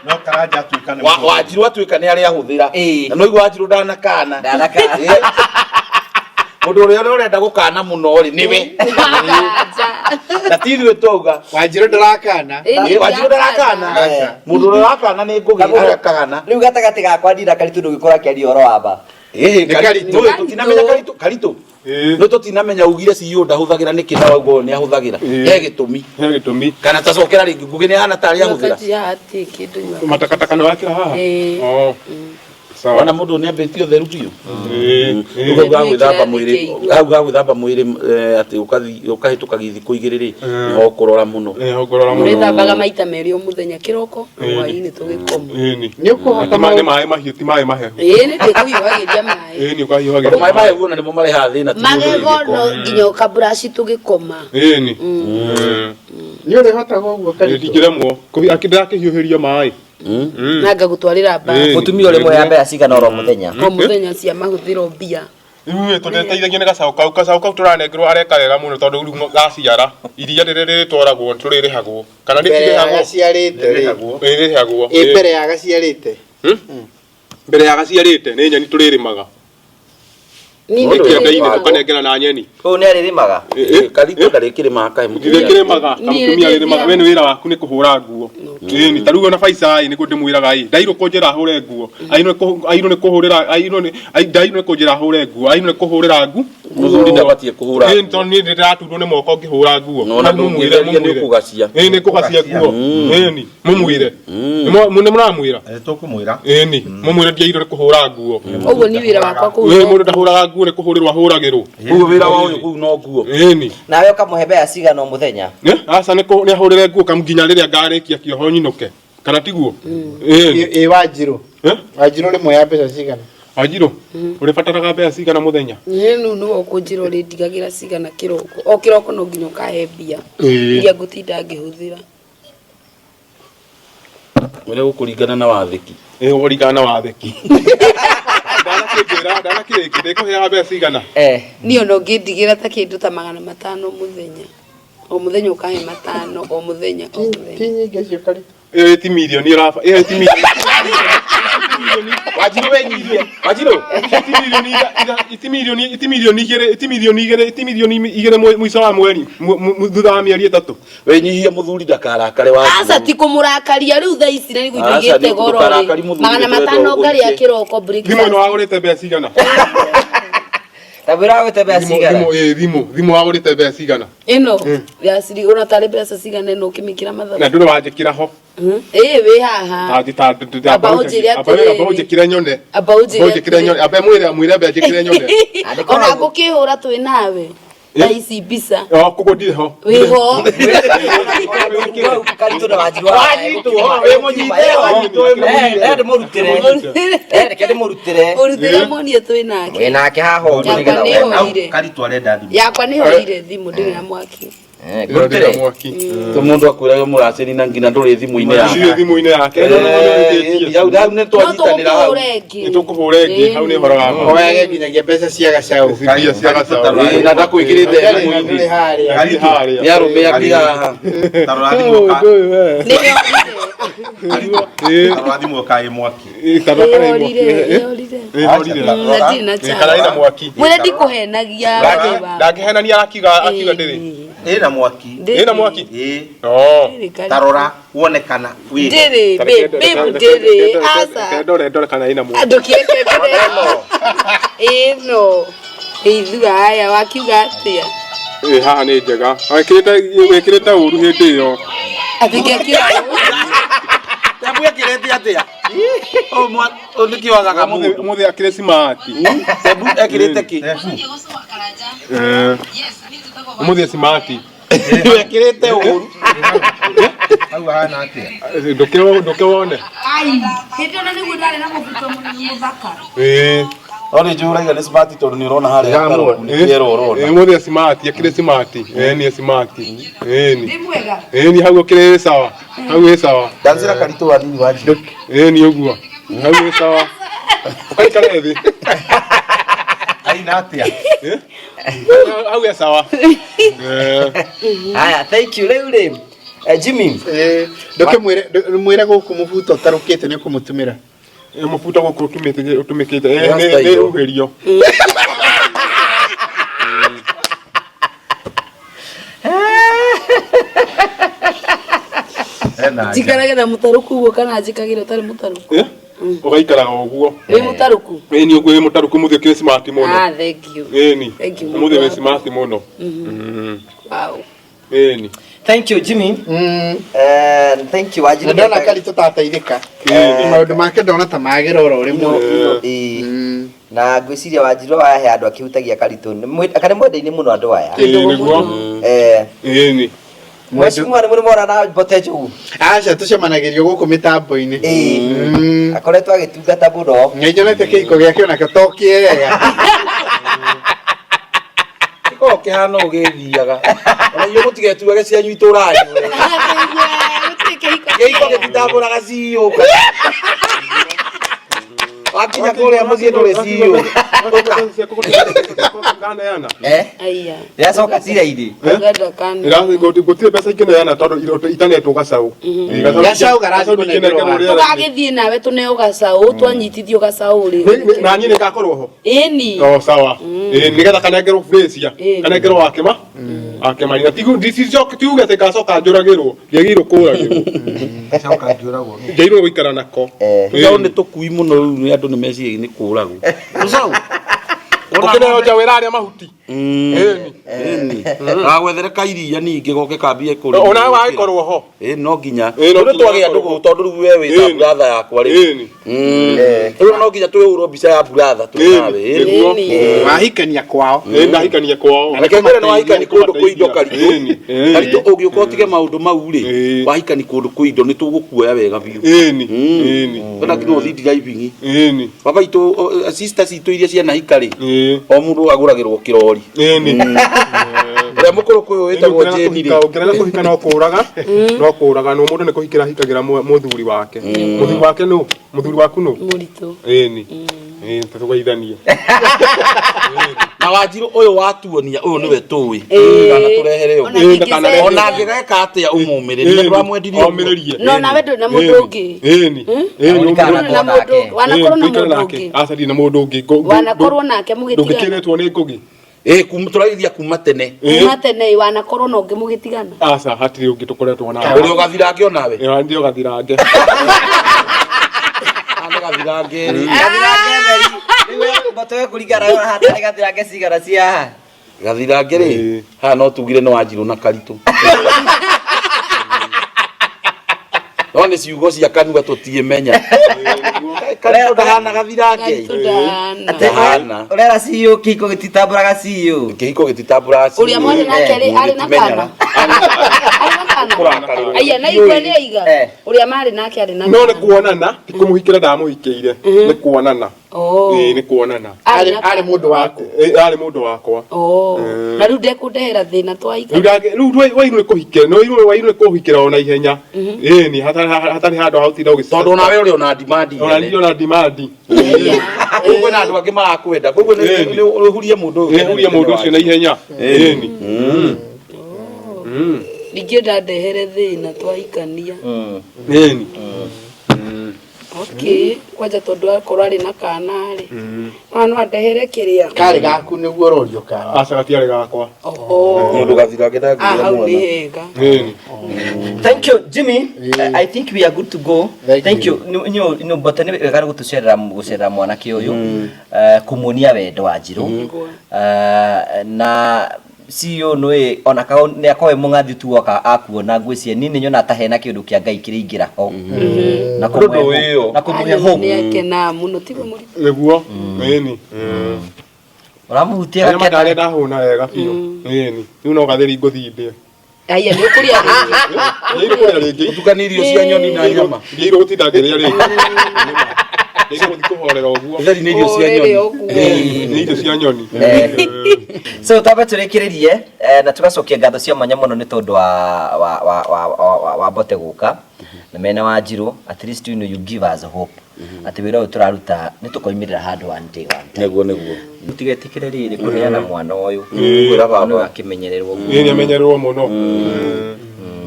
No Karanja atuĩka nĩ Wanjiru atuĩka nĩ arĩ ahũthĩra. Ĩĩ. Na no igua Wanjiru ndanakana. Ndanakana. Ĩĩ. Mũndũ ũrĩa ũrenda gũkana mũno rĩ nĩwe. Na ti ithuĩ twauga. Wanjiru ndarakana. Ĩĩ, Wanjiru ndarakana. Aca. Mũndũ ũrĩa ũrakana nĩ Ngũgĩ arakana. Rĩu gatagatĩ gakwa ndira Karitũ ndũgĩkorwo akĩaria ũhoro wa ma. Ĩĩ, Nĩ Karitũ. Nĩ tũtinamenya Karitũ. Karitũ. Ĩĩ. Nĩ tũtinamenya ugire CEO ndahũthagĩra nĩkĩ na wauga ũyũ nĩ ahũthagĩra. Ĩĩ. He gĩtũmi. He gĩtũmi. Kana tacokera rĩngĩ Ngũgĩ nĩ ahana tarĩ ahũthĩra. Matakataka nĩ wakĩra haha? Ĩĩ. Oh. Sawa. Wona mũndũ nĩ ambĩtie ũtheru biũ. Ĩĩ. Ĩĩ. Hau ha gwĩthamba mwĩrĩ, Nĩkĩra hau ha gwĩthamba mwĩrĩ atĩ ũkahĩtũka gĩthikũ igĩrĩ rĩ, nĩho ũkũrora mũno. Ĩĩ, ũkũrora mũno. Ũrĩthambaga maita merĩ o mũthenya kĩroko na hwaĩ-inĩ tũgĩkoma. Ĩĩ. Nĩ ũkũhota Ti nĩ maĩ mahiũ ti maĩ mahehu. Ĩĩ nĩ ndĩkũhiũhagĩria maĩ. Ĩĩ nĩ ũkahiũhagĩria. Tondũ maĩ mahehu ona nĩmo marehaga thĩna ti mũndũ Magego wĩ no nginya ũkaburaci tũgĩkoma. Ĩĩ nĩ. Nĩ ũrĩhotaga ũguo Karitũ. Ndingĩremwo. Ndĩrakĩhiũhĩrio maĩ. Na ngagũtwarĩra mbabu. Ĩĩ. Mũtumia ũrĩ muoya mbeca cigana oro mũthenya. O mũthenya cia mahũthĩro mbia. Rĩu tũteithagia nĩ gacaũ kau, gacaũ kau tũranengerwo areka wega mũno tondũ rĩu gaciara iria rĩrĩa rĩrĩtwaragwo tũrĩrĩhagwo kana nĩ Mbere ya tirĩhagwo gaciarĩte rĩ. rĩrĩhagwo Ĩ mbere ya gaciarĩte. Mbere ya gaciarĩte nĩ nyeni tũrĩrĩmaga. Niĩ Nĩ kĩanda-inĩ nĩndĩrĩmaga. tũkanengera na nyeni. Ũyũ nĩ arĩrĩmaga. Ĩĩ, Karitũ ndarĩkĩrĩmaga kaĩ mũtumia. Ndĩkĩrĩmaga Niĩ kamũtumia arĩrĩmaga we nĩ wĩra waku nĩ kũhũra nguo. Ĩni ta rĩu ona Faiza ĩ nĩguo ndĩmwĩraga ĩ ndairũ kũnjĩra hũre nguo airũ nĩ kũhũrĩra airũ nĩ ndairũ nĩ kũnjĩra hũre nguo airũ nĩ kũhũrĩra ngu Mũthuri ndabatiĩ kũhũra Ĩĩ tondũ niĩ ndĩraturwo nĩ moko ngĩhũra nguo. No, na Hau mũmwĩre, ndũngĩtheria nĩ mũmwĩre. ũkũgacia. Ĩĩ nĩ kũgacia nguo. Ĩni mũmwĩre. Nĩ mũramwĩra? Tũkũmwĩra. Ĩni mũmwĩre ndiairwo nĩ kũhũra nguo. Ũguo nĩ wĩra wakwa Wĩ kũhũra. mũndũ ndahũraga nguo nĩ kũhũrĩrwo ahũragĩrwo. Ũguo wĩra wa ũyũ kũu no nguo. Ĩni. Nawe ũkamũhe mbeca cigana o mũthenya. Aca nĩ ahũrĩre nguo kam nginya rĩrĩa ngarĩkia kĩoho nyinũke. Kana tiguo? Ĩni. Ĩ Wanjiru. Eh? Wanjiru rĩ muoya mbeca cigana? Wanjiru, ũrĩbataraga mbeca cigana mũthenya? Niĩ rĩu nĩwe ũkũnjĩra ũrĩndigagĩra cigana kĩroko. O kĩroko no nginya ũkahe mbia. Ĩĩ. Iria ngũtinda ngĩhũthĩra. Ũrĩa gũkũringana na wathĩki. Ĩĩ ũkũringana na wathĩki. Ndanakĩnjĩra, ndanakĩrĩkia, ndĩkũheaga mbeca cigana? Niĩ ona ũngĩndigĩra ta kĩndũ ta 500 mũthenya. O mũthenya ũkahe 500 o mũthenya o mũthenya. Ti nyingĩ icio Karitũ. Ĩyo ti mirioni ĩraba, ĩyo ti mirioni. Wanjiru wenyihie. Wanjiru. Ti mirioni ti mirioni ti mirioni igĩrĩ ti mirioni igĩrĩ ti mirioni igĩrĩ mũico wa mweri thutha wa mĩeri ĩtatũ. Wenyihie mũthuri ndakarakare Wanjiru. Aca ti kũmũrakaria rĩu thaa ici na nĩguo indo Aca, igĩte nĩ goro rĩ. ndũkarakari mũthuri 500 ngarĩa ũikie. kĩroko breakfast. Thimũ ĩno wagũrĩte mbeca cigana? Ta mwĩra wagũrĩte mbeca cigana? Thimũ ĩĩ thimũ, thimũ wagũrĩte mbeca cigana? Ĩno ya ciringi ona tarĩ mbeca cigana ĩno ũkĩmĩkĩra mathabu. Na ndũrĩ wanjĩkĩra ho. Ĩĩ wĩ haha. Amba ũnjĩre atĩrĩrĩ. Amba ũnjĩkĩre nyone. Amba ũnjĩre Ũnjĩkĩre nyone. Amba mwĩre mwĩre amba njĩkĩre nyone. Ona ngũkĩhũra twĩ nawe. Thaa ici mbica. O koguo ndirĩ ho. Wĩ ho. Karitũ na Wanjiru. Wanyitwo, wĩ mũnyite, wanyitwo, wĩ mũnyite. Ndĩmũrutĩre. Reke ndĩmũrutĩre. Ũrutĩre muonie twĩ nake. Wĩ nake haha ũguo Yakwa nĩgetha nĩ wone. horire. Karitũ arenda thimũ. Yakwa nĩ horire thimũ ndĩrĩ na mwaki. Ngũrutĩre. To mũndũ akwĩraga mũracĩri na nginya ndũrĩ thimũ-inĩ yake. Ndirĩ thimũ-inĩ yake. Hau hau nĩ twanyitanĩra hau. Nĩ tũkũhũra ĩngĩ hau nĩ ũhoro wa ma. Oyage nginyagia mbeca cia gacaũ. Mbia cia gacaũ. Ĩĩ, na ndakwĩkĩrĩte Ndũrĩ thimũ-inĩ. harĩa. Ndirĩ harĩa. Nĩ arũme akĩ haha. Ta rora thimũ ka Ĩĩ. ta rora thimũ ka ĩ mwaki. Ĩĩ, ta rora kana ĩ mwaki. Ĩhorire, ĩhorire. Ĩhorire. Na ndirĩ na Ĩĩ, kana ĩna mwaki. Mwĩre ndikũhenagia Ndangĩhenania akiuga akiuga ndĩrĩ. Ĩna mwaki. Ĩna mwaki. Ĩĩ. Oh. Ta rora wone kana wĩ. Ndĩrĩ, babe, babe, ndĩrĩ. Aca. Ndore ndore kana ĩna mwaki. Ndũkĩreke ndĩre. Ĩno. Ĩithua haya wakiuga atĩa? Ĩĩ haha nĩ njega. Wĩkĩrĩte wĩkĩrĩte ũru hĩndĩ ĩyo. Atĩ ngekĩra Tebu ekĩrĩte atĩa? Ũyũ ũyũ nĩkĩ wagaga mũndũ? Ũmũthĩ akĩrĩ smart. Tebu ekĩrĩte kĩ? Eh. Ũmũthĩ smart. Wekĩrĩte ũru. Hau hahana atĩa? Ndũke wone. Ai, hĩndĩ ĩyo na nĩguo ndarĩ na mũbuto mũthaka. Ĩĩ. No nĩ njũĩ ũraiga nĩ smart tondũ nĩ ũrona harĩa gatarũku nĩ kĩero ũrona. Mũthĩ smart, akĩrĩ smart. Nĩ smart. Ĩni. Nĩ mwega. Ĩni hau ũkĩrĩ sawa. Hau ĩ sawa. Ndancĩra karitũ hanini Wanjirũ. Ĩni ũguo. Hau ĩ sawa. Ũkaikare thĩ. Aina atia? Hau ĩ sawa. Haya, thank you. Rĩu rĩ, Jimmy. Ndũkĩmwĩre mwĩre gũkũ mũbuto ũtarũkĩte nĩ ũkũmũtumĩra. Mũbuto gũkũ ũtumĩkĩte nĩ huhĩrio. Njikarage na mũtarũku ũguo kana njikagĩre ũtarĩ mũtarũku? Ũgaikaraga ũguo. Wĩ mũtarũku? Ĩni ũguo wĩ mũtarũku mũthĩ ũkĩrĩ smart mũno. Ah, thank you. Ĩni. Thank you. Mũthĩ wĩ smart mũno. Wow. Ĩni. Thank you Jimmy. Thank you Wanjirũ. Na ndona Karitũ tateithĩka. Maũndũ make ndona ta magĩra oro rĩmwe. Na ngwĩciria Wanjirũ aya he andũ akĩhutagia Karitũ. Kana mwenda-inĩ mũno andũ aya. Ĩĩ nĩguo. Ĩni. Mheshimiwa nĩ mũrĩ mona na mbote njũgu? Aca tũcemanagĩrio gũkũ mĩtambo-inĩ. Akoretwo agĩtungata mũno. Nĩnyonete kĩhiko gĩake onakĩo to kĩega. Gĩkoragwo kĩhana ũũ gĩthiaga. Ona inyuĩ mũtigetuage cianyu itũra nyue. Kĩhiko gĩtitambũraga CEO. Wakinya kũrĩa mũciĩ ndũrĩ CEO. Eh? Aya. Yacoka cira-inĩ. Gũtirĩ mbeca ingĩneana tondũ itanetwo gacaũ. Gacaũ garathiĩ kũnengerwo Tũgagĩthiĩ nawe tũneo gacaũ, twanyitithio gacaũ rĩ. Na niĩ nĩngakorwo ho. Ĩni. O sawa. Nĩgetha kanengerwo Gracia, kanengerwo Wakĩma. Wakĩma. Na tiuge atĩ ngacoka njũragĩrwo, ndiagĩrĩirwo kũragĩrwo. Ngacoka njũragwo. Ndiagĩrĩirwo gũikara nako. Tũcaũ nĩ tũkui mũno rĩu nĩ andũ nĩ meciragia nĩ kũragwo. Tũcaũ. Ũkĩneo njaũ ĩrarĩa mahuti. Ĩni. Gagwethere iria ningĩ goke kambie kũrĩa. Ona wagĩkorwo ho. Ĩĩ no nginya. Ĩĩ, no Rĩu nginya twagĩa akorwo ndũgũ tondũ rĩu we wĩ ta Ĩni. brother yakwa rĩ. Ĩni. Rĩu no nginya twĩhũrwo mbica ya brother twĩ nawe. Ĩni. Ĩni. Wahikania kwao. Ĩĩ ndahikania kwao. Reke ngwĩre nĩ wahikani kũndũ kwĩ indo Karitũ. Ĩni. Ĩni. Karitũ ũngĩũka ũtige maũndũ mau rĩ, wahikani kũndũ kwĩ indo nĩ tũgũkuoya wega biũ. Ĩni. Ĩni. Kwĩna nginya ũthiĩ driving. Ĩni. Baba itũ sister citũ iria cianahika rĩ, o mũndũ agũragĩrwo kĩrori. Ĩni. Ũrĩa mũkũrũ kwĩ ũyũ wĩtagwo Jane rĩ. Ũngĩrega kũhika no kũraga, no kũraga no mũndũ nĩ kũhikĩra ahikagĩra mũthuri wake. Mũthuri wake nũ? Mũthuri waku nũ? Mũritũ. Ĩni. Ĩni tũgeithanie. Na Wanjirũ ũyũ watuonia ũyũ nĩwe tũĩ. Ĩĩ. Ndanatũrehere Ona ũguo. ndingĩcenjia. Ona angĩgeka atĩa ũmũmĩrĩrie. Ndũramwendirie ũguo. Omĩrĩrie. No nawe ndũrĩ na mũndũ ũngĩ. Ĩni. Ĩni. Ndũrĩ na mũndũ ũngĩ. Wanakorwo na mũndũ ũngĩ. Aca ndirĩ na mũndũ ũngĩ. Wanakorwo nake mũgĩtigana. Ndũngĩkĩrĩtwo nĩ ngũgi. Ĩĩ kuma tũrageithia kuma tene. Kuma tene wanakorwo na ũngĩ mũgĩtigana. Aca hatirĩ ũngĩ tũkoretwo nake. Ũrĩ ũgathirange onawe. Ĩĩ ndio gathirange. Nĩ gathirange rĩ. Gathirange theri. Rĩu mboto we kũringana na hatarĩ gathirange cigana cia haha. Gathirange rĩ. Haha no tugire nĩ Wanjirũ na Karitũ. No nĩ ciugo cia kanua tũtiĩmenya. Karitũ ndahana gathirange. Karitũ ndahana. Ndahana. Ũrera CEO kĩhiko gĩtitambũraga CEO. Kĩhiko gĩtitambũraga CEO. Ũrĩa mwarĩ nake rĩ arĩ na kana. Arĩ na kana. Aya na igua nĩ aiga. Ũrĩa marĩ nake arĩ na No nĩ kuonana, ti kũmũhikĩra ndamũhikĩire. Nĩ kuonana. Oh. Ĩĩ nĩ kuonana. Arĩ na Arĩ mũndũ waku. Ĩĩ arĩ mũndũ wakwa. Oh. Na rĩu ndekũndehera thĩna twaika. Rĩu wairwo nĩ kũhikĩra, no wairwo nĩ kũhikĩra ona ihenya. Ĩni hatarĩ handũ ha gũtinda ũgĩcera. Tondũ onawe ũrĩ ona demand Ona niĩ ona demand. Koguo kwĩna andũ angĩ marakwenda. Koguo nĩ ũhurie mũndũ ũyũ. Nĩ hurie mũndũ ũcio na ihenya. Ĩni. Ndingĩenda ndehere thĩna twahikania. Ĩni. Okay, kwanja tondũ akorwo arĩ na kana rĩ. No no andehere kĩrĩa. Karĩ gaku nĩguo ũrorio kana. Aca gatiarĩ gakwa. Oho. Mũndũ gathirange Ah, ndangĩgĩa hau nĩ mwana. hega. Ĩni. Thank you Jimmy. I think we are good to go. Thank you. Nĩ mbote nĩ wega nĩ gũtũcerera gũcerera mwanake ũyũ kũmuonia wendo wa Njirũ. Na CEO nĩ ona ka nĩ akorwo mũng'athi tu oka akuona ngwĩciria niĩ nĩ nyona ta hena kĩũndũ kĩa Ngai kĩrĩingĩra ho. Na Ũndũ ũyũ. na kũmũhe hope. Nĩ akenaga mũno tiguo mũritũ. Nĩguo. Ĩni. Ũramũhutia Arĩa gakena. mandarĩa ndahũna wega biũ. Ĩni. Rĩu no gatheri ngũthiĩ ndĩe. Aya nĩ ũkũrĩa rĩngĩ. Ndiagĩrĩirwo kũrĩa rĩngĩ. Ũtukanie irio cia nyoni na nyama. Ndiagĩrĩirwo gũtinda ngĩrĩa rĩngĩ. Nĩgũthiĩ kũhorera ũguo. Gĩtheri nĩ irio cia Ũrĩrĩ nyoni. ũguo. Nĩ irio cia nyoni. So twambe tũrĩkĩrĩrie na tũgacokia ngatho cia mwanya mũno nĩ tondũ wa Mbote gũka na mena Wanjirũ. At least you know you give us hope atĩ wĩra ũyũ tũraruta nĩ tũkoimĩrĩra handũ one day one time. Nĩguo nĩguo. Mũtigetĩkĩre rĩrĩ kũneana mwana ũyũ. Kwĩra Mwana ũyũ baba. akĩmenyererwo. Ĩĩ, nĩamenyererwo mũno.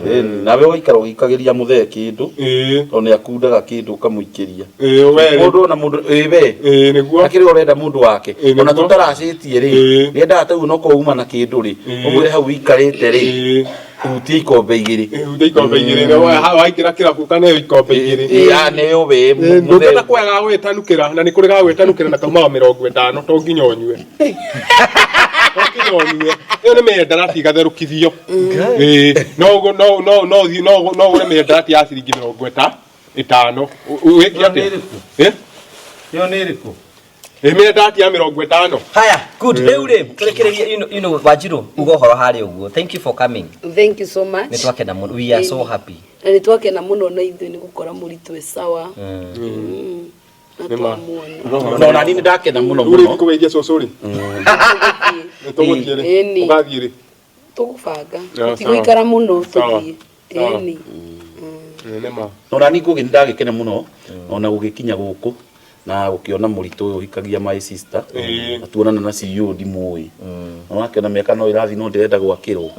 Ĩni, nawe ũgaikara ũgĩikagĩria mũthee kĩndũ Ĩĩ. tondũ nĩ akundaga kĩndũ ũkamũikĩria. Ĩĩ, we rĩ. Mũndũ ona mũndũ ĩĩ we. Ĩĩ, nĩguo. Akĩrĩ ũrenda mũndũ wake. Ĩĩ, Ona nĩguo. tũtaracĩtie rĩ, Ĩĩ. nĩendaga ta rĩu onokorwo uma na kĩndũ rĩ, Ĩĩ. ũmwĩre hau ũikarĩte rĩ, Ĩĩ. hutia ikombe igĩrĩ. Ĩĩ, hutia ikombe igĩrĩ. Na waingĩra kĩrabu ũkaneo ikombe igĩrĩ. Ĩĩ, ah, nĩyo we Ĩĩ, mũthee. ndũngĩenda kuoya ga gwĩtanukĩra na nĩ kũrĩ ga gwĩtanukĩra na kaumaga 50 to nginya ũnyue. To nginya ũnyue. Ĩyo nĩ mĩendarati ĩgatherũkithio. Ĩĩ, no ũgũ- no no no ũthiĩ no no ũgũre mĩendarati ya ciringi 50. Wĩke atĩa? Ĩ? Ĩyo nĩ ĩrĩkũ? Ĩ mĩendarati ya 50. Haya, good. Rĩu rĩ, tũrĩkĩrĩrie Wanjirũ, uga ũhoro harĩa ũguo. Thank you for coming. Thank you so much. Nĩ twakena mũno. We are so happy. Na nĩ twakena mũno na ithuĩ nĩ gũkora mũritũ e sawa. Na twamuona. No, na niĩ nĩ ndakena mũno Rĩu rĩ mũno. kũgeithia cũcũ rĩ? Nĩ tũgũthiĩ rĩ? Ĩni. Ũgathiĩ rĩ? Tũgũbanga. Yeah, Tũtigũikara mũno Sawa. tũthiĩ. Sawa. Ĩni. Ĩĩ, nĩ ma. Ona niĩ ngũgĩ nĩ ndagĩkena mũno ona gũgĩkinya gũkũ na gũkĩona mũritũ ũyũ ũhikagia my sister Ĩĩ. na tuonana na CEO ndimũĩ na wakĩona mĩaka no ĩrathiĩ no ndĩrenda gwakĩrwo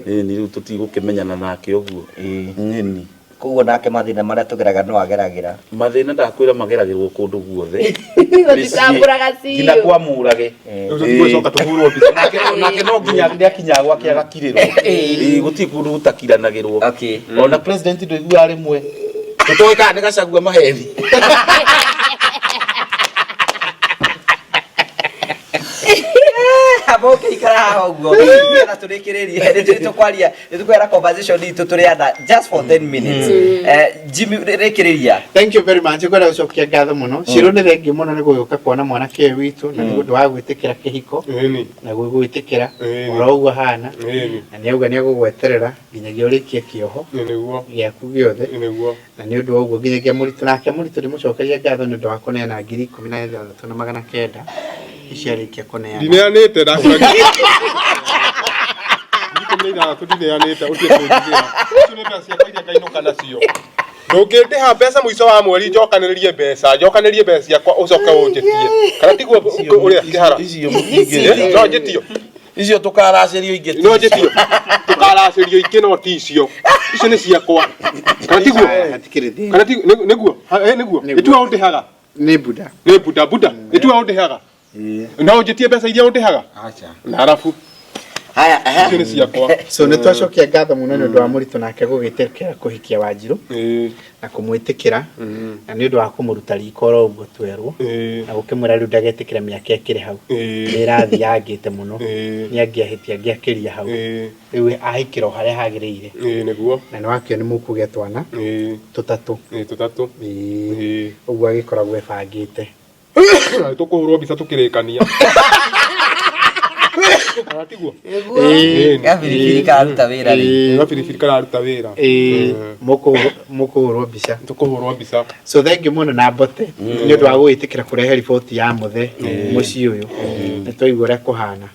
ĩni rĩu tũtigũkĩmenyana nake ũguo ĩni Koguo nake mathĩna marĩa tũgeraga no ageragĩra. Mathĩna ndakwĩra mageragĩrwo kũndũ guothe. Gũtitambũraga Nginya CEO. kwa mũrage. Rĩu tũtigũcoka tũhũrwo mbica. Nake no nginya nĩakinyaga gwake agakirĩrwo. Ĩĩ, gũtirĩ kũndũ gũtakiranagĩrwo. Okay. Ona president ndũiguaga rĩmwe. Tũtoĩ kana nĩ Gachagua maheni. Amba ũkĩikara haha ũguo nĩgetha tũrĩkĩrĩrie nĩ tũkwaria nĩ tũkwera conversation itũ tũrĩ ana just for 10 minutes. Jimmy rĩkĩrĩria. Thank you very much. Ngwenda gũcokia ngatho mũno. Ciro nĩ thengiũ mũno nĩ gũgĩũka kuona mwanake ũyũ witũ na nĩ ũndũ wa gwĩtĩkĩra kĩhiko Ĩni. na gwĩtĩkĩra Ĩni. oro ũguo ahana Ĩni. na nĩ auga nĩ egũgweterera nginyagia ũrĩkie kĩoho Ĩ, nĩguo. gĩaku gĩothe Ĩ, nĩguo. na nĩ ũndũ wa ũguo nginyagia mũritũ nake mũritũ ndĩmũcokeria ngatho nĩ ũndũ wa kũneana 16,900 ici arĩkia kũneana. Ndineanĩte ndakwĩra 16 ndineanĩte ũtige kũnjigĩra. Icio nĩ mbeca ciakwa iria ngainũka nacio. Ndũngĩndĩha mbeca mũico wa mweri njokanĩrĩrie mbeca njokanĩrĩrie mbeca ciakwa ũcoke ũnjĩtie kana tiguo ũrĩa kĩhara Icio mũtingĩrĩa. Eh, no njĩtio Icio tũkaracĩrio ingĩ. no njĩtio tũkaracĩrio ingĩ no ti icio icio nĩ ciakwa kana tiguo Hatikĩrĩ thĩna. kana tiguo nĩguo nĩguo Nĩguo. ĩtua ũndĩhaga Nĩ buda. nĩ buda buda ĩtua ũndĩhaga no ũnjĩtie mbeca iria ũndĩhaga Acha. na arabu Haya, ehe. icio nĩ ciakwa So nĩ twacokia ngatho mũno nĩ ũndũ wa mũritũ nake gũgĩtĩkĩra kũhikia Wanjirũ Ĩĩ, na kũmwĩtĩkĩra na nĩ ũndũ wa kũmũruta riko oro ũguo twerwo ĩĩ, na gũkĩmwĩra rĩu ndagetĩkĩra mĩaka ĩkĩrĩ hau Ĩĩ. nĩ ĩrathiĩ yangĩte mũno Ĩĩ. nĩ angĩahĩtia angĩakĩria hau ĩĩ, rĩu ahikĩra o harĩa hagĩrĩire ĩĩ, nĩguo na nĩ wakĩo nĩ mũkũgĩa twana Ĩĩ, tũtatũ ĩĩ, tũtatũ Ĩĩ. Ĩĩ. Ũguo agĩkoragwo ebangĩte. Na tũkũhũrwo mbica tũkĩrĩkania kana tiguo Ĩĩ. Gabiribiri kararuta wĩra rĩ. Gabiribiri kararuta wĩra Ĩĩ, mũkũhũrwo mbica. Tũkũhũrwo mbica. So thank you mũno na Mbote nĩ ũndũ wa gũgĩtĩkĩra kũrehe riboti ya mũthe mũciĩ ũyũ nĩ twaigua ũrĩa kũhana.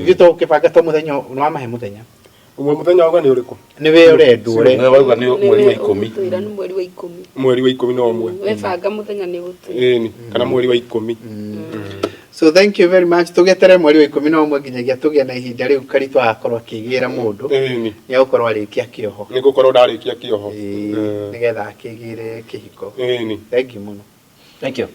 Ithuĩ tũgũkĩbanga to mũthenya nĩ wamahe mũthenya. Ũguo mũthenya wauga nĩ ũrĩkũ? Nĩ we ũrendwo ũre. Nĩwe wauga nĩ mweri wa ikũmi. Ũgũtwĩra nĩ mweri wa ikũmi. Mweri wa 11. Webanga mũthenya nĩ ũgũtwĩra. Ĩni, kana mweri wa 10. So thank you very much. Tũgetere mweri wa 11 nginyagia tũgĩe na ihinda rĩu Karitũ agakorwo akĩgĩra mũndũ. Ĩni. Nĩ egũkorwo arĩkia kĩoho. Nĩ ngũkorwo ndarĩkia kĩoho. Ĩĩ, nĩgetha akĩgĩre kĩhiko. Ĩni. Thank you mũno. Thank you.